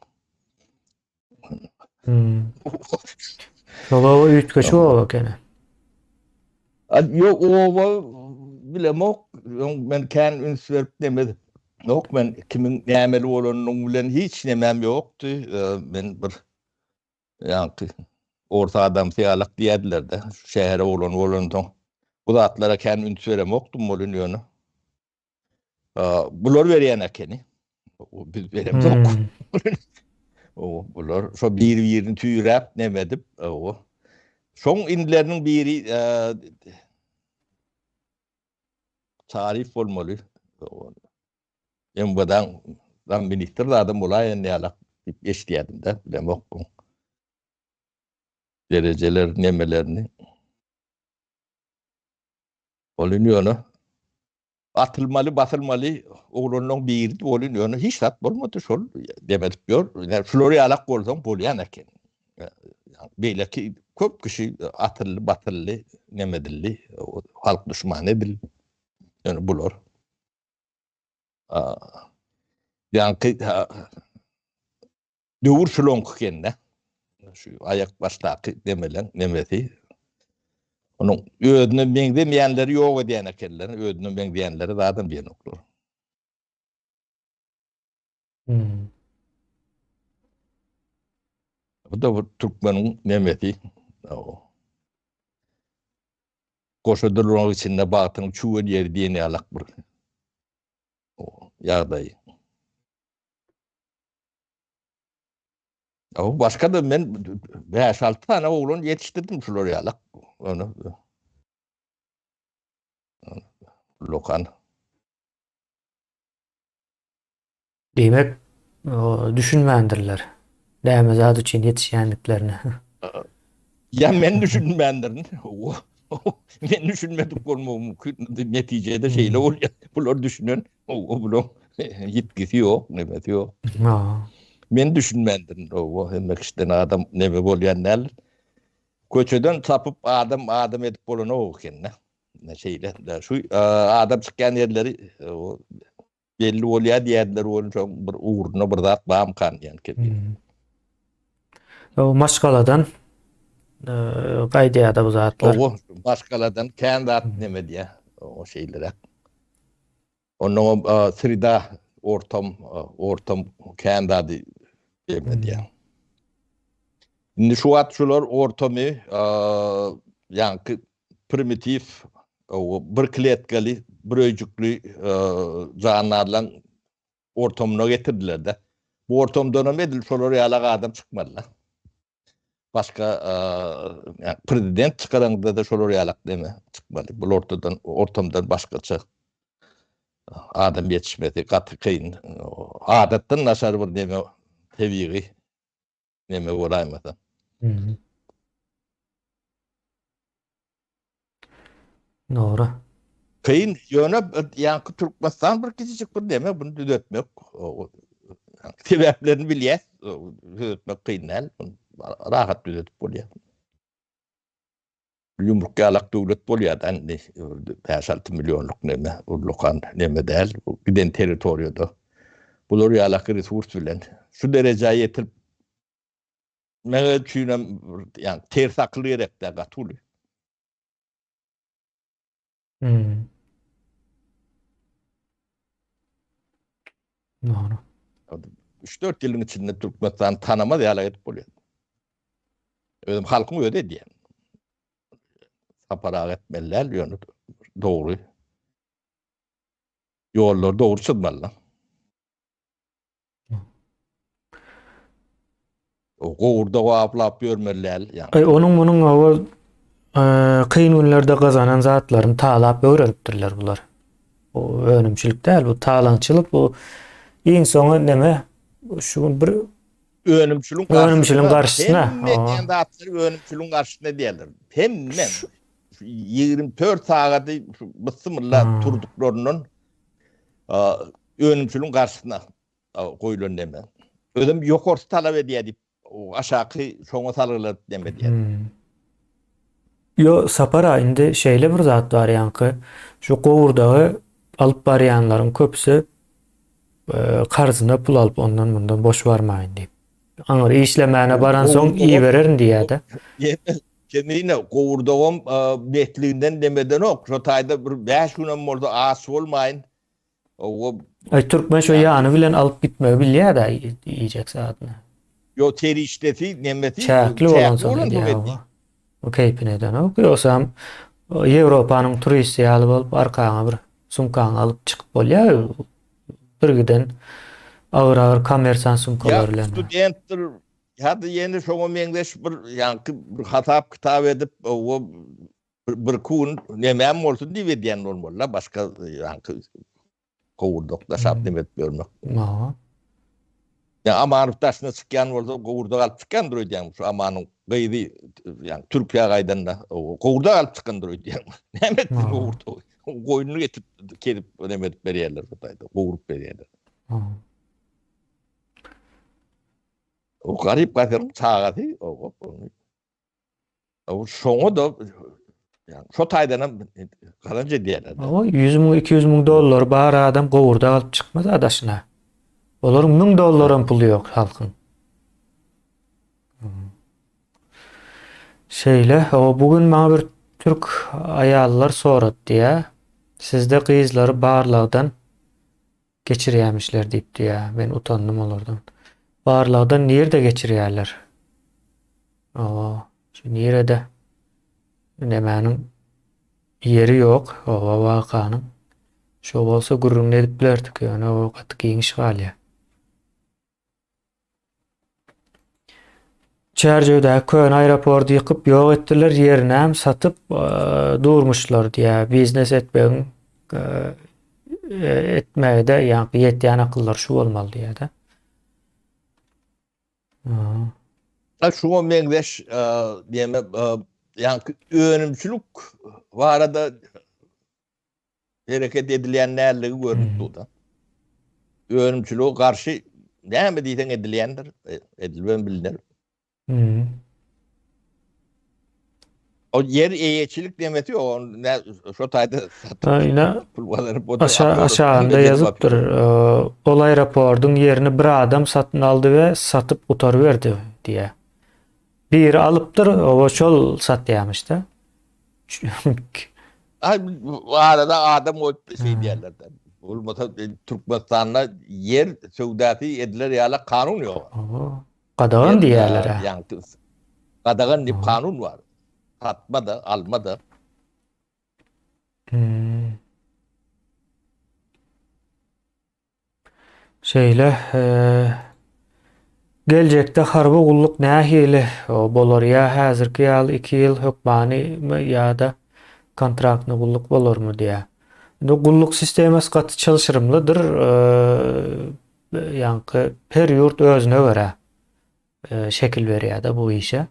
Hmm. Şol oba üýtgeşik oba ekeni. Ýok oba bilemok. Men kän üns berip demez. Ýok men kimiň nämeli bolanyny bilen hiç nemem ýokdy. Men bir ýaňky orta adamsy ýalak diýerdiler-de. Şu şähere oglan bolansoň bu zatlara kän üns beremokdym welin ýöne. Bular berýän ekeni. Biz beremzok. Hmm. O bular şo bir-birini tüýräp neme edip, o. Şoň indileriniň biri e, tarif bolmaly. MWD-dan zam ministr adam bolaýan ýalak diýip eşidýärdim-de, bilemok. Derejeler nemelerini. Ol indi ýöne atylmaly, basylmaly oglanlaryň biridi ol indi ýöne hiç zat bolmady şol demedip ýör. Ýa şular ýalak bolsaň bolýan eken. Beýleki köp kişi atyldy, basyldy, neme edildi, halk duşmany edildi. Ýöne bular ýaňky Döwür şuloňky ekende. Şu aýak başdaky demeleň nemesi. Onuň özüne meňzemeýänleri ýok edýän ekenler, özüne meňzeýänleri zadam diýenoklar. Hmm. Bu da bir türkmeniň nemesi. Goşa durlaryň içinde bagtyň çüwen ýeri diýen ýalak bir ýagdaý. O başga da men 5-6 tane oglan ýetişdirdim şular ýalak. Ony Lokan. Diýmek, düşünmändirler. Näme zat üçin ýetişýändiklerini. Ýa men düşünmändirin. Men düşünmedik bolmagym mümkin. Netijede şeýle bolýar. Bular düşünen, o bular ýitgisi ýok, nemesi ýok. Men düşünmändirin. O hemme kişiden adam neme bolýan däl. Köçeden tapyp adam adam edip bolanok eken-de. Şeýle. Şu adam çykýan ýerleri Belli bolýar diýýärdiler welin şoň bir ugrunda bir zat barmykan diýen kepil. Hmm. O maşgaladan e, gaýdýar-da bu zatlar. Owo, maşgaladan kän zat hmm. neme diýýär. O şeýleräk. Ondan e, sreda ortam e, ortam kän zady neme hmm. diýýär. Indi şu wagt şular ortamy ýaňky primitiw bir kletkaly, bir öýjükli jandarlaň ortamyna getirdiler-de. Bu ortamdanam edil şolar ýalak adam çykmaly-da. Başga prezident çykaraňda-da şolar ýalak neme çykmaly. Bu ortadan, ortamdan başgaça adam ýetişmesi gaty kyn. Adatdan daşary bir neme tebigy neme bolaýmasa. Dogry. Kyn, ýöne ýaňky Türkmenistan bir kiçijik bir neme bunu düzetmek sebäplerini bilýäs. Düzetmek kyn däl. Rahat düzetip bolýar. Ýumruk ýalak döwlet bolýar da indi 5-6 millionlyk neme, ullakan neme däl, bu giden territoriýada. Bular ýalak resurs bilen şu derejä ýetirip Meňe üçinem ýa ters akyl gerek-dä gaty uly. Hmm. Dogry. 3-4 ýylyň içinde Türkmenistan tanamaz ýaly edip bolýar. Özüm halkyň özi edýär. Sapar aga etmeli däl, ýöne dogry. Ýollary dogry çyzmaly. O gowurdak aplap ýörmeli däl. Aý onuň munuň owal kyn günlerde gazanan zatlaryny talap öwrenipdirler bular. Bu önümçilik däl, bu talaňçylyk, bu iň soňy neme? Şu gün bir önümçiligiň önümçiligiň garşysyna. Hemme diýen zatlary önümçiligiň garşysyna diýerler. Hemme. 24 sagady bysymylla turduklaryndan önümçiligiň garşysyna goýlan neme. Özem ýokarsy talap edýär diýip. aşaky şoňa salgylanyp neme edýär. Ýo Sapar a indi şeýle bir zat bar ýaňky şu gowurdagy alyp barýanlaryň köpüsi karzyna pul alyp ondan mundan boş barmaýyn diýip. Aňyr işlemäne baransoň iýibererin diýýär-de. Kemine gowurdagam betliginden demedenok. Şo taýda bir 5 günem bolsa aç bolmaýyn. O Aý türkmen şo ýany bilen alyp gitmegi bilýär-dä iýjek zadyny. Ýo serişdesi nemesi çäkli bolansoň edýär. O keýpine edenok. Ýogsam Ýewropanyň turisti ýaly bolup arkaňa bir sumkaňy alyp çykyp bolýar. Bir giden agyr-agyr kommersant sumkalar bilen. Ýa studentdir ýa-da ýene şoňa meňzeş bir ýaňky bir hasap kitap edip o bir gün nemäm bolsun diýip edýän bolmaly-da başga ýaňky gowurdak daşap neme edip ýörmek. Aha. Ýa Amanow daşyna çykýan bolsa gowurdak alyp çykýandyr öýdýän şu Amanyň gyzy ýa Türkiýä gaýdanda gowurdak alyp çykandyr öýdýän. Näme etsin gowurdagy? Goýnuny getirip kesip neme edip berýärler şu taýda gowuryp berýärler. O garyp gasyryň çagasy o Şoňa da ýani şo taýdan hem gazanç edýärler. O 100 müň, 200 müň dollar bar adam gowurdak alyp çykmaz adaşyna. Olaryň 1000 dollaram puly ýok halkyň. Şeýle, o bu gün maňa bir türk aýallar sorady diýä. Sizde gyzlary barlagdan Geçirýämişler diýipdi ýa. Men utandym olardan. Barlagdan nirde geçirýärler? Owa, şu nirede? Nemäniň ýeri ýok, owa wakanyň. Şo bolsa gürrüňini edip bilerdik, ýöne o gaty giňiş galýar. Çärjewdäki köne aeroporty ýykyp ýok etdiler, ýerinem satyp durmuşlar diýýär. Biznes etmegiň etmegede ýaňky ýetýän akyllar şu bolmaly diýýär-de. Şuňa meňzeş diýme ýaňky önümçilik barada hereket edilýän dälligi görnüp dur-da. Önümçilige garşy näme diýseň edilýändir, edilibem bilner. O ýer eýeçilik demesi ýok, ony nä şo taýda satyp Ine, pul gazanyp otur. Aşa aşagynda ýazypdyr. Ol aeroportyň ýerini bir adam satyn aldy we satyp gutaryberdi diýýär. Biri alypdyr, oba şol satýarmyş-da. Ay bu arada adam goýup şey diýerler. Bolmasa Türkmenistanda ýer söwdasy ediler ýaly kanun ýok. Gadagan diýerler. Ýaňky gadagan diýip kanun bar. Satma da, alma da. Hmm. Şeýle, geljekde harby gulluk nähili bolar ýa häzirki ýaly iki ýyl hökmanymy ýa-da kontraktny gulluk bolarmy diýýär. Indi gulluk sistemasy gaty çylşyrymlydyr. Ýaňky her ýurt özüne görä şekil berýär-de bu işe.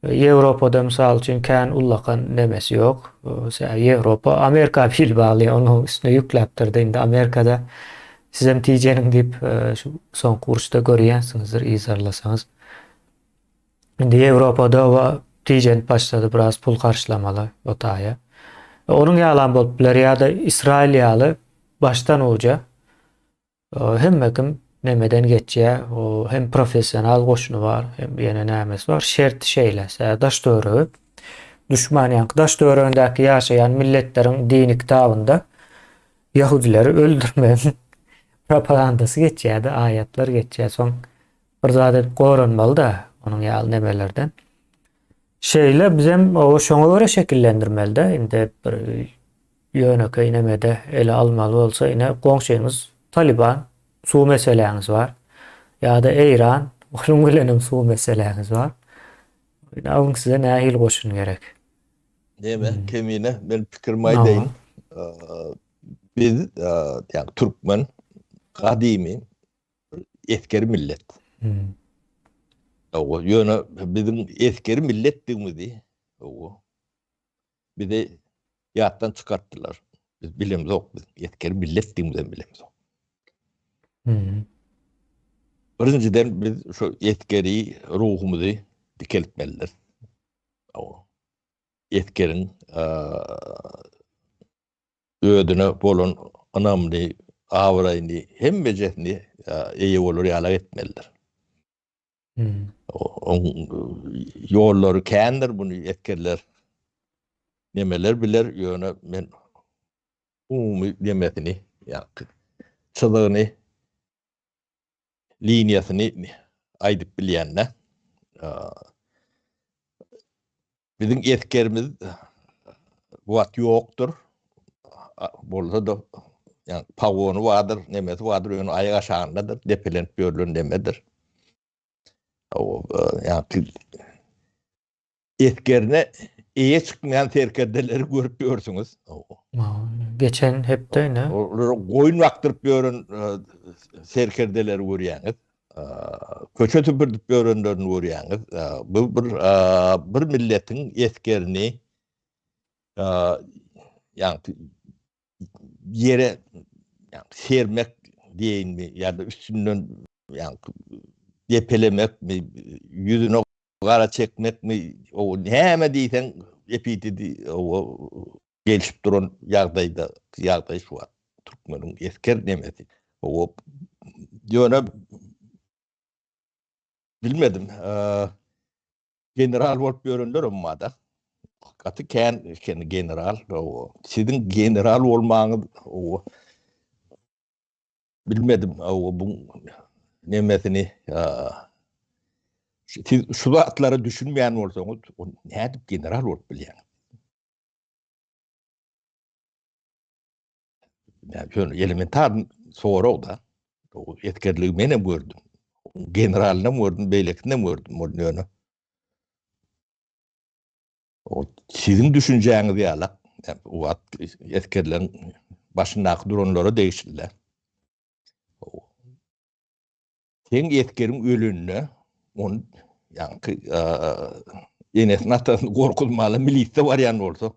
Ýewropada mysal üçin kän ullakan nemesi ýok. Ýewropa Amerika bil bagly, onuň üstüne ýükläpdir-de indi Amerikada sizem tijeniň diýip şu soňky uruşda görýänsiňizdir yzarlasaňyz. Indi Ýewropada oba tijenip başlady biraz pul harçlamaly o taýa. Onuň ýalam bolup biler ýa-da Israil ýaly başdan uja Hemme kim nemeden geçýär, o hem professional goşuny bar, hem ýene nämesi bar. Şerti şeýle, sebäbi daş-töweregi duşman ýaňky daş-töweregindäki ýaşaýan milletleriň dini kitabynda ýahudileri öldürmegiň propagandasy geçýär-de, aýatlar geçýär. Soň bir zat edip goranmaly-da onuň ýaly nemelerden. Şeýle bizem o şoňa görä şekillendirmeli-de, indi bir Ýönekeý nemede ele almaly bolsa ine goňşyňyz Taliban suw meseläňiz bar. Ýa-da Eýran onuň bilenem suw meseläňiz bar. Ine alyň size nähili goşun gerek. Neme Kemine men pikirimi aýdaýyn. Biz ýagny türkmen gadymy esgeri millet. Hawa, ýöne biziň esgeri milletdigimizi hawa Bizi ýatdan çykartdylar. Biz bilemzok, biz esger milletdigimizem bilemzok. Birinjiden biz şu esgeri ruhumyzy dikeltmelidir. Esgeriň özüne bolan ynamyny, abraýyny, hemmejesini eýe bolar ýaly etmelidir. Oň ýollary kändir, muny esgerler nemeler biler, ýöne men umumy nemesini, ýa-da çyzygyny, liniýasyny aýdyp bilýän-de. Biziň esgerimiz bu wagt ýokdur. Bolsa-da, ýa pagony bardyr, nemesi bardyr, ýöne aýak aşagyndadyr, depelenip ýörlen nemedir. Ýa esgerine eýe çykmaýan serkerdeleri görüp ýörsüňiz. Geçen hepde ine. Olara goýun bakdyryp ýören serkerdeleri görýäňiz. Köçe süpürdip ýörenlerini görýäňiz. Bu bir bir milletiň esgerini ýagny ýere sermek diýeýinmi ýa-da üstünden ýagny depelemekmi, ýüzüne gara çekmekmi, o näme diýseň epiteti o gelişip duran ýagdaýda ýagdaý şu wagt türkmeniň esger nemesi. O ýöne bilmedim. General bolup ýörenler hem bar-da. Gaty kän eken general. O siziň general bolmagyňyz o Bilmedim o bu nemesini siz şu zatlara düşünmeýän bolsaňyz, o nädip general bolup bilýäňiz? Ýöne elementar sorag da. O esgerligi men hem gördüm. Generalyny hem gördüm, beýlekisini hem gördüm. Ol ýöne O siziň düşünjäňiz ýaly, o wagt esgerleriň başyndaky duranlara degişli-dä. Seň esgeriň ölende, ony ýaňky enesini atasyny gorkuzmaly milisiýa barýan bolsa,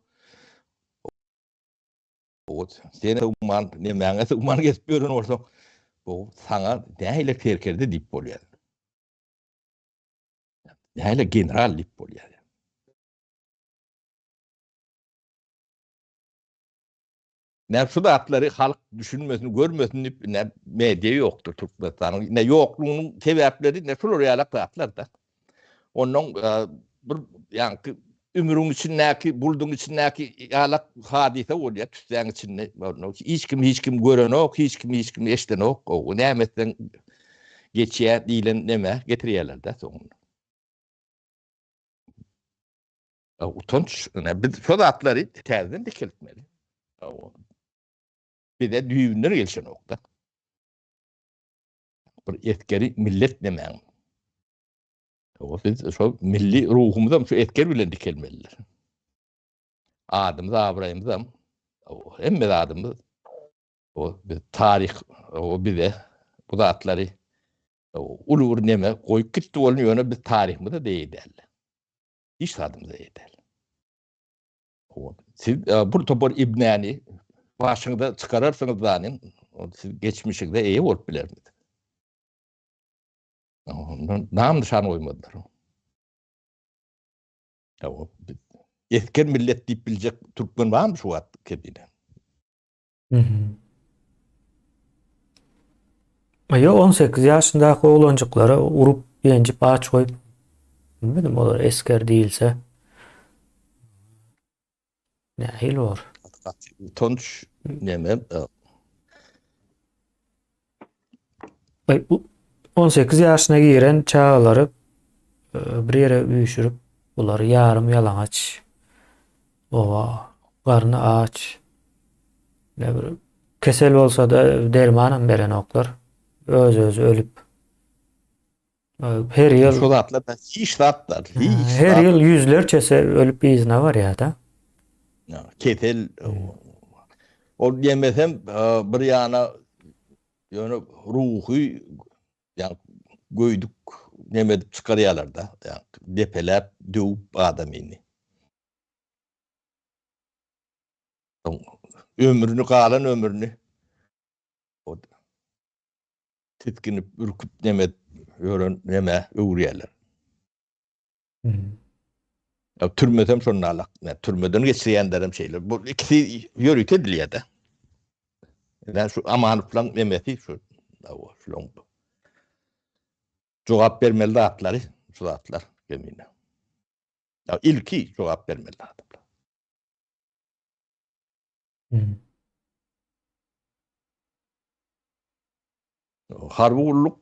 o sen sygman, nemäňe sygman gezip ýören bolsaň, bu saňa nähili serkerde diýip bolýar. Näle general diýip bolýar. Näme şu zatlary halk düşünmesin, görmesin diýip, ne media ýokdur Türkmenistanyň. Ne ýoklugynyň sebäpleri ne şular ýalak zatlar-da. Ondan e, bir ýaňky ümrüň içindäki, bulduň içindäki ýalak hadysa bolýar tüssäň içinde. Hiç kim hiç kim görenok, hiç kim hiç kim eşdenok. O näme etseň geçýär diýlen neme getirýärler-de soňunda. Utanç, ine biz şo zatlary täzeden dikeltmeli. Bize düýbünden gelşenok-da. Bir esgeri millet nemäň. O biz şo milli ruhumyzam şu esger bilen dikelmelidir. Adymyz, abraýymyzam, hemme zadymyz O biz taryh o bize bu zatlary uly bir neme goýup gitdi bolun ýöne biz taryhymyza da eýe däl. Hiç zadymyza eýe däl. O siz e, bir topar ibnäni başyňyza çykararsyňyz zanyň, siz geçmişiňize eýe bolup bilersiňiz. Ondan nam nyşan goýmadylar. O esger millet diýip biljek türkmen barmy şu wagt kebine? Ýa 18 ýaşyndaky oglanjyklara urup, ýenjip, aç goýup, bilmedim olar esger diýilse nähili bor? Gaty utanç neme. 18 ýaşyna giren çagalary bir ýere üýşürip, bulary ýarym ýalaňaç, oba, garny aç, ne bir kesel bolsa-da dermanam berenoklar. Öz-özi ölüp. Her ýyl Şu zatlar hiç zatlar, hiç Her ýyl ýüzlerçesi ölüp yzyna barýar-da. Kesel ol diýmesem bir ýana ýöne ruhy ýa göýdük neme edip çykarýarlar-da, ýa depeläp, döwüp adamyny. Ömrüni, galan ömrüni tisginip, ürküp neme edip. ýören neme öwürýärler. Ya türmesem şonda alak. Ya türmeden geçirýänlerem şeýle. Bu ikisi ýörite edilýär-de. Yani şu Amanowlaň nemesi şu. Şulaň jogap bermeli zatlary şu zatlar kemine. Ya ilki jogap bermeli adamlar. Hmm. Harby gulluk,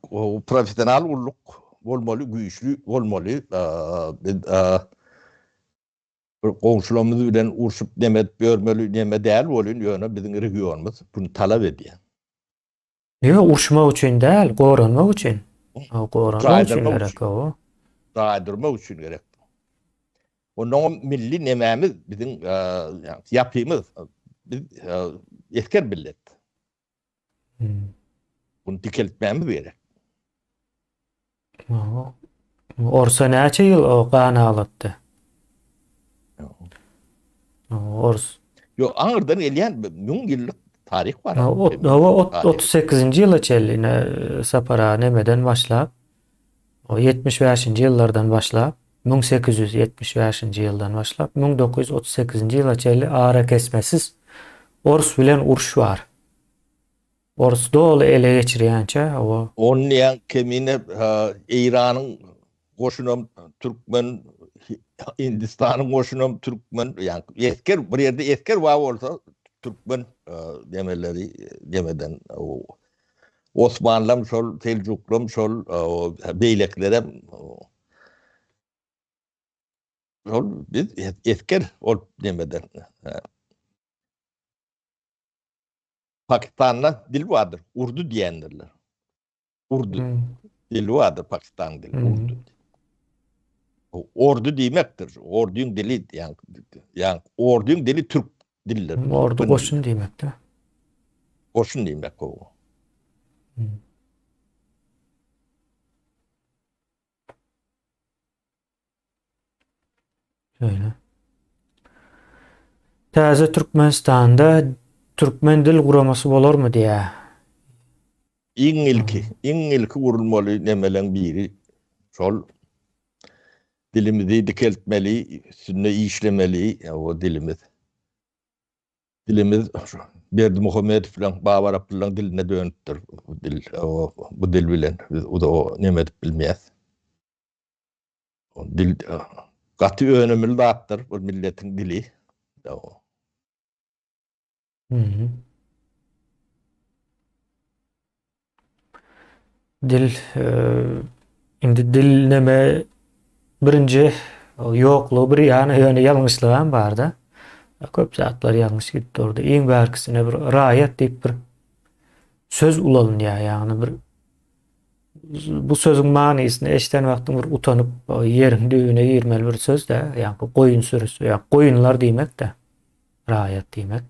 professional gulluk bolmaly, güýçli bolmaly. Biz bir goňşularymyz bilen urşup neme edip ýörmeli neme däl bolyn, ýöne biziň regionymyz bunu talap edýär. Ýok, urşmak üçin däl, goranmak üçin. Goranmak üçin gerek o. Jaýdyrmak üçin gerek. Onnoňam milli nemämiz biziň ýapymyz biz esger millet. Bunu dikeltmämiz gerek. Orsa näçe ýyl o gan aglatdy? Ors. Ýok, aňyrdan gelýän 1000 ýyllyk taryh bar. Hawa, 38-nji ýyla çenli ine Sapar aga nemeden başlap, o 75-nji ýyllardan başlap, 1875-nji ýyldan başlap, 1938-nji ýyla çenli arakesmesiz ors bilen uruş bar. Ors doly ele geçirýänçä hawa. Ony diýýän Kemine Eýranyň goşunam türkmen, Hindistanyň goşunam türkmen, ýa esger bir ýerde esger bar bolsa türkmen demeleri demeden Osmanlam şol, Seljuklam şol, beýlekilerem şol biz esger ol demeden. Pakistanda dil bardyr, urdu diýendirler. Urdu. Hmm. Dili bardyr Pakistan dili, hmm. urdu. Ordu diýmekdir. Orduň dili, ýa ýa orduň dili türk dildir. Hmm, ordu goşun diýmekdir. Goşun diýmek o. Hmm. Şeýle. Täze Türkmenistanda Türkmen dil guramasy bolarmy diýä. Iň ilki, iň ilki gurulmaly nemeleň biri şol dilimizi dikeltmeli, üstünde işlemeli, o dilimiz. Dilimiz Berdimuhamedow bilen Babar Abdyllaň diline dönüpdir. Bu dil, bu dil bilen biz uzaga neme edip bilmeýäs. Dil gaty önümli zatdyr bu milletiň dili. Mhm. Dil e, indi dil neme birinji ýoklugy bir ýana ýöne ýalňyşlygam barda. Köp zatlar ýalňyş gidip durdy. Iň bärkisine bir raýat diýip bir söz ulanylýar, ýagny bir Bu sözüň manysyny eşiden wagtyň bir utanyp, ýeriň düýbüne girmeli bir söz-dä, ýaňky goýun sürüsi, ýa goýunlar diýmek-dä, raýat diýmek.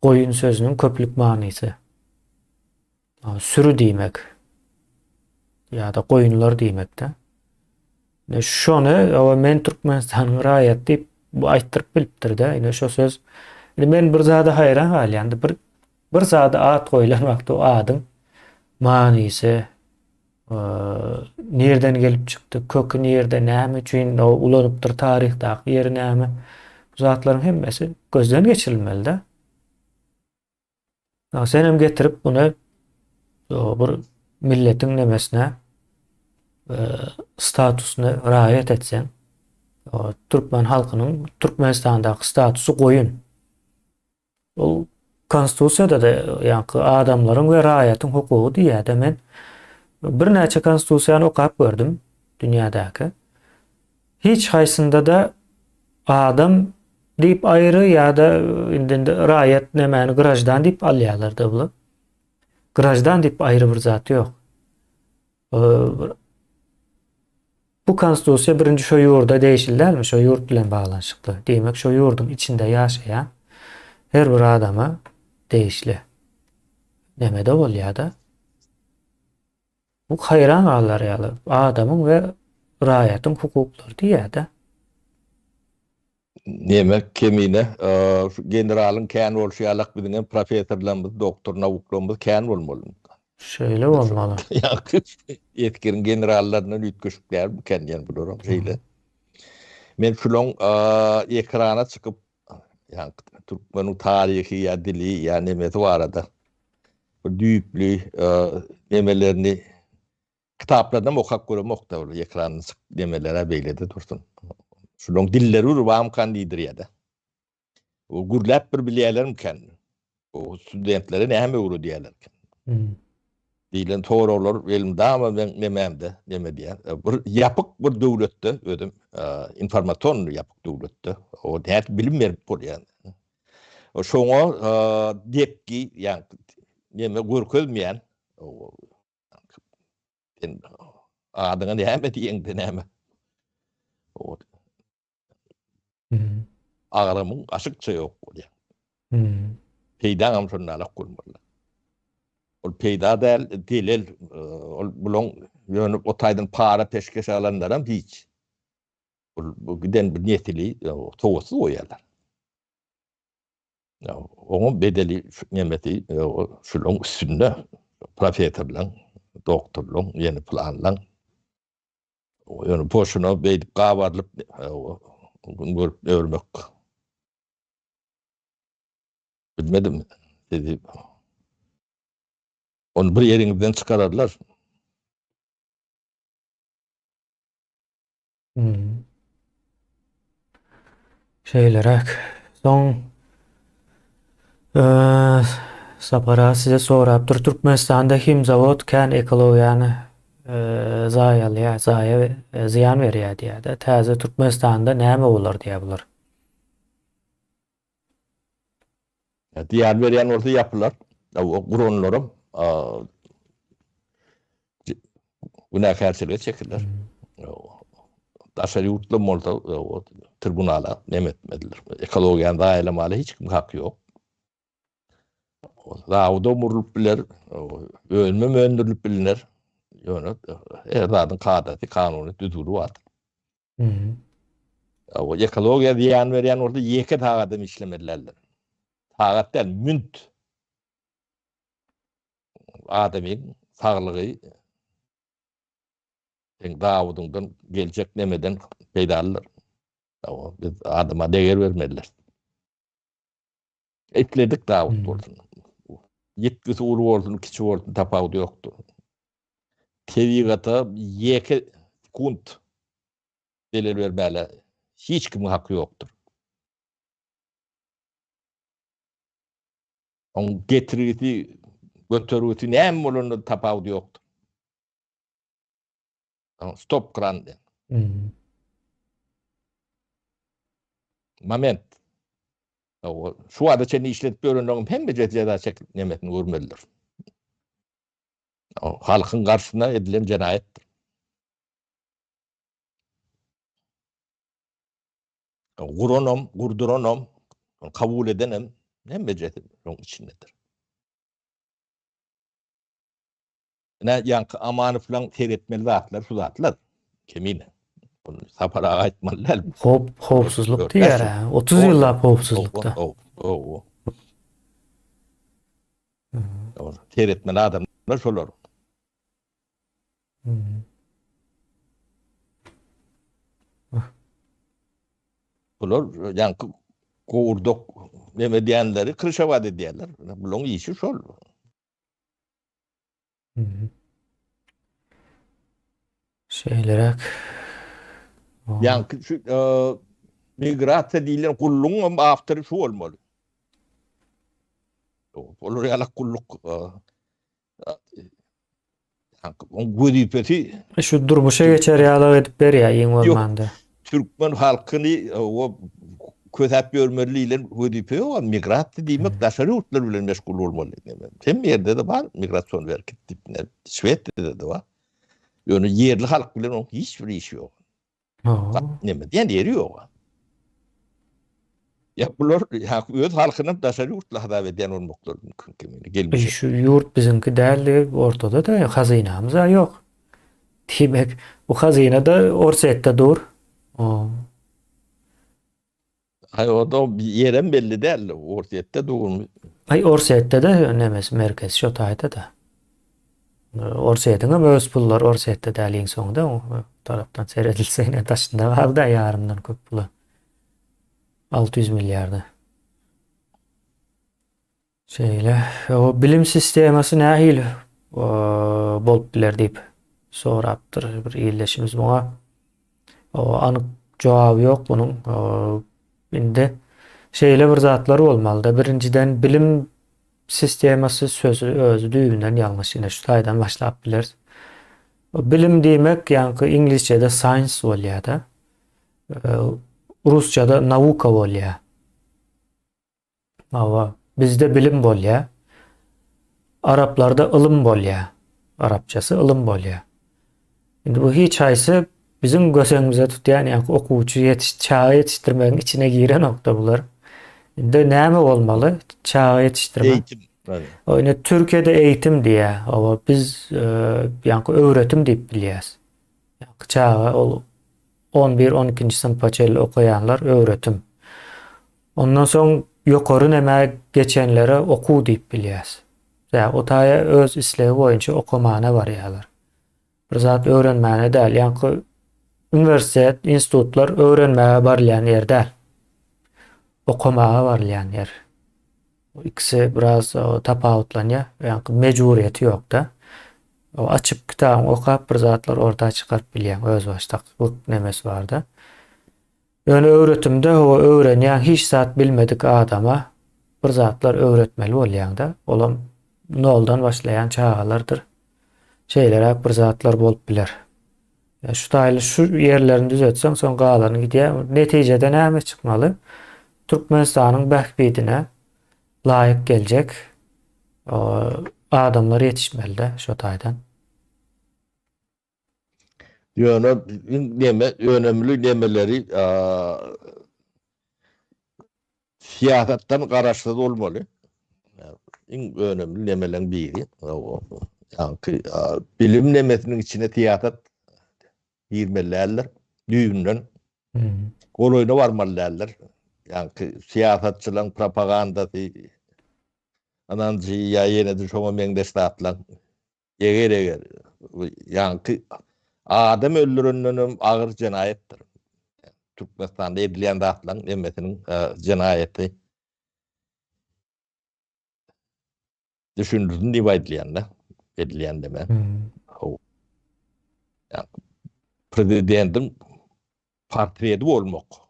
Goýun sözüniň köplük manysy. Süri diýmek. Ýa-da goýunlar diýmek-dä. Ine şony, owa men Türkmenistanyň raýaty diýip bu aýtdyryp bilipdir-dä. Ine şo söz. Indi men bir zada haýran galýan. Bir Bir zada at goýlan wagty o adyň manysy nirden gelip çykdy, köki nirde, näme üçin o ulanypdyr, taryhdaky ýeri näme? Bu zatlaryň hemmesi gözden geçirilmeli-de. Sen hem getirip muny bir milletiň nemesine statusyny raýat etseň, türkmen halkynyň Türkmenistandaky statusy goýun. Ol konstitusiýada-da ýaňky adamlaryň we raýatyň hukugy diýýär-de men birnäçe konstitusiýany okap gördüm dünýädäki. Hiç haýsynda-da adam diýip aýry ýa-da indi indi raýat nämäni graždan diýip alýarlar-da bular. Graždan diýip aýry bir zat ýok. Bu konstitusiýa birinji şo ýurda degişli dälmi? Şo ýurt bilen baglanyşykly. Diýmek, şo ýurduň içinde ýaşaýan her bir adama degişli. Neme-de bolýar-da. Bu haýran galar ýaly adamyň we raýatyň hukuklary diýýär-de. Neme Kemine, şu generalyň kän bolşy ýalak biziňem professorlarymyz, doktor nauklarymyz kän bolmaly. Şeýle bolmaly. Ýaňky esgeriň generallaryndan üýtgeşik dälmikä diýen bularam şeýle. Men şulaň ekrana çykyp ýaňky türkmeniň taryhy ýa dili ýa nemesi barada bir düýpli nemelerini kitaplardan okap göremok-da ol ekranda çykyp nemeler-ä beýle-de dursun. Şulaň dilleri bir barmykan diýdirýär-de. O gürläp bir bilýärlermikän? O studentlere näme öwredýärlerken? Hmm. Diýlen soraglar elmydama meň nemämde, neme diýýär. E, bir ýapyk bir döwletde, özüm e, informasion ýapyk döwletde, o nädip bilim berip bolýar? O şoňa e, depgi, ýa neme görkezmeýän, o sen adyňa näme diýeňde näme? O Agramyň aşykça ýok bolýar. Peýdaňam şonda alak bolmaly. Ol peýda däl, delel, ol bulaň ýöne o taýdan para peşgeş alanlaram hiç. Ol bu giden bir nesili sowatsyz goýýarlar. Oňa bedeli nemesi şulaň üstünde professorlaň, doktorlaň, ýene planlaň. Ýöne boşuna beýdip gabarylyp gün görüp ýörmek. Bilmedim sizi. Ony bir ýeriňizden çykararlar. Hmm. Şeýleräk. Soň Sapar aga size sorapdyr. Türkmenistanda himzawod kän ekologiýany zaýalaýar, zaýa zyýan berýär diýýär-de. Täze Türkmenistanda näme bolar diýýär bular. Zyýan berýän bolsa ýapylar. O guranlaram günäkärçilige çekiler. Daşary ýurtly bolsa tribunala neme etmelidir. Ekologiýany zaýalamaly hiç kim haky ýok. Zawodam gurlup biler, önümem öndürilip biliner. Ýöne her zadyň kadasy, kanuny, düzgüni bardyr. O ekologiýa zyýan berýän bolsa ýeke sagadam işlemelilerdir. Sagat däl, münt. Adamyň saglygy seň zawudyňdan geljek nemeden peýdalydyr. Biz adama deger bermelidir. Isledik zawut bolsun. Ýitgisi uly bolsun, kiçi bolsun tapawudy ýokdur. Tebigata ýeke sekunt zelel bermäge hiç kimiň haky ýokdur. Oň getirgisi, götergisi näme bolanda tapawudy ýokdur. Stop kran diýen. Hmm. Moment. Şu wagta çenli işledip ýörenleriň hemmesi jeza çekip nemesini görmelidir. Halkyň garşysyna edilen jenaýatdyr. Guranam, gurduranam, kabul edenem hemmejesi şoň içindedir. Ine ýaňky Amanowlaň seretmeli zatlary şu zatlar. Kemine. Ony Sapar aga aýtmaly däl. Howp, howpsuzlyk diýýär. 30 ýyllap howpsuzlykda. Hawa. Seretmeli adamlar şolar. Bular ýaňky gowurdak neme diýenleri kryşawat edýärler. Bularyň işi şol. Şeýleräk. Ýaňky şu migrasiýa diýlen gullugyň hem awtory şu bolmaly. Olar ýalak gulluk Oň wezipesi şu durmuşa geçer ýaly edip berýär iň bolmanda. Türkmen halkyny o kösäp ýörmeli diýlen wezipe ýok. Migrasiýa diýmek daşary ýurtlar bilen meşgul bolmaly. Hemme ýerde-de bar migrasion werket diýip, Şwesiýada-da bar. Ýöne ýerli halk bilen oň hiç bir işi ýok. Neme diýen ýeri ýok. Ýa bular ýa öz halkyny daşary ýurtly hasap edýän bolmaklary mümkin kemine gelmişek. Şu ýurt biziňki däl ortada da hazynamyz ýok. Diýmek, bu hazyna da Orsýetde dur. Aý orada ýerem belli däl, Orsýetde durmy? Aý Orsýetde de nemesi merkezi şo taýda da. Orsýetiň hem öz pullary Orsýetde däl iň soňunda o tarapdan seredilse ine daşynda galdy ýarymdan köp pula. 600 milliarda. Şeýle. O bilim sistemasy nähili bolup biler diýip sorapdyr bir ildeşimiz muňa. O anyk jogaby ýok bunuň. Indi şeýle bir zatlar bolmalyda. Birinjiden bilim sistemasy sözi özi düýbünden ýalňyş. Ine şu taýdan başlap bileris. Bilim diýmek ýaňky iňlisçede science bolýar-da. Rusçada nauka bolýar. Hawa, bizde bilim bolýar. Araplarda ylym bolýar. Arapçasy ylym bolýar. Indi bu hiç haýsy biziň göz öňümize tutýan ýaňky okuwçy ýetiş çaga ýetişdirmegiň içine girenokda bular. Indi näme bolmaly? Çaga ýetişdirme. Eýitim. O indi Türkiýede eýitim diýýär. Hawa, biz e, ýaňky öwretim diýip bilýäs. Ýaňky çaga ol 11, 12-nji synpa çenli okaýanlar öwretim. Ondan soň ýokary nämä geçenlere okuw diýip bilýäs. Ýa o taýa öz islegi boýunça okamana barýarlar. Bir zat öwrenmäne däl, ýaňky uniwersitet, institutlar öwrenmäge barylýan ýer däl. Okamaga barylýan ýer. Bu ikisi biraz tapawutlanýar. Ýaňky mejburyýeti ýok-da. O açyp kitabyňy okap bir zatlar orta çykaryp bilýäň, özbaşdaklyk nemesi bar-da. Ýöne öwretimde hawa öwrenýäň hiç zat bilmedik adama bir zatlar öwretmeli bolýaňda olam noldan başlaýan çagalardyr. Şeýleräk bir zatlar bolup biler. Ýa şu taýly şu ýerlerini düzetseň soň galany gidýär. Netijede näme çykmaly? Türkmenistanyň bähbidine laýyk geljek adamlar ýetişmelide şo taýdan. Ýöne iň neme önemli nemeleri syýasatdan garaşsyz bolmaly. Iň önemli nemeleň biri. Ýaňky bilim nemesiniň içine syýasat girmeli däldir. Düýbünden. Golaýyna barmaly däldir. Ýaňky syýasatçylaryň propagandasy, ynanjy ýa ýene-de şoňa meňzeş zatlaryň Eger-eger, bu ýaňky adam öldürendenem agyr jenaýatdyr. Türkmenistanda edilýän zatlaryň hemmesiniň jenaýaty düşündirsin diýip aýdylýan-da, edilýän deme. Prezidentiň portreti bolmak.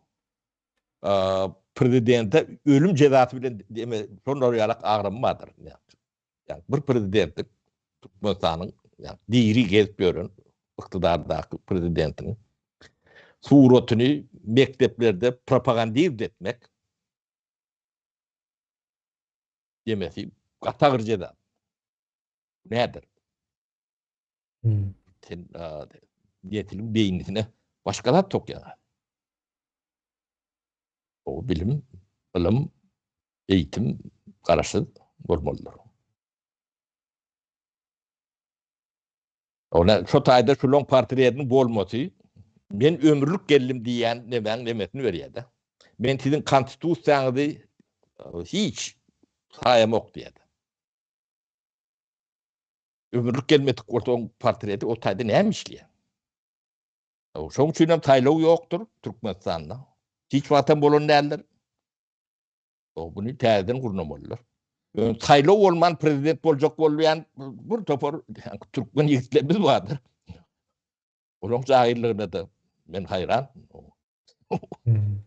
Prezidente ölüm jezasy bilen deme, şolar ýalak agramy bardyr. Ýagny bir prezidentlik Türkmenistanyň ýagny diri gezip ýören ykdydardaky prezidentiniň suratyny mekdeplerde propagandird etmek demesi gaty agyr jeza. Nädir? Hmm. Sen nesiliň beýnisine başga zat sokýaň. O bilim, ylym, eýitim garaşsyz bolmalydyr. Ona şo taýda şulaň portretiniň bolmasy men ömürlik geldim diýýän nemäň nemesini berýär-de. Men siziň konstitusiýaňyzy hiç saýamok diýýär. Ömürlik gelmedik bolsa oň portreti o taýda näme işleýär? Şoň üçin hem saýlaw ýokdur Türkmenistanda. Hiç wagt hem bolan däldir. O bunu täzeden gurnamalylar. Ýöne saýlaw bolman prezident boljak bolýan bir topar türkmen ýigitlerimiz bardyr. Olaryň jahyllygyna-da men haýran. Hmm.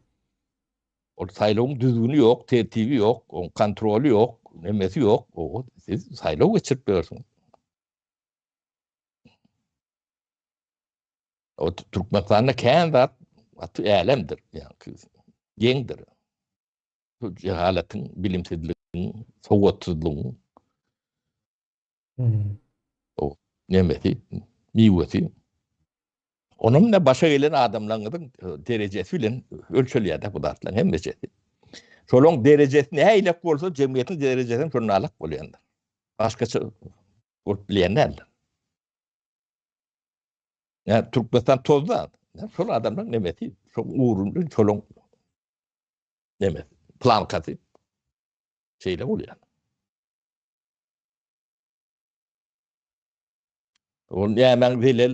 Ol saýlawyň düzgüni ýok, tertibi ýok, oň kontroly ýok, nemesi ýok. O siz saýlaw geçirip ýörsüňiz. O Türkmenistanda kän zat gaty älemdir, ýa-ni geňdir. Bu jehalatyň, bilimsizligiň, sowatsyzlygyň hmm. o nemesi, miwesi. Onuň da başa gelen adamlaryň e, derejesi bilen ölçelýär-de bu zatlaryň hemmesi. Şolaryň derejesi nähili bolsa, jemgyýetiň derejesi hem şonda alak bolýandyr. Başgaça bolup bilýän däldir. Ya Türkmenistan tozda. Şol adamlaryň nemesi, şol ugrunda şolaryň nemesi, plankasy şeýle bolýar. Ol nämäň zelel,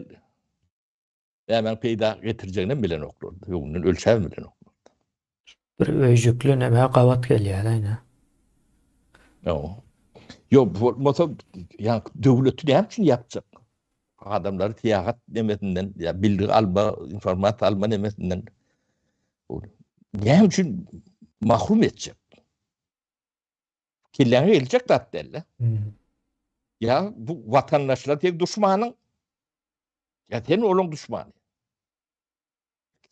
nämäň peýda getirjeginem bilenoklar. Öňünden ölçäbem bilenoklar. Bir öýjükli nämä gabat gelýär ine. Ýok. Ýok, bolmasa ýa döwleti näme üçin ýapjak? Adamlary syýahat nemesinden, ýa bilgi alma, informasiýa alma nemesinden näme üçin mahrum etjek? Kelläňe geljek zat däl-de. Hmm. Ýa bu watandaşlar seň duşmanyň, ýa sen olaň duşmany.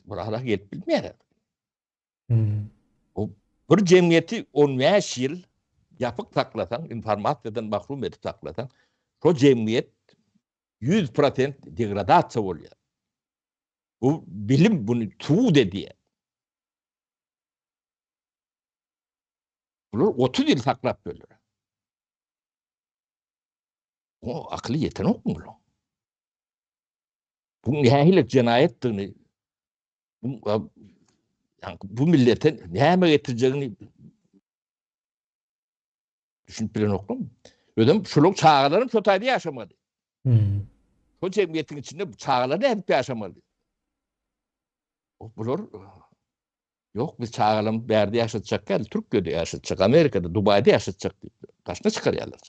Buralara gelip bilmeýär. Hmm. O bir jemgyýeti 15 ýyl ýapyk saklasaň, informasiýadan mahrum edip saklasaň, şo jemgyýet 100% degradasiýa bolýar. Bu bilim bunu subut edýär. Bular 30 ýyl saklap böler. O akyly ýetenokmy bular? Bu nähili jenaýatdygyny bu, yani bu millete näme getirjegini düşünip bilenoklar. Özem şular çagalaryň şo taýda ýaşamaly. Hmm. Şo jemgyýetiň içinde çagalar nädip ýaşamaly? Bular Ýok, biz çagalarymyzy bärde ýaşatjak däl, Türkiýede ýaşatjak, Amerikada, Dubaýda ýaşatjak diýip, daşyna çykarýarlar.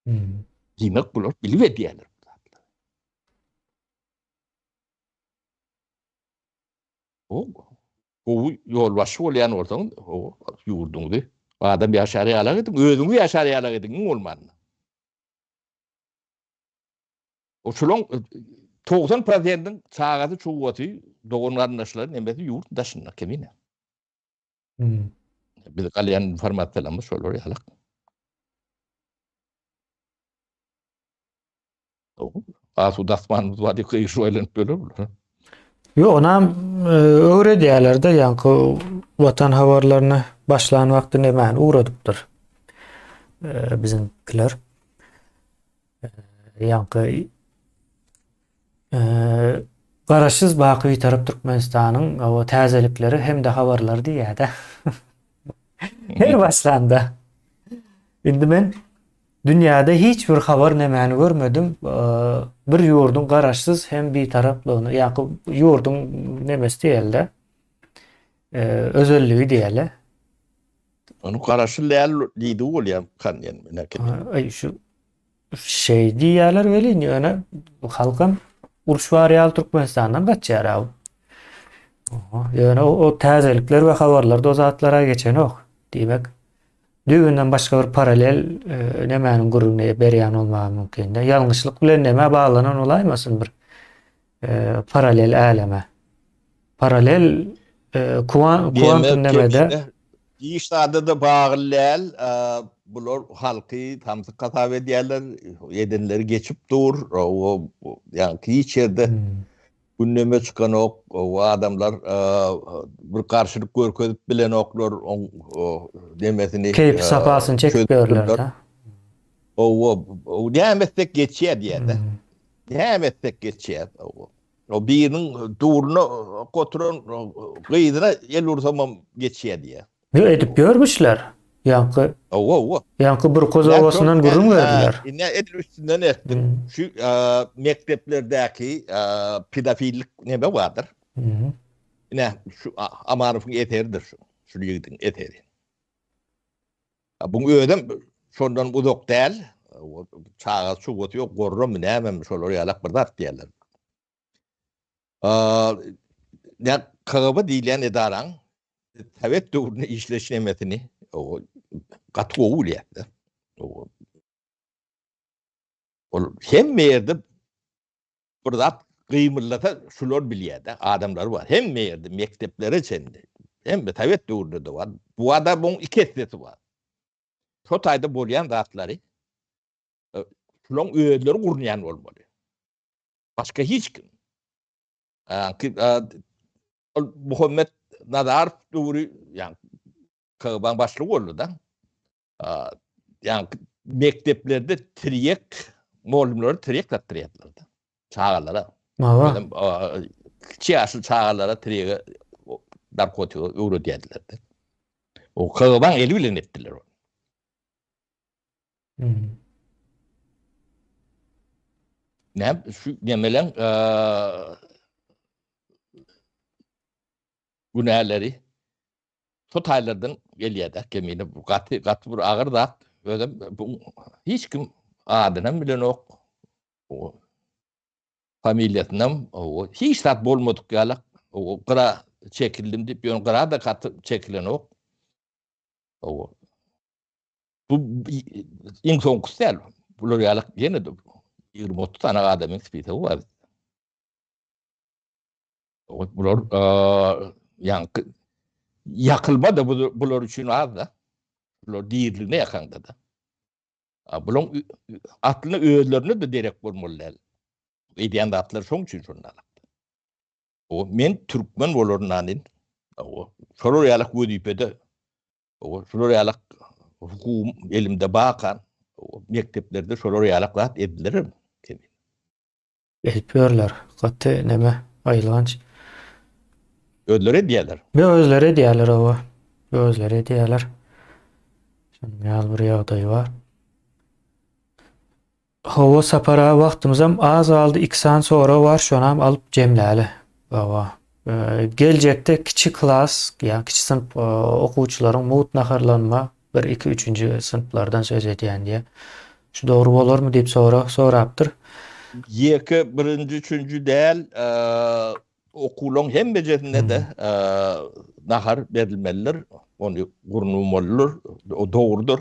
Hmm. Diýmek bular bilip edýärler bu zatlary. O gowy ýolbaşçy bolýan bolsaň, o ýurduňyzy adam ýaşar ýalak ediň, özüňizi ýaşar ýalak ediň iň bolmanda. O şulaň 90 prosentiň çagasy, çuwasy, dogan garyndaşlary nemesi ýurt daşynda kemine. Hmm. Biz galýan informasiýalarymyz şolar ýalak. Asuda asmanymyz bar diýip gygyryp aýlanyp ýörler bular. Ýok, onam e, öwredýärler-de, ýaňky watan habarlaryny başlan wagty nemäni ugradypdyr. E, biziňkiler. E, ýaňky e, Garaşsyz baky Bitarap Türkmenistanyň o täzelikleri hem-de habarlary diýýär-de. Her başlanda. Indi men dünýäde hiç bir habar nemäni görmedim. Bir ýurduň garaşsyz hem bitaraplygyny, ýa-da ýurduň nemesi diýeli-de, özelligi diýeli. Ony garaşsyz däl diýdigi bolýar kan diýen Aý şu şeý diýýärler welin ýöne halkam uruş bar ýaly Türkmenistandan gaçýar aw. Ýöne o täzelikler we habarlarda o zatlara geçenok. Diýmek, düýbünden başga bir paralel e, nemäniň gürrüňini berýän bolmagy mümkin-de. Ýalňyşlyk bilen nämä baglanan bolaýmasyn bir e, paralel äleme. Paralel e, kuantum nemede Hiç zada-da bagly däl. Bular halky samsyk hasap edýärler. Edenleri geçip dur. O ýa hiç ýerde hmm. gündeme çykanok. O adamlar bir garşylyk görkezip bilenoklar. Oň demesini keýp sapasyny çekip ýörler. O o näme etsek geçýär diýýär. Hmm. Näme etsek geçýär. O biriniň duruna oturan gyzyna el ursamam geçýär diýýär. Ýok edip ýörmüşler. Ýaňky Owa owa. Ýaňky Burkoz obasyndan gürrüň berdiler. Ine edil üstünden etdiň. Şu mekdeplerdäki pedofillik neme bardyr? Ine şu Amanowyň eseridir şu. Şu ýigidiň eseri. Buň özem şondan uzak däl. Çaga çugasy ýok, gorramy nämemi şolar ýalak bir zat diýerler. Ne KGB diýilýän edaraň Sowet döwründe işleýiş nemesini gaty gowy bilýärler. Ol hemme ýerde Bir zat gymyldasa şular bilýär-de, adamlary bar. Hemme ýerde, mekdeplere çenli. Hemme sowet döwründe-de bar. Bu adamyň iki essesi bar. Şo taýda bolýan zatlary e, şulaň özleri gurnaýan bolmaly. Başga hiç kim. Ol Muhammet Nazarow döwri, ýa KGB-niň başlygy boldy-da. Ýa mekdeplerde tirýek mugallymlar tirýek satdyrýarlar. Çagalara. Hawa. Kiçi ýaşly çagalara tirýege narkotigi öwredýärdiler. O KGB-niň eli bilen etdiler. Hmm. Näme şu nemeleň günäleri şu taýlardan gelýär-de kemine. Bu gaty gaty bir agyr zat. Özem bu hiç kim adynam bilenok. Familiýasynam hiç zat bolmadyk ýaly gyra çekildim diýip, ýöne gyra-da gaty çekilenok. Bu iň soňkusy däl. Bular ýaly ýene-de 20-30 sany adamyň spisogy bar. Bular ýaňky ýakylma-da bular üçin az-da. Bular diriligine ýakaňda-da. Bulaň aslynda özlerine-de derek bolmaly däl. Edýän zatlary şoň üçin şonda alakda. O men türkmen bolaryndan o şolar ýaly wezipede o şolar ýaly hukugym elimde bakan mekdeplerde şolar ýaly zat ediler. Edip ýörler. Gaty neme aýylganç. Özleri edýärler. Be özleri edýärler owa. Özleri edýärler. Şonuň ýaly bir ýagdaý bar. Hawa Sapar aga wagtymyzam az galdy iki sany sorag bar şonam alyp jemläli. Hawa. Geljekde kiçi klas ýa kiçi synp okuwçylaryň mugt naharlanma bir iki üçünji synplardan söz edýän diýä. Şu dogry bolarmy diýip sorag sorapdyr. Ýeke birinji üçünji däl okuwlaryň hemmejesinde-de nahar berilmelidir. Ony gurnamalydyr. O dogrudyr.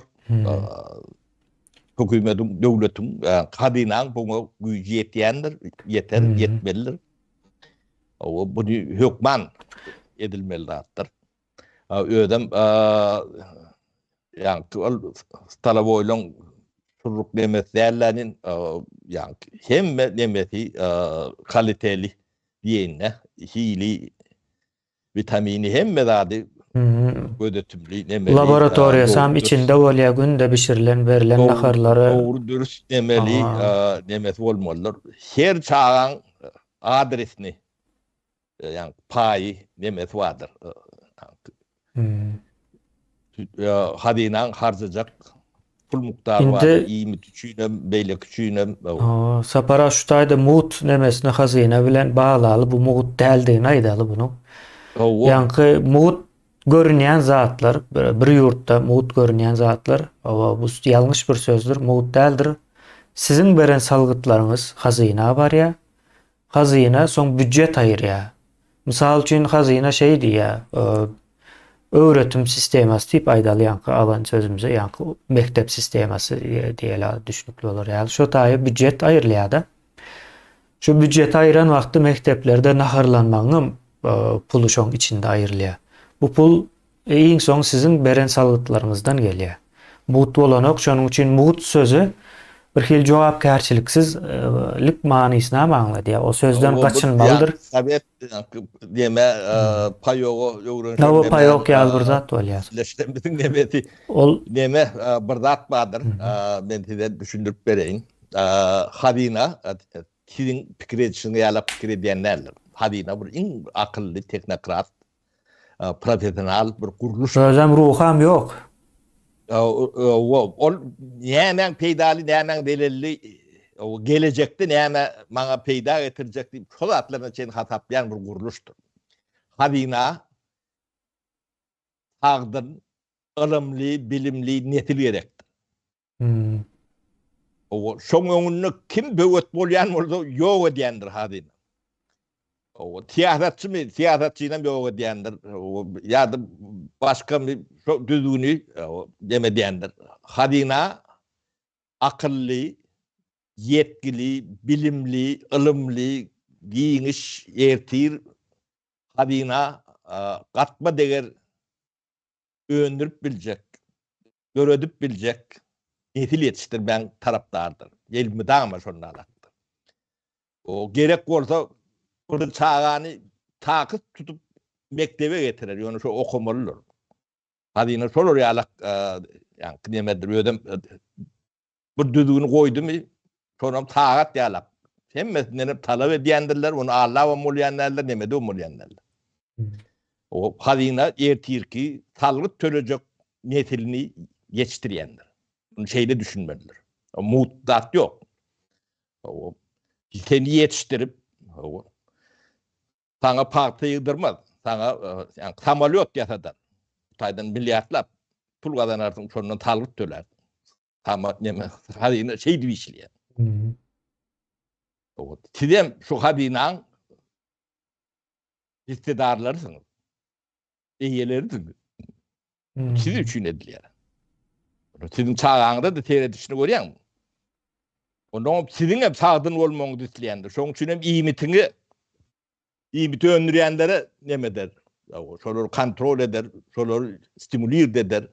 Hökümetiň, döwletiň, hazynaň buňa güýji ýetýändir, ýeter, ýetmelidir. O buny hökman edilmeli zatdyr. Özem ýaňky ol stolowoýlaň şurruk nemesi dällänin, ýaňky hemme nemesi kaliteli diýeýin-de, hili, witamini hemme zady gözetimli nemeli. Laboratoriýasam içinde bolýar, günde bişirilen, berlen naharlary. Dogry dürüst nemeli, nemesi bolmalydyr. Her çagaň adresini ýa paýy nemesi bardyr. Hazynaň harjajak pul mukdary bardyr, iýmit üçinem, beýleki üçinem. Sapar aga şu taýda mugt nemesini hazyna bilen baglaly, bu mugt däldigini aýdaly bunuň. Ýaňky mugt görünýän zatlar, bir ýurtda mugt görünýän zatlar, bu ýalňyş bir sözdür, mugt däldir. Siziň beren salgytlaryňyz hazyna barýar. Hazyna soň býujet aýyrýar. Mysal üçin hazyna şeý diýýär, öwretim sistemasy diýip aýdaly ýaňky alan sözümize ýaňky mekdep sistemasy diýeli düşnükli bolar ýaly. Şo taýy býujet aýrylýar-da. Şu býujeti aýyran wagtda mekdeplerde naharlanmagyňam puly şoň içinde aýrylýar. Bu pul Iň soň siziň beren salgytlaryňyzdan gelýär. Mugt bolanok, şonuň üçin mugt sözi bir hili jogapkärçiliksiz lik manysynam aňladýar. O sözden gaçynmalydyr. Sowet neme paýoga öwrenşen. Hawa paýok ýaly bir zat bolýar. Biziň nemesi. Ol neme bir zat bardyr. Men size düşündirip bereýin. Hazyna siziň pikir edişiňiz ýaly pikir edýän däldir. Hazyna bir iň akylly tehnokrat professional bir gurluş. Özem ruham ýok. Ol nämäň peýdaly, nämäň zelelli, gelejekde näme maňa peýda getirjek diýip, şol zatlaryna çenli hasaplaýan bir gurluşdyr. Hazyna sagdyn, ylymly, bilimli nesil gerekdir. Hmm. Owa, şoň öňünde kim böwet bolýan bolsa ýok edýändir hazyna. Owa, syýasatçymy, syýasatçynam ýok edýändir. Owa, ýa-da başgamy şo düzgüni dem edýändir. Hazyna akylly, ýetgili, bilimli, ylymly, giňiş ertir hazyna gatma deger öndürip biljek, döredip biljek nesil ýetişdirmäň tarapdarydyr. Elmydama şonda alakdyr. O gerek bolsa bir çagany takyt tutup mekdebe getirer, ýöne şo okamalydyr. Hazyna şolar ýalak, ýaňky nemedir, özem Bir düzgüni goýdumy, şonam tagat ýalak. Hemmesinden hem talap edýändirler, ony allabam bolýan däldir, nemedem bolýan däldir. O hazyna ertirki salgyt tölejek neslini ýetişdirýändir. Muny şeýle düşünmelidir. Mugt zat ýok. Seni ýetişdirip, saňa pagta ýygdyrmaz, saňa samolýot ýasadar. Bu taýdan milliardlap pul gazanarsyň, şondan salgyt tölärsiň. Sama neme hazyna şeýdip işleýär. Sizem şu hazynaň hissedarlarysyňyz. Eýelerisiňiz. Siz üçin edilýär. Siziň çagaňyza-da seredişini görýäňmi? Ondan siziň hem sagdyn bolmagyňyzy isleýändir. Şonuň üçin hem iýmitiňi iýmiti öndürýänlere neme eder? Şolary kontrol eder, şolary stimulir eder.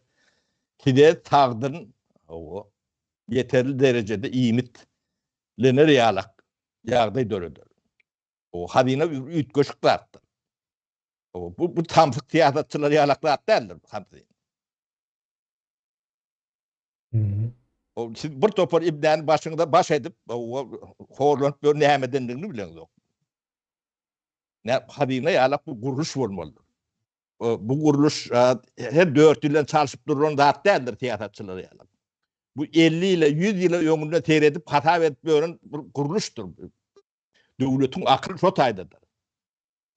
Size sagdyn, ýeterli derejede iýmit lener ýalak ýagdaý döreder. O hazyna üýtgeşik zatdyr. Bu bu samsyk syýasatçylar ýalak zat däldir bu hamsy. O siz bir topar ibnäni başyňyza baş edip, horlanyp ýör nämedendigini bileňzok. Ne hazyna ýalak bu gurluş bolmalydyr. Bu gurluş her 4 ýyldan çalşyp duran zat däldir syýasatçylar ýalak. Bu 50 ýyla, 100 ýyla öňünde seredip hasap edip ýören bir gurluşdyr. Döwletiň akyly şo taýdadyr.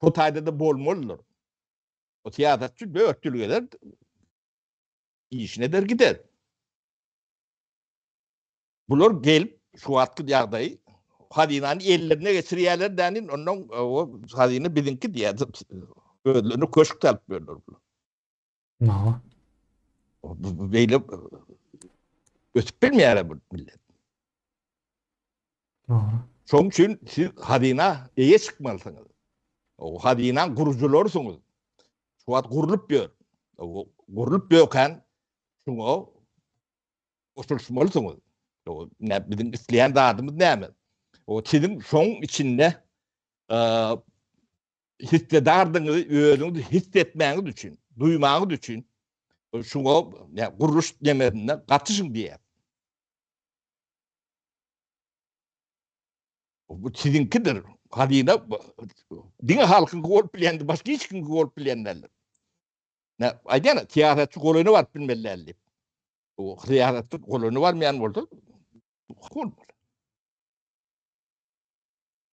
Şo taýda-da bolmalydyr. O syýasatçy 4 ýyl gezer, işini eder gider. Bular gelip şu wagtky ýagdaýy hazynany ellerine geçirýärler dänin, ondan o hazyna biziňki diýýär. Özlerine köşk salyp berler bular. Nawa. Bu beýle ösüp bilmeýär bu millet. Nawa. Şonuň üçin siz hazyna eýe çykmalysyňyz. O hazynaň gurujylarysyňyz. Şu wagt gurlup ýör. O gurlup ýöken şuňa goşulyşmalysyňyz. O ne biziň isleýän zadymyz näme? O siziň şoň içinde hissedardygyňyzy özüňiz his etmäňiz üçin, duýmaňyz üçin şuňa gurluş nemesinde gatyşyň diýýär. Bu siziňkidir. Hazyna diňe halkyňky bolup bilýändir, başga hiç kimiňki bolup bilýän däldir. Ne aýdýan, syýasatçy golaýyna baryp bilmeli däl diýip. O syýasatçy golaýyna barmaýan bolsa, bolmaly.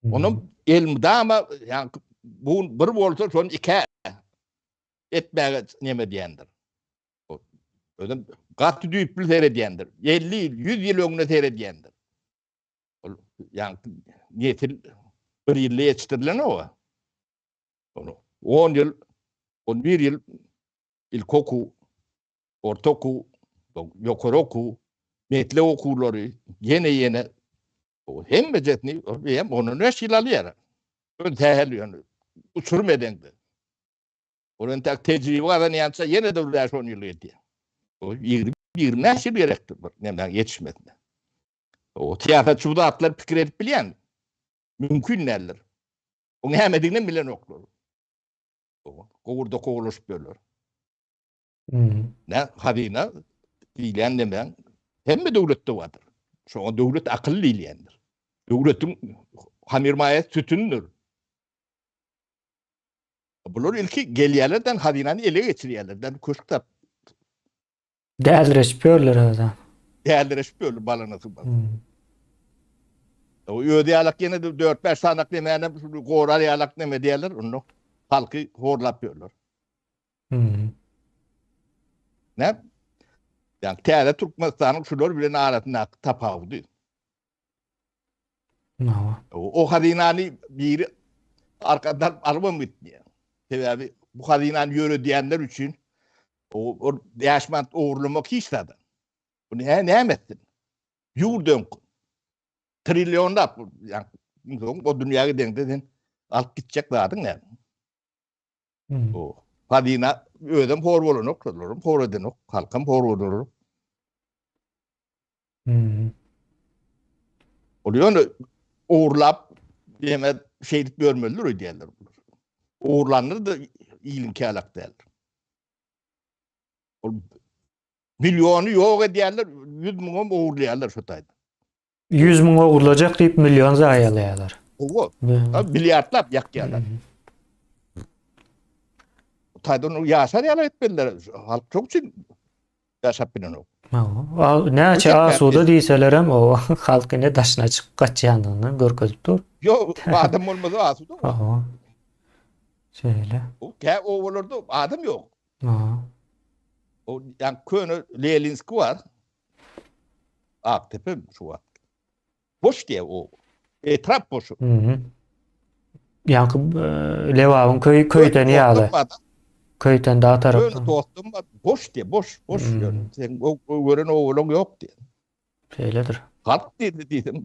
Onuň elmydama ýa bu bir bolsa şony ikä etmäge neme diýendir. Özüm gaty düýpli seredýändir. 50 ýyl, 100 ýyl öňüne seredýändir. Ol ýa nesil bir ýylda ýetişdirilen o. Onu 10 ýyl, 11 ýyl ilk okuw, orta okuw, ýokary okuw, meslek okuwlary, ýene ýene hemmejesini hem 15 ýyl alýar. Ön sähel ýöne uçurum edeňde. Ol entek tejribe gazanýança ýene de bir 5-10 ýyl gidýär. O 20 25 ýyl gerekdir bir nämäň ýetişmesine. O syýasatçy bu zatlary pikir edip bilýän mümkin däldir. O nämedigini bilenoklar. Gowurda kowulaşyp ýörler. Ne hazyna diýilýän näme? Hemme döwletde bardyr. Şoňa döwlet akyl diýilýändir. Döwletiň hamirmaýasy sütündir. Bular ilki gelýärlerden hazynany ele geçirýärlerden köşk tap. Dälireşip ýörler özä. Dälireşip ýörler balanasy bar. O özi ýalak ýene de 4-5 sanak nemäne gorar ýalak neme diýerler, onda halky horlap ýörler. Ne? Yani täze Türkmenistanyň şular bilen arasyndaky tapawudy. Nawa. O hazynany biri arkadan alybam gitmeýär. Sebäbi bu hazynany ýöredýänler üçin o 5 manat ogurlamak hiç zat. Bu näme näme etsin? Ýurt öňki. Trillionlap ýa o dünýä gideňde sen alyp gitjek zadyň näme? O hazyna özem hor bolanok, şolaram hor edenok, halkam hor bolanok. Hmm. Ol ýöne ogurlap diýme şeýdip ýörmelidir öýdýärler bular. Ogurlanlar da iliňki ýalak däldir. Ol milyony ýok edýärler, 100 müňem ogurlaýarlar şu taýda. 100 müň ogurlajak diýip million zaýalaýarlar. Owo. Milliardlap ýakýarlar. Taýdan ýaşar ýaly etmeliler. Halk çok üçin ýaşap bilenok. Näçe asuda diýselerem o halk ine daşyna çykyp gaçýandygyny görkezip dur. Ýok, adam bolmasa asuda. Hawa. Şeýle. O kä obalarda adam ýok. Hawa. O ýa köne Leninski bar. Aktepe şu wagt. Boş diýe o. Etrap boş. Mhm. Ýaňky e, Lebabyň köý köýteni ýaly. Köýten dag tarapdan. Köne dostum bar. Boş diýe, boş, boş. Hmm. Sen o gören owalan ýok diýe. Şeýledir. Halk diýdi diýsem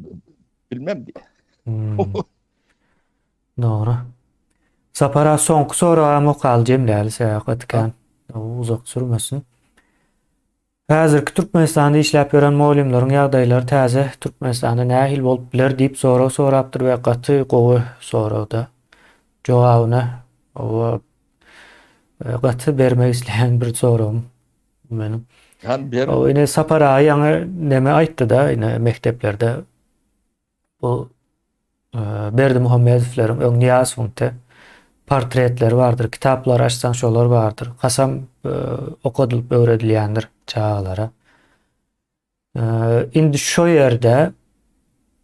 bilmem diýe. Hmm. Dogry. Sapara soňky soragam okaly jemläli sebäbi gaty kän uzak sürmesin. Häzirki Türkmenistanda işläp ýören mugallymlaryň ýagdaýlary täze Türkmenistanda nähili bolup biler diýip sorag sorapdyr we gaty gowy soragda. Jogabyny oba e, gaty bermek isleýän bir soragym bu meniň. Hany ber. O ine Sapar aga ýaňy neme aýtdy-da ine mekdeplerde Bu Berdimuhamedowlaryň öň Nyýazowyň te portretleri bardyr, kitaplary açsaň şolar bardyr. Kasam okadylyp öwredilýändir çagalara. Indi şo ýerde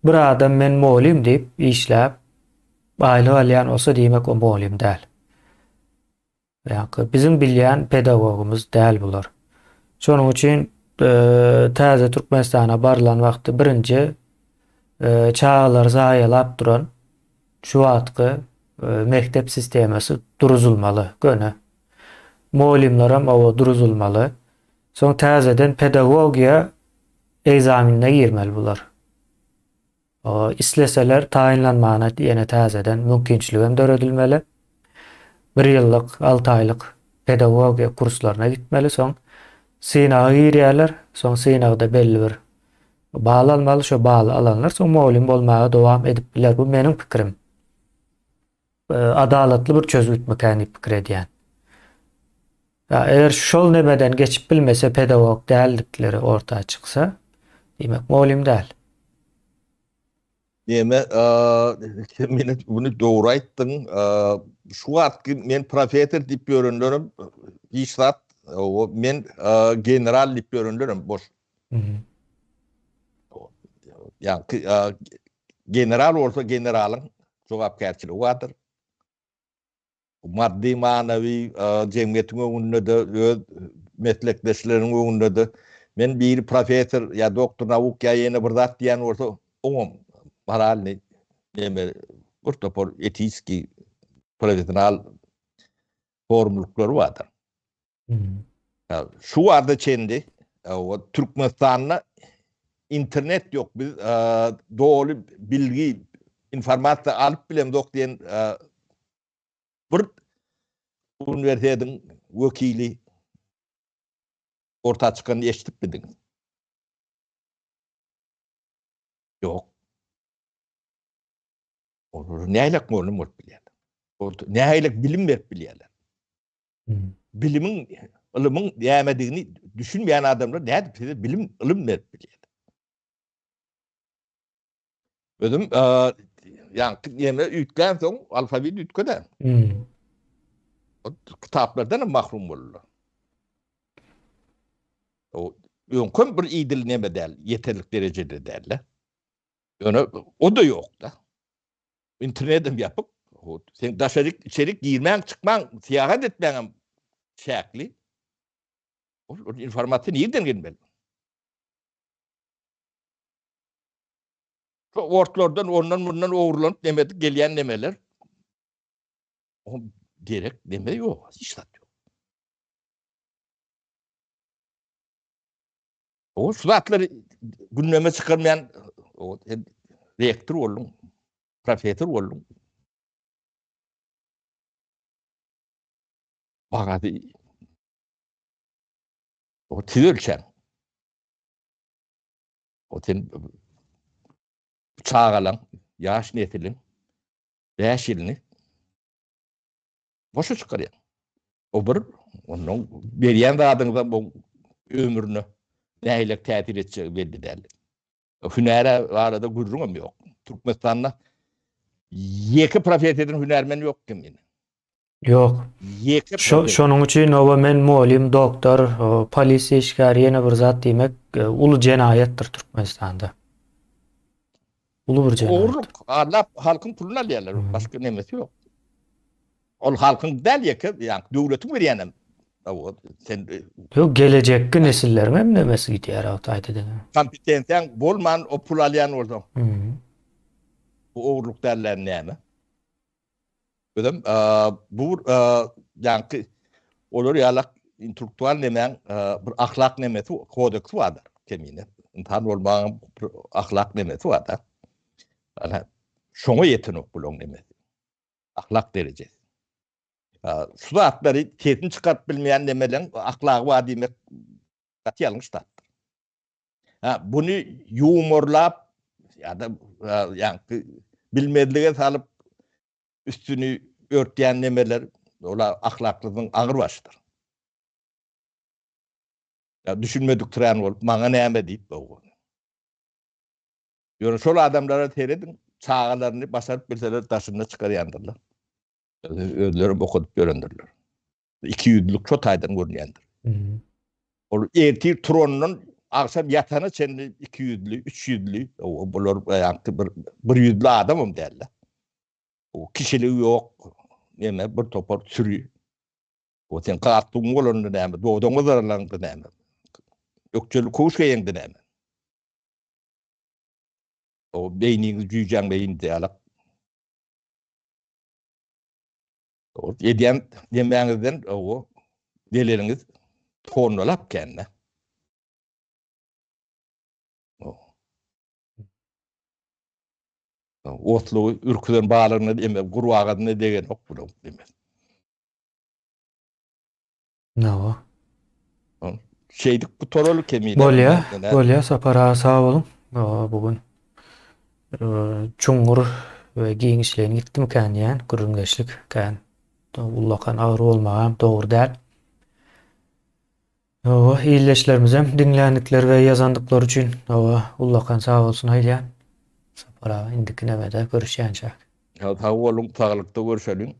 bir adam men mugallym diýip işläp aýlyk alýan bolsa diýmek o mugallym däl. Ýa-da biziň bilýän pedagogymyz däl bular. Şonuň üçin täze Türkmenistana barylan wagty birinji çagalary zaýalap duran şu wagtky mekdep sistemasy duruzylmaly göni. Mugallymlaram oba duruzylmaly. Soň täzeden pedagogiýa ekzamenine girmeli bular. Isleseler taýynlanmagyna ýene täzeden mümkinçiligem döredilmeli. Bir ýyllyk, alty aýlyk pedagogiýa kurslaryna gitmeli, soň synaga girýärler, soň synagda belli bir bal almaly, şo baly alanlar soň mugallym bolmaga dowam edip biler. Bu meniň pikirim. Adalatly bir çözgütmikän diýip pikir edýän. Ýa eger şol nemeden geçip bilmese pedagog däldikleri orta çyksa, diýmek mugallym däl. Neme, sen meni bunu dogry aýtdyň. Şu wagtky men professor diýip ýörenlerim hiç zat, men general diýip ýörenlerim boş. Ýa general bolsa generalyň jogapkärçiligi bardyr. Maddy, manawy jemgyýetiň öňünde-de, öz meslekdeşleriniň öňünde-de men biri professor ýa doktor nauk ýa ýene bir zat diýen bolsa, oňam moralnyý neme bir topar etiski professional forumlyklary bardyr. Şu wagta çenli Türkmenistanda internet ýok. Biz doly bilgi, informasiýa alyp bilemzok diýen bir uniwersitetiň wekili orta çykanyny eşidipmidiňiz? Ýok. Olar nähili mugallym bolup bilýärler? Nähili bilim berip bilýärler? Bilimiň, ylymyň nämedigini düşünmeýän adamlar nädip size bilim, ylym berip bilýär? Özüm ýaňky ýene üýtgän soň alfabet üýtgedi. Hmm. Kitaplardan hem mahrum boldular. O öňkem bir idil neme däl, ýeterlik derejede däl-de. Ýöne o-da ýok-da. Internetem ýapyk. Sen daşaryk, içerik girmäň, çykmaň, syýahat etmäňem çäkli. Ol informasiýa nirden gelmeli? Şu ortlardan ondan bundan ogurlanyp nemedik gelýän nemeler. O gerek neme ýok, hiç zat ýok. O şu zatlary gündeme çykarmaýan o rektor bolduň, professor bolduň. Bagady o siz ölçäň. O sen çagalaň, ýaş nesiliň 5 ýylyny boşa çykarýaň. O bir, ondan berýän zadyňyza bu ömrüne nähili täsir etjegi belli däl. Hünäre barada gürrüňem ýok. Türkmenistanda ýeke professiýadan hünärmen ýok kim indi. Ýok. Ýeke Şo, protest. şonuň üçin oba men mugallym, doktor, polisiýa işgäri ýene bir zat diýmek uly jenaýatdyr Türkmenistanda. Uly bir jenaýat. Ogurlyk, allap halkyň puluny alýarlar, başga nemesi ýok. Ol halkyň däl ýeke, ýa döwletiň berýänem. Sen Ýok, gelejekki nesilleriň hem nemesi gidýär o taýda diňe. Kompetensiýaň bolman o pul alýan bolsaň. Bu ogurlyk däl näme? Özem bu ýaňky olar ýalak intellektual nemäň bir ahlak nemesi, kodeksi bardyr kemine. Ynsan bolmagyň bir ahlak nemesi barda. Ana şoňa ýetenok bulaň nemesi. Ahlak derejesi. Şu zatlary sesini çykaryp bilmeýän nemeleň ahlagy bar diýmek gaty ýalňyş zatdyr. Ha, buny ýumorlap ýa-da ýaňky bilmezlige salyp üstüni örtýän nemeler ola ahlaklygyň agyr başydyr. Ýa düşünmedik türän bolup maňa näme diýip bu. Ýöne şol adamlara serediň, çagalaryny başaryp bilseler daşynda çykarýandyrlar. Özlerem okadyp ýörendirler. Ikiýüzlülik şo taýdan görünýändir. Ol ertir turandan agşam ýatana çenli ikiýüzli, üçýüzli, bular ýaňky bir bir ýüzli adamam däldi. O kişiligi ýok, neme bir topar süri. O sen galstugyň bolanda näme, dodagyňy zaralaňda näme? Ökjeli köwüş geýeňde näme? O beýniňiz jüýjäň beýni dälak. Edýän demäňizden o zeleliňiz tonnalap kände. Otlugy ürküzen balygyna eme gurbagasyna degenok bulaň demek. Nawa. Şeýdip gutaraly kemine. Bolýa, bolýa Sapar aga sag boluň. Bu gün çuňňur we giňişleýin gitdimikän diýýän gürrüňdeşlik kän ullakan agyr bolmagam dogry däl. Hawa, ildeşlerimizem diňländikleri we ýazandyklary üçin hawa ullakan sag bolsun aýdýan. Sapar aga indiki nemede görüşýänçäk. Sag boluň, saglykda görşeliň.